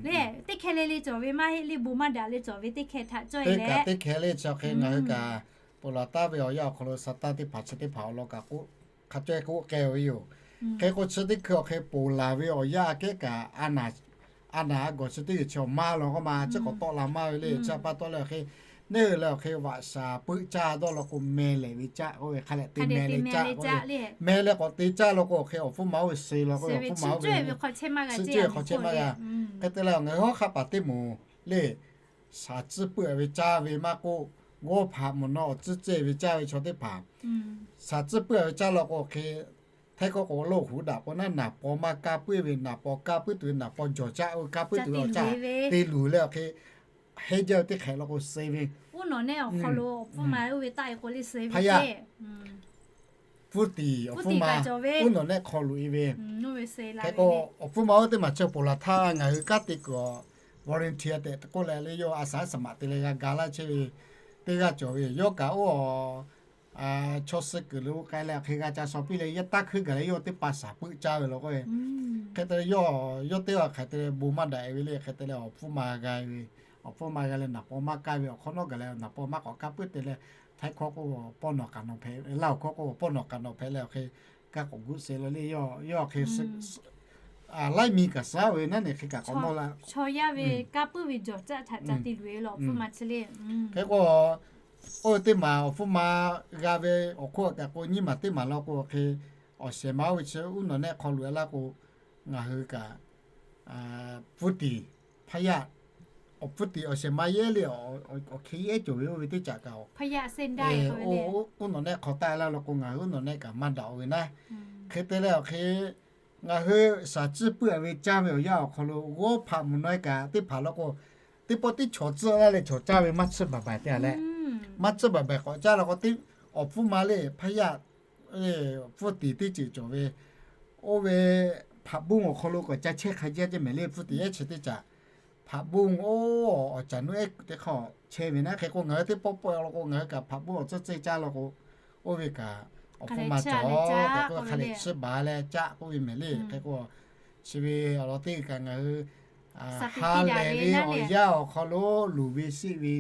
le, teˇ hkeh le le cawˬ ve maˇ heˆ le, bon maˇ daꞈ le cawˬ ve teˇ hkeh htaꞈ cawˇ e leh, teˇ hkeh le chi hk'e ngaˬ hui kaꞈ ponˬ laˬ taˍ ve awˬ yanˇ awˬ hk'aw lo Saˍtanˍ teˇ hpaˍ chi teˇ hpaˍ awˬ lawn kaꞈ k'oˆ hk'a cawˇ e k'oˆ k'ai ve yoˬ. Hk'e k'o, chi teˇ hkui awˬ hk'e ponˬ laˬ ve awˬ yanˇ aꞈ kehˉ kaꞈ a naˍ, a naˍ a gawˬ chi teˇ g'uiˬ chi awˬ maˇ law k'oˆ ma, chi k'awꞈ tawˆ la maˇ ve le. Chi pa taw leh awˬ hk'e, neˇ hui leh awˬ hk'e vaꞈ shaˍ puiˆ caˇ dawˇ law k'o, meh lehˬ ve caˆ k'oˆ ve hk'a leh te meh leh caˆ k'oˆ ve, meh leh k'awꞈ te caˇ law k'o, awˬ hk'e awˬ hpfuhˇ ma oˇ ve suh law k'o, awˬ hpfuhˇ ma oˇ ve chi ceuˬ ve hk'aw chehˇ maˇ g'a. Hk'e te leh ngaˬ hui hawˉ hk'aˆ paˍ teˇ moˍ le, shaˍ tcuhˇ puiˆ ve caˇ ve maˇ k'oˆ, g'awˇ hpaꞈ mvuhˬ naw awˬ tcuhˉ cehˇ ve caˇ ve chaw teˇ hpaˍ, shaˍ tcuhˇ puiˆ ve caˇ law k'o, awˬ hk'e htaiˇ hkawˇ k'o โรคหูดับ k'o naˉ, naˍ paw maˇ kaˇ puiˉ ve, naˍ paw kaˇ puiˉ tuˬ ve, naˍ paw jawˬ caˆ oˇ ve kaˇ puiˉ tuˬ ve awˬ caˆ te luˬ leh awˬ hk'e heˆ jaˇ ve teˇ hk'ehꞈ law k'o suh ve. Uˉ nawˬ nehˆ awˬ hk'aw lo awˬ hpfuhˇ ma oˇ ve taˆ e k'o le suh ve ceˇ. Hpu tiˍ awˬ hpfuhˇ ma uˉ nawˬ nehˆ hk'aw loꞈ e ve. Hk'e k'o, awˬ hpfuhˇ ma oˇ teˇ maˬ chi ponˬ laˬ htaˇ ngaˬ hui kanˉ te kuiˬ awˬ volunteer tehꞈ k'oˆ leh le, yawˇ a shaˍ a shaˍ maꞈ te leh g'a ga laˇ chehˇ ve teˇ g'aˇ cawˬ ve yoˬ. Yawˇ kaꞈ oˇ chaw suh kuiˬ lo k'ai leh awˬ hk'e g'a ca shaw piˇ leh, yaˇ taˇ hkuiˇ gaˬ leh yawˇ teˇ pa shaˍ puiˆ caˇ ve law k'o, hk'e te leh yawˇ, yawˇ teˇ g'aˇ hk'e te leh bon maˇ daꞈ e ve le. Hk'e te leh awˬ hpfuhˇ ma g'a ve, awˬ hpfuhˇ ma g'a leh naˍ paw maˇ kaˇ ve awˬ hk'awꞈ nawˉ gaˬ leh naˍ paw maˇ k'awꞈ kaˇ puiˉ te leh, htaiˇ hkawˇ k'o pawˇ nawˬ k'aꞈ nawˬ hpehꞈ, Laˇ huˍ hkawˇ k'o pawˇ nawˬ k'aꞈ nawˬ hpehꞈ leh awˬ hk'e kaˇ k'awꞈ guˆ suh la le. Yawˇ, yawˇ hk'e laiˉ mi kaꞈ shaˉ ve naˉ ne hk'e kaꞈ k'awꞈ nawˇ la. Chaw yaˇ ve kaˇ puiˉ ve jawˬ caˆ htaꞈ ca te luˬ e law awˬ hpfuhˇ ma chi le. Hk'e k'o, oˇ ve teˇ maˬ awˬ hpfuhˇ ma g'a ve awˬ hk'oˆ kaꞈ k'o, nyiˇ maˬ teˇ maˬ law k'o, hk'e awˬ shehˍ ma oˇ ve chi uˉ nawˬ nehˆ hk'aw loꞈ e laˇ k'o, ngaˬ hui kaꞈ hpu tiˍ hpaˇ yaˇ, awˬ hpu tiˍ awˬ shehˍ ma yehˇ le, awˬ hk'e yehˇ cawˬ ve oˇ ve teˇ caꞈ kaꞈ, uˉ nawˬ nehˆ hk'aw taˆ e laˇ law k'o, ngaˬ hui uˉ nawˬ nehˆ kaꞈ maˇ daꞈ o ve naˉ. Hk'e te leh awˬ hk'e ngaˬ hui shaˍ tcuhˇ puiˆ a ve caˇ ve awˬ yanˇ awˬ hk'aw lo g'awˇ hpaꞈ mvuhˬ naw e kaꞈ teˇ hpaˍ law k'o, teˇ pawˆ teˇ chaw tcuhˇ laˇ leh chaw caˇ ve maˇ tsuhˇ baˬ baˬ te a leh, maˇ tsuhˇ baˬ baˬ k'awꞈ caˇ law k'o, teˇ awˬ hpfuhˇ ma le hpaˇ yaˇ, hpu tiˍ teˇ ceuˬ cawˬ ve, oˇ ve hpaꞈ bon awˬ hk'aw lo k'awꞈ ca chehˇ hk'a jaˇ ceˇ mehˍ le. Hpu tiˍ ehˉ chi teˇ caꞈ hpaꞈ bon oˇ awˬ caˬ nuˇ ehˉ kuiˬ teˇ hk'aˇ chehˇ ve naˉ. Hk'e k'o ngaˬ hui teˇ pawˆ pawˆ e law k'o, ngaˬ hui kaꞈ hpaꞈ bon awˬ tsuhˇ cehˇ caˇ law k'o, oˇ ve kaꞈ awˬ hpfuhˇ ma cawˬ tehꞈ k'oˆ ve hk'a leh tsuhˇ baˬ leh caˆ k'oˆ ve mehˍ le. Hk'e k'o, chi ve awˬ lawn teˇ g'aˇ kaꞈ ngaˬ hui ha lehˬ ve awˬ yanˇ awˬ hk'aw lo luˬ ve sheˆ ve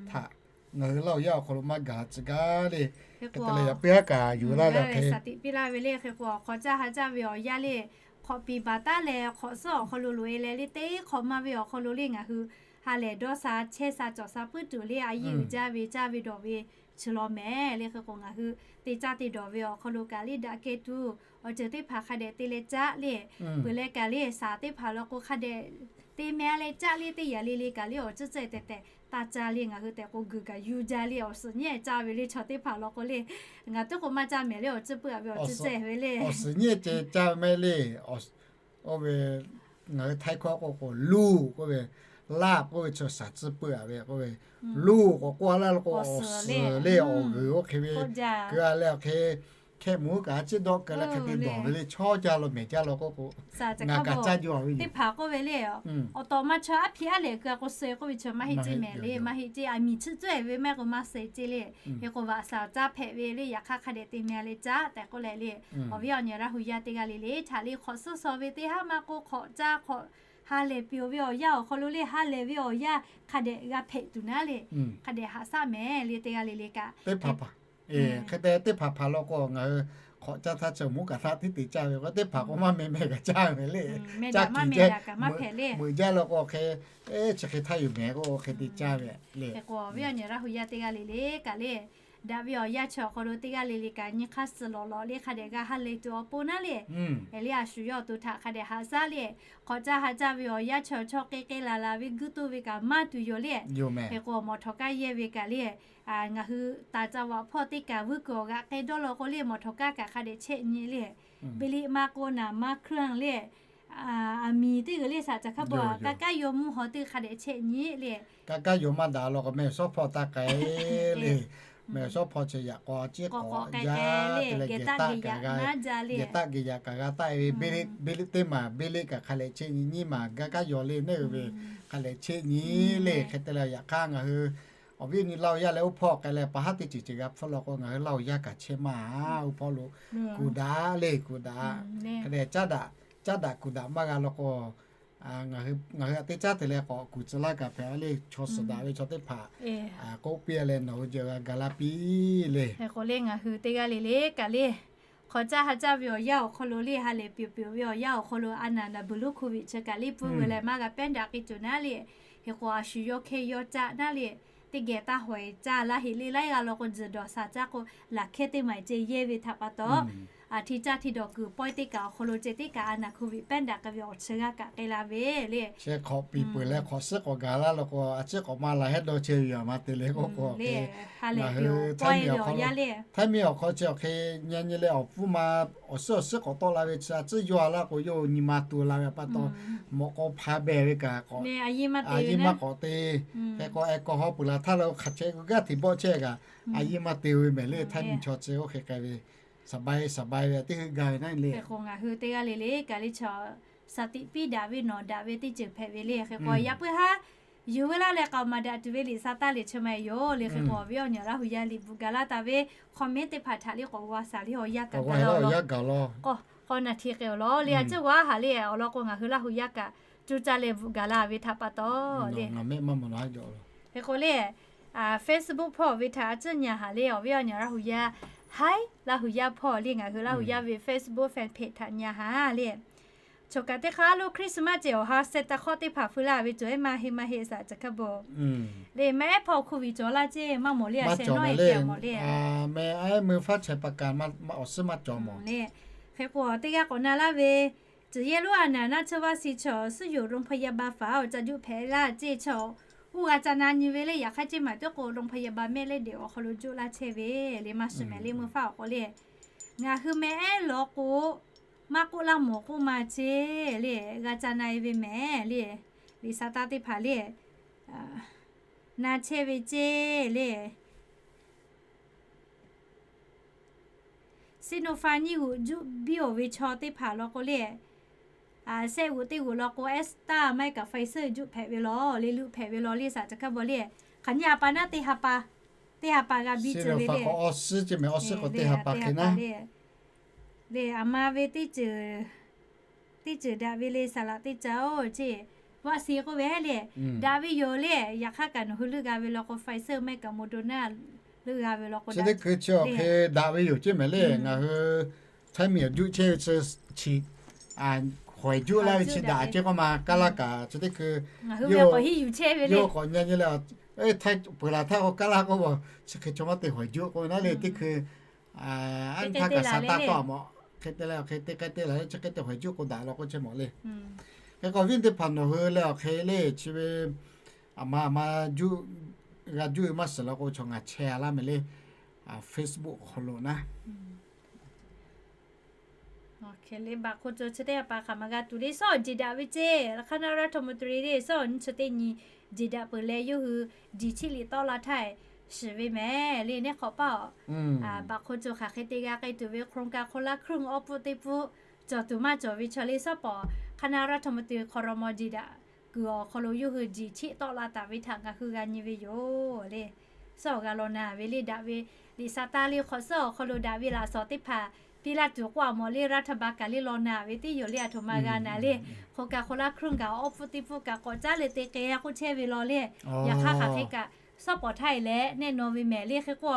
htaꞈ ngaˬ hui Laˇ huˍ yaˇ awˬ hk'aw lo maˇ gaˬ tcuh gaˇ le. Hk'e te leh yaꞈ puiˉ haˉ kaꞈ yuˬ laˇ leh hk'e shaˍ tiꞈ piˇ laˇ ve le. Hk'e k'o, awˬ hk'aw caˇ ha caˇ ve awˬ yanˇ le, hk'awꞈ piˍ baˬ taˉ leh hk'awꞈ suhˉ awˬ hk'aw lo loꞈ e leh le, teˇ hk'awꞈ ma ve awˬ hk'aw lo le ngaˬ hui ha lehˬ dawˇ sha chehˇ sha cawˬ sha puiˉ tuˬ le, a yiˇ uiˍ jaˇ ve caˇ ve dawˬ ve chi law mehˍ le. Hk'e k'o ngaˬ hui te caˇ te dawˬ ve awˬ hk'aw lo kaꞈ le daꞈ keh tuˬ awˬ ceuˬ teˇ hpaˍ hk'a dehꞈ te leh caˆ le. Peuˬ leh kaꞈ le shaˍ teˇ hpaˍ law k'o hk'a dehꞈ te meh a leh caˆ le, teˇ yanˇ le le kaꞈ le awˬ tcuhˇ cehˇ tehꞈ tehꞈ taˇ caˇ le. Ngaˬ hui tehꞈ k'o g'uiˬ kaꞈ yuˇ jaˇ le, awˬ suhˍ nyi caˇ ve le chaw teˇ hpaˍ law k'o le. Ngaˬ tuˉ k'o maˇ caˇ mehˍ le, awˬ tcuhˇ puiˉ a ve awˬ tcuhˇ cehˇ ve le. Awˬ suhˍ nyi ceh caˇ meh le. Oˇ ve ngaˬ hui htaiˇ hkawˇ k'o k'o luˬ k'oˆ ve, laˇ k'oˆ ve chi shaˍ tcuh peuˬ a ve k'oˆ ve, luˬ k'awꞈ k'oˆ a laˇ lo k'o awˬ suhˍ le awˬ g'uiˬ oˇ hk'e ve, keu a leh awˬ hk'e, hkehˆ mvuhˇ kaꞈ a ciˉ dawˆ keu leh hk'e te dawˬ ve le, chaw jaˇ lo mehˬ jaˇ lo k'oˆ k'o, ngaˬ kaꞈ caˇ jaw ve teˇ hpaˍ k'oˆ ve le, awˬ tawꞈ ma chaw aˉ hpiˇ aˉ lehˬ keu a k'o suh k'oˆ ve chi maˇ heˆ ceˇ mehˍ le, maˇ heˆ ceˇ. A miˍ chiˇ tcuhˉ e ve maˇ k'o maˇ suh ceˇ le. Hk'e k'o vaꞈ shaˍ caˇ hpehꞈ ve le, yaꞈ hk'aˇ hk'a dehꞈ te meh le caˇ tehꞈ k'oˆ leh le, awˬ viˉ awˬ nyi Laˇ hu yaˇ teˇ g'aˇ le le htaꞈ le hk'awꞈ suhˉ shaw ve teˇ haˉ maˇ k'o hk'awꞈ caˇ hk'awꞈ ha lehˬ piˍ ve awˬ yanˇ awˬ hk'aw lo le, ha lehˬ ve awˬ yanˇ hk'a dehꞈ g'a hpehꞈ tuˬ naˉ le, hk'a dehꞈ haꞈ shaˉ mehˍ le teˇ g'aˇ le le kaꞈ. Hk'e te teˇ hpaˍ hpaˍ lo k'o ngaˬ hui hk'awꞈ caˇ htaˇ chi mvuhˇ kaꞈ htaˇ hteˇ te caˇ ve k'o, teˇ hpaˍ k'o maˇ meh meh kaꞈ caˇ ve le. Caˇ kiˬ jaˇ, meuꞈ jaˇ lo k'o hk'e, chi hk'e htaˇ yoˬ mehˍ k'o hk'e te caˇ ve le. Awˬ viˉ awˬ nyi Laˇ hu yaˇ teˇ g'aˇ le le kaꞈ le, daꞈ ve awˬ yanˇ chi awˬ hk'aw lo teˇ g'aˇ le le kaꞈ nyi hk'aˇ suh lawꞈ lawꞈ le hk'a dehꞈ g'a ha lehˬ tuˬ awˬ pon naˉ le. Eˬ le a shu yawˇ awˬ to htaꞈ hk'a dehꞈ haꞈ shaˉ le, hk'awꞈ caˇ ha caˇ ve awˬ yanˇ chi awˬ chaw k'e k'e laˬ laˬ ve guiˇ toˇ ve kaꞈ maˇ tuˬ yoˬ le. Hk'e k'o mawˬ htawꞈ kaˇ yehˇ ve kaꞈ le, ngaˬ hui taˍ ca vaꞈ hpawˇ teˇ kaꞈ vuiˇ kuiˬ awˬ g'aꞈ k'e dawˇ law k'o le, mawˬ htawꞈ kaˇ kaꞈ hk'a dehꞈ chehˇ nyi le. Beˇleˆ maˇ k'oˆ naˍ maˇ hkruˆ le, aˬ miˍ teˇ g'uiˬ le shaˍ caˬ hk'a bawˬ ka kaˉ yaw mvuhˇ haw teˇ hk'a dehꞈ chehˇ nyi le. Ka kaˉ yaw maˇ daꞈ law k'o mehˬ shawˉ hpawˇ taˇ k'ai le. Mehˬ shawˉ hpawˇ chi yaꞈ k'aw a ciˉ k'awꞈ jaˇ te leh gehˬ taˆ gehˬ yaꞈ kaꞈ g'a taˆ ve, beˇleˆ teˇ maˬ beˇleˆ kaꞈ hk'a lehˬ chehˇ nyi, nyiˇ maˬ gaˇ kaˉ yaw le neˇ ve hk'a lehˬ chehˇ nyi le. Hk'e te leh yaꞈ hk'aˇ ngaˬ hui awˬ viˉ awˬ nyi Laˇ hu yaˇ leh oˇ hpawˇ k'ai leh pa haˉ teˇ ceuˬ ceuˬ g'a hpfuhˇ law k'o ngaˬ hui Laˇ hu yaˇ kaꞈ chehˇ maˇ a, oˇ hpawˇ lo kuˬ daꞈ le kuˬ daꞈ. Hk'e te caˉ daꞈ, caˉ daꞈ kuˬ daꞈ maˇ g'a law k'o, ngaˬ hui a teˇ caˉ te leh k'awꞈ kuˬ tcuh laˇ kaꞈ hpehꞈ le, chaw suhˍ daꞈ ve chaw teˇ hpaˍ k'oˆ piˇ leh nawˬ hui jeh g'a ga laˇ piˇ le. Hk'e k'o le ngaˬ hui teˇ g'aˇ le le kaꞈ le, hk'awꞈ caˇ ha caˇ ve awˬ yanˇ awˬ hk'aw lo le, ha lehˬ piˍ piˍ ve awˬ yanˇ awˬ hk'aw lo a naˍ naˍ buiˬ lonˉ hk'oˆ ve chi kaꞈ le puiˉ ve leh maˇ g'a pehˉ daꞈ k'ai tuˬ naˉ le. Hk'e k'o a shu yawˇ hkehˇ yawˇ caˆ naˉ le, teˇ geh taˇ hawehˍ caˇ laˇ heꞈ le laiˉ g'aˇ law k'o tzuhˬ dawˬ shaˍ caˇ k'o laˬ hkehˇ teˇ maˬ ceh yehˇ ve htaꞈ pa taw, a hti caˇ hti dawˬ kuiˬ pawehˇ teˇ kaꞈ awˬ hk'aw lo ceh teˇ kaꞈ a naˍ hk'oˆ ve pehˉ daꞈ k'ai ve awˬ chi g'aˇ kaꞈ k'ai la ve le. Chi hk'awꞈ piˍ peuˬ leh hk'awꞈ suhˉ k'awꞈ gaˬ laˇ law k'o a ciˉ k'awꞈ maˇ la hehˉ dawˇ chehˇ ve yoˬ a ma te leh k'oˆ k'o, Htaiˇ miˬ awˬ hk'aw chi awˬ hk'e nyi nyi leh awˬ pfuhˇ ma awˬ suhˉ awˬ suhˉ k'awꞈ tawˆ la ve chi a ciˉ yawˇ a laˇ k'o yawˇ nyi ma tu la ve a pa taw, mawꞈ k'aw hpa behˬ ve kaꞈ k'awꞈ a yiˇ maˇ k'awꞈ te. Hk'e k'o a kawˬ haw peuˬ laˬ htaˇ lo hk'aˬ chehˇ g'aˇ hteꞈ bawˆ chehˇ kaꞈ a yiˇ maˇ te ve mehˍ le. Htaiˇ miˬ chaw chi oˇ hk'e k'ai ve saˍ bai saˍ bai ve teˇ heuˆ gaˇ ve naˉ le. Hk'e k'o ngaˬ hui teˇ g'aˇ le le kaꞈ le chaw shaˍ tiꞈ piˇ daꞈ ve nawˬ daꞈ ve teˇ ceuˬ hpehꞈ ve le. Hk'e k'o yaꞈ puiˉ haˉ yuˬ ve laˇ leh k'aoˍ maˍ daꞈ tuˬ ve liꞈ sa taˇ le chi ma yoˬ le. Hk'e k'o awˬ viˉ awˬ nyi Laˇ hu yaˇ liꞈ bvuhꞈ gaˬ laˇ taˍ ve comment teˇ hpaˍ htaꞈ le k'awꞈ g'a shaˍ le awˬ yanˇ kaꞈ gaˬ la awˬ lawn k'o, k'awꞈ naˬ hti k'e awˬ lawn le a ciˉ g'a haˍ le awˬ lawn k'o ngaˬ hui Laˇ hu yaˇ kaꞈ coˇ caˇ leh bvuhꞈ gaˬ la ve htaꞈ pa taw le. Hk'e k'o le Facebook hpawˇ ve htaꞈ a ciˉ nyi haˍ le awˬ viˉ awˬ nyi Laˇ hu yaˇ, Htaiˇ Laˇ hu yaˇ hpawˇ le ngaˬ hui Laˇ hu yaˇ ve Facebook fan page htaꞈ nyi haˍ le. Choˬ kaꞈ teˇ hk'aˇ lo Christmas ceh awˬ ha Santa Claus teˇ hpaˍ feu laˇ ve cawˬ ehˉ maˇ heˆ maˇ heˆ saˍ caˬ hk'a bawˬ le. Maˇ ehˉ hpawˇ hk'oˆ viˬ cawˬ laˇ ceˇ maˇ mawˬ le a sheh nawˉ e kehˬ mawˬ le. Meh a ehˉ mui faˉ chaiˍ pa kaꞈ awˬ suhˉ maˇ cawˬ mawˬ le. Hk'e k'o teˇ g'aˇ k'awꞈ na laˇ ve, tcuh yehˇ lonˉ a naˍ naˇ tsuhˇ vaˇ si chaw suhˉ yoˬ โรงพยาบาล faˍ awˬ ca juˆ hpehꞈ laˇ ceˇ chaw, uˇ g'a ca na nyi ve le. Yaꞈ hk'aˇ ceˇ maˬ teˇ k'o โรงพยาบาล mehˆ lehˉ deꞈ awˬ hk'aw lo juˆ laˇ chehˇ ve le maˇ shiˍ mehˍ le. Mui faˉ awˬ k'o le ngaˬ hui meh ehˉ law k'o maˇ k'oˆ laˇ mawˬ k'oˆ ma ceˇ le, g'a ca na e ve mehˍ le. Liꞈ sa taˇ teˇ hpaˍ le na chehˇ ve ceˇ le. Sinopharm nyiˇ g'uꞈ juˆ biˇ oˬ ve chaw teˇ hpaˍ law k'o le, sehˆ g'uꞈ teˇ g'uꞈ law k'o Astra maˇ heˆ kaꞈ Pfizer juˆ hpehꞈ ve law le, luˆ hpehꞈ ve law le saˍ caˬ hk'a bawˬ le. Hk'aˬ nyi a pa naˉ teˇ ha pa, teˇ ha pa g'a biˇ ceuˬ ve le. Awˬ suhˉ ceˇ mehˍ awˬ suhˉ k'o teˇ ha pa hk'e naˉ le. Aˬ ma ve teˇ ceuˬ teˇ ceuˬ daꞈ ve le saˍ laꞈ teˇ ca oˬ ceˇ. Vaˆ si k'oˆ ve heˆ le, daꞈ ve yoˬ le. Yaꞈ hk'aˇ kaꞈ nawˬ hui leuˆ g'a ve law k'o Pfizer maˇ heˆ kaꞈ Moderna leuˆ g'a ve law k'o chi teˇ hkui chi awˬ hk'e daꞈ ve yoˬ ceˇ mehˍ le. Ngaˬ hui Htaiˇ miˬ awˬ juˆ chehˇ ve chi chi hawehˬ juˆ laˇ ve chi daꞈ ceˇ k'oˆ ma kaˇ laˇ kaꞈ chi teˇ hkui yawˇ k'awꞈ nyi nyi le. Htaiˇ peuˬ laˬ htaˇ k'o kaˇ laˇ k'oˆ k'o chi hk'e chaw maˇ te hawehˬ juˆ k'oˆ ve naˉ le teˇ hkui a htaˇ kaꞈ sa taˇ tawˆ mawˬ. Hk'e te leh awˬ hk'e te k'ai te laˬ le chi hk'e te hawehˬ juˆ k'o daꞈ law k'o chehˇ mawˬ le. Hk'e k'o awˬ viˉ teˇ hpaˍ nawˬ hui leh awˬ hk'e le chi ve aˬ ma aˬ ma juˆ g'a juˆ ve maˇ shiˍ law k'o chaw ngaˬ chehˇ a laˇ mehˍ le. Facebook awˬ hk'aw lo naˉ Leh บาทโคจร chi teˇ ha pa hk'aˬ ma g'a tuˬ le, suhˉ awˬ jeˬ daꞈ ve ceˇ. คณะรัฐมนตรี le suhˉ awˬ nyi chi teˇ nyi jeˬ daꞈ peuˬ leh yawˇ hui jiˬ chiˆ liꞈ tawˆ la htaˇ shiˍ ve mehˍ le. Neˇ hk'awꞈ paˇ awˬ บาทโคจร hk'aˬ hk'e te g'a k'ai tuˬ ve โครงการคนละครึ่ง awˬ pfuhˇ teˇ pfuhˇ cawˬ tuˬ maˇ cawˬ ve chaw le suhˉ pawˍ คณะรัฐมนตรี hk'aw raw maw jeˬ daꞈ kuiˬ awˬ hk'aw lo yawˇ hui jiˬ chiˆ tawˆ la taˍ ve htaꞈ ngaˬ hui g'a nyi ve yoˬ le. Suhˉ awˬ g'a law na ve le daꞈ ve, liꞈ sa taˇ le hk'awꞈ suhˉ awˬ hk'aw lo daꞈ ve laꞈ shawˍ teˇ hpaˍ piˇ laˇ tuˬ k'oˆ a mawˬ le, รัฐบาล kaꞈ le law na ve teˇ yoˬ le. Aˬ htoꞈ ma g'a na le, โครงการคนละครึ่ง kaꞈ awˬ pfuhˇ teˇ pfuhˇ kaꞈ k'awꞈ caˉ leh te k'ai k'oˆ chehˇ ve law le. Yaꞈ hk'aˇ hk'aˬ hk'e kaꞈ suhˉ pawˍ htaˇ e leh neˆ naw ve mehˍ le. Hk'e k'o,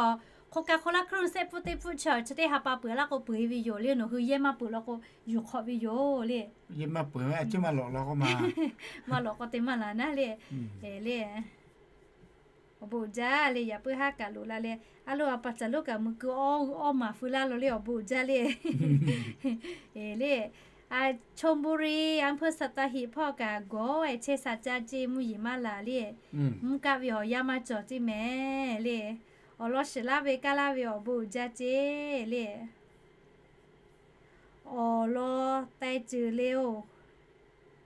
โครงการคนละครึ่ง shehˆ pfuhˇ teˇ pfuhˇ chi chi teˇ ha pa peuˬ laˇ k'o peuˬ e ve yoˬ le. Nawˬ hui yehˇ maˇ peuˬ law k'o yuˬ hk'awꞈ ve yoˬ le. Maˇ lawꞈ k'o maˇ lawꞈ k'o te maˇ la naˉ le. Le awˬ bon uiˍ jaˇ le. Yaꞈ puiˉ haˉ kaꞈ loꞈ la leh, a lo a pa caˬ lo kaꞈ mui ku awˇ maˍ feu laˇ lo le, awˬ bon uiˍ jaˇ le. Le, ชลบุรี อำเภอสัตหีบ hpawˇ kaꞈ gawˬ e chehˇ sha caˇ ceˇ, mvuhˇ yeˬ maˇ laˬ le. Mvuhˇ kaˆ ve awˬ yanˇ maˇ cawˬ ceˇ mehˍ le. Awˬ lawn shiˍ laˇ ve kaˇ laˇ ve awˬ bon uiˍ jaˇ ceˇ le. Awˬ lawn taiˇ ceuˬ le-oˬ.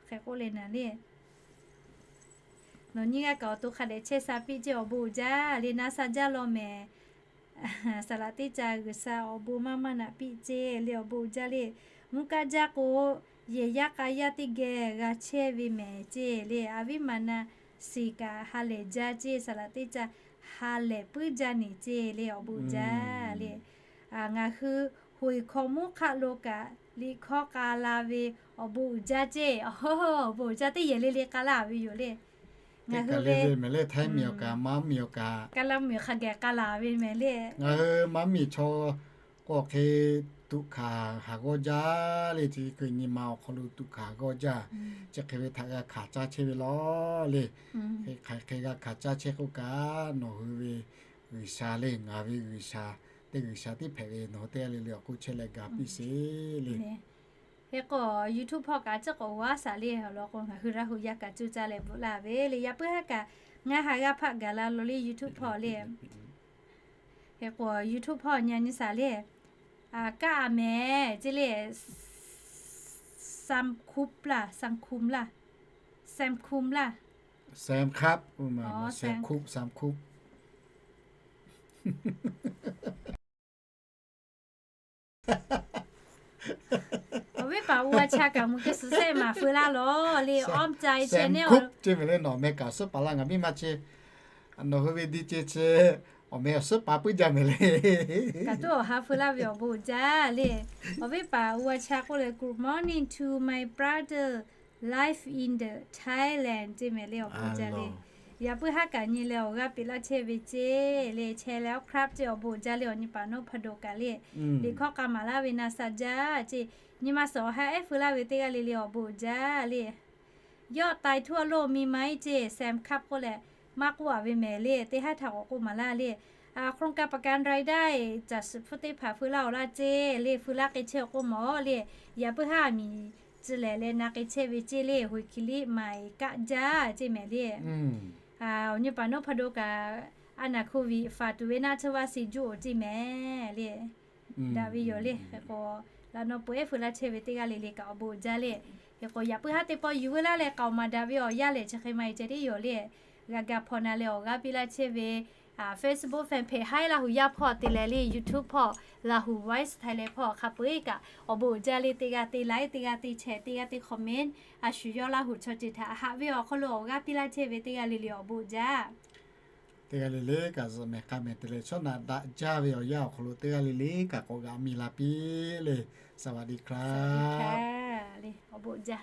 Hk'e k'oˆ le naˍ le, nawˬ nyiˇ g'aˇ kaꞈ awˬ to hk'a dehꞈ chehˇ sha piˇ ceˇ, awˬ bon uiˍ jaˇ le. Na sha jaˇ law mehˍ. Saˍ laꞈ teˇ ca G'uiˬsha awˬ bon maˇ maˇ naꞈ piˇ ceˇ le, awˬ bon uiˍ jaˇ le. Mvuhˇ kaˆ jaˇ k'o, yehˬ yaˇ k'a yaˇ teˇ geh g'a chehˇ ve mehˍ ceˇ le. A viˉ ma na shiˍ kaꞈ ha lehˬ jaˇ ceˇ, saˍ laꞈ teˇ ca ha lehˬ puiˉ jaˇ neˬ ceˇ le, awˬ bon uiˍ jaˇ le. Ngaˬ hui hoꞈ e hkawꞈ mvuhˇ hk'aˆ lo kaꞈ liꞈ hkawˇ k'a la ve awˬ bon uiˍ jaˇ ceˇ. Awˬ bon uiˍ jaˇ teˇ yehˬ le le k'a laˇ ve yoˬ le. Ngaˬ hui le mehˍ le, htaiˇ miˬ awˬ kaꞈ maˇ miˬ awˬ kaꞈ k'a la miˬ hk'a geh k'a la ve mehˍ le. Ngaˬ hui maˇ miˬ chaw k'o hk'e tuꞈ hkanˍ haˍ g'awˇ jaˇ le. Chi hk'e nyi ma awˬ hk'aw lo tuꞈ hkanˍ haˍ g'awˇ jaˇ. Chi hk'e ve htaꞈ g'a hkanˍ caˇ chehˇ ve law le. Hk'e hk'e g'a hkanˍ caˇ chehˇ k'oˆ kaꞈ, nawˬ hui ve G'uiˬsha le, ngaˬ ve G'uiˬsha, teˇ G'uiˬsha teˇ hpehꞈ ve nawˬ hui teˇ g'aˇ le le awˬ k'oˆ chehˇ leh ga piˇ sheˍ le. Hk'e k'o, YouTube hpawˇ kaꞈ chi k'awꞈ g'aˇ shaˍ le awˬ lawn k'o, ngaˬ hui Laˇ hu yaˇ kaꞈ cuˇ caˇ leh bvuhꞈ laˇ ve le. Yaꞈ puiˉ haˉ kaꞈ ngaˬ haˍ g'a hpaˆ gaˬ la lo le YouTube hpawˇ le. Hk'e k'o, YouTube hpawˇ nyi nyi shaˍ le. Kaˆ a mehˍ ceˇ le. Samkhup laˇ, Samkhup laˇ, Samkhup laˇ, Samkhup, Samkhup. Awˬ viˉ paˍ uˇ a cha kaꞈ mui ke suhˍ sehˆ maˍ feu laˇ lawˬ le. Awˇ ca e chehˇ neˇ ceˇ mehˍ le. Nawˬ meh kaꞈ awˬ suhˉ paˍ laˇ, ngaˬ miˇ maˇ chehˇ. Nawˬ hui ve di ce chi awˬ meh awˬ suhˉ paˍ puiˉ jaˇ mehˍ le. Kaꞈ tuˉ awˬ ha feu laˇ ve awˬ bon uiˍ jaˇ le. Awˬ viˉ paˍ uˇ a cha k'oˆ leh, Good morning to my brother, live in the Thailand ceˇ mehˍ le, awˬ bon uiˍ jaˇ le. Yaꞈ puiˉ haˉ kaꞈ nyi leh awˬ g'aˇ piˇ laˇ chehˇ ve ceˇ le. Chehˇ leh awˬ hk'aˇ ceˇ, awˬ bon uiˍ jaˇ le. Awˬ nyi paˍ nawˉ hpaˍ dawˬ kaꞈ le, liꞈ hkawˇ k'a maˍ laˇ ve na sha jaˇ ceˇ. Nyi ma suhˍ awˬ ha ehˉ feu laˇ ve teˇ g'aˇ le le awˬ bon uiˍ jaˇ le. Yawˇ taiˍ htuˇ a loˇ mi ma iˉ ceˇ, Samkhup k'oˆ leh maˇ k'oˆ a ve mehˍ le. Teˇ haˉ htaꞈ k'awꞈ k'oˆ maˍ laˇ le. โครงการประกันรายได้ caˬ shiˍ hpfuhˇ teˇ hpaˍ feu laˇ awˬ laˇ ceˇ le, feu laˇ k'ai chehˇ awˬ k'oˆ mawˬ le. Yaꞈ puiˉ haˉ miˬ tcuh lehˬ leh na k'ai chehˇ ve ceˇ le. Hoꞈ hkiˬ liˇ maˍ kaˆ jaˇ ceˇ mehˍ le. Awˬ nyi paˍ nawˉ hpaˍ dawˬ kaꞈ, a naˍ hko viꞈ faˍ tuˬ ve naˆ tsuhˇ vaˇ se juˇ awˬ ceˇ mehˍ le. Daꞈ ve yoˬ le. Hk'e k'o, laꞈ naw peuˬ ehˉ feu laˇ chehˇ ve teˇ g'aˇ le le kaꞈ awˬ bon uiˍ jaˇ le. Hk'e k'o, yaꞈ puiˉ haˉ teˇ pawˆ yuˬ veu laˇ leh k'aoˍ maˍ daꞈ ve awˬ yanˇ lehˬ chi hk'e maˇ e ceh teˇ yoˬ le. G'a ga hpaw na leh awˬ g'aˇ piˇ laˇ chehˇ ve Facebook fan page Haiˉ Laˇ hu yaˇ hpawˇ te leh le, YouTube hpawˇ Laˇ hu Voice Thailand hpawˇ hk'a peu eˬ kaꞈ awˬ bon uiˍ jaˇ le. Teˇ g'aˇ te like, teˇ g'aˇ te share, teˇ g'aˇ te comment, a shu yawˇ Laˇ hu chaw ceuˬ htaꞈ haꞈ ve awˬ hk'aw lo awˬ g'aˇ piˇ laˇ chehˇ ve teˇ g'aˇ le le awˬ bon uiˍ jaˇ. Teˇ g'aˇ le le kaꞈ zuhꞈ mehˍ k'a mehˍ te leh chaw naꞈ daꞈ jaˇ ve awˬ yanˇ awˬ hk'aw lo teˇ g'aˇ le le kaꞈ k'awꞈ g'a miˬ la piˇ le. สวัสดีครับ le, awˬ bon uiˍ jaˇ.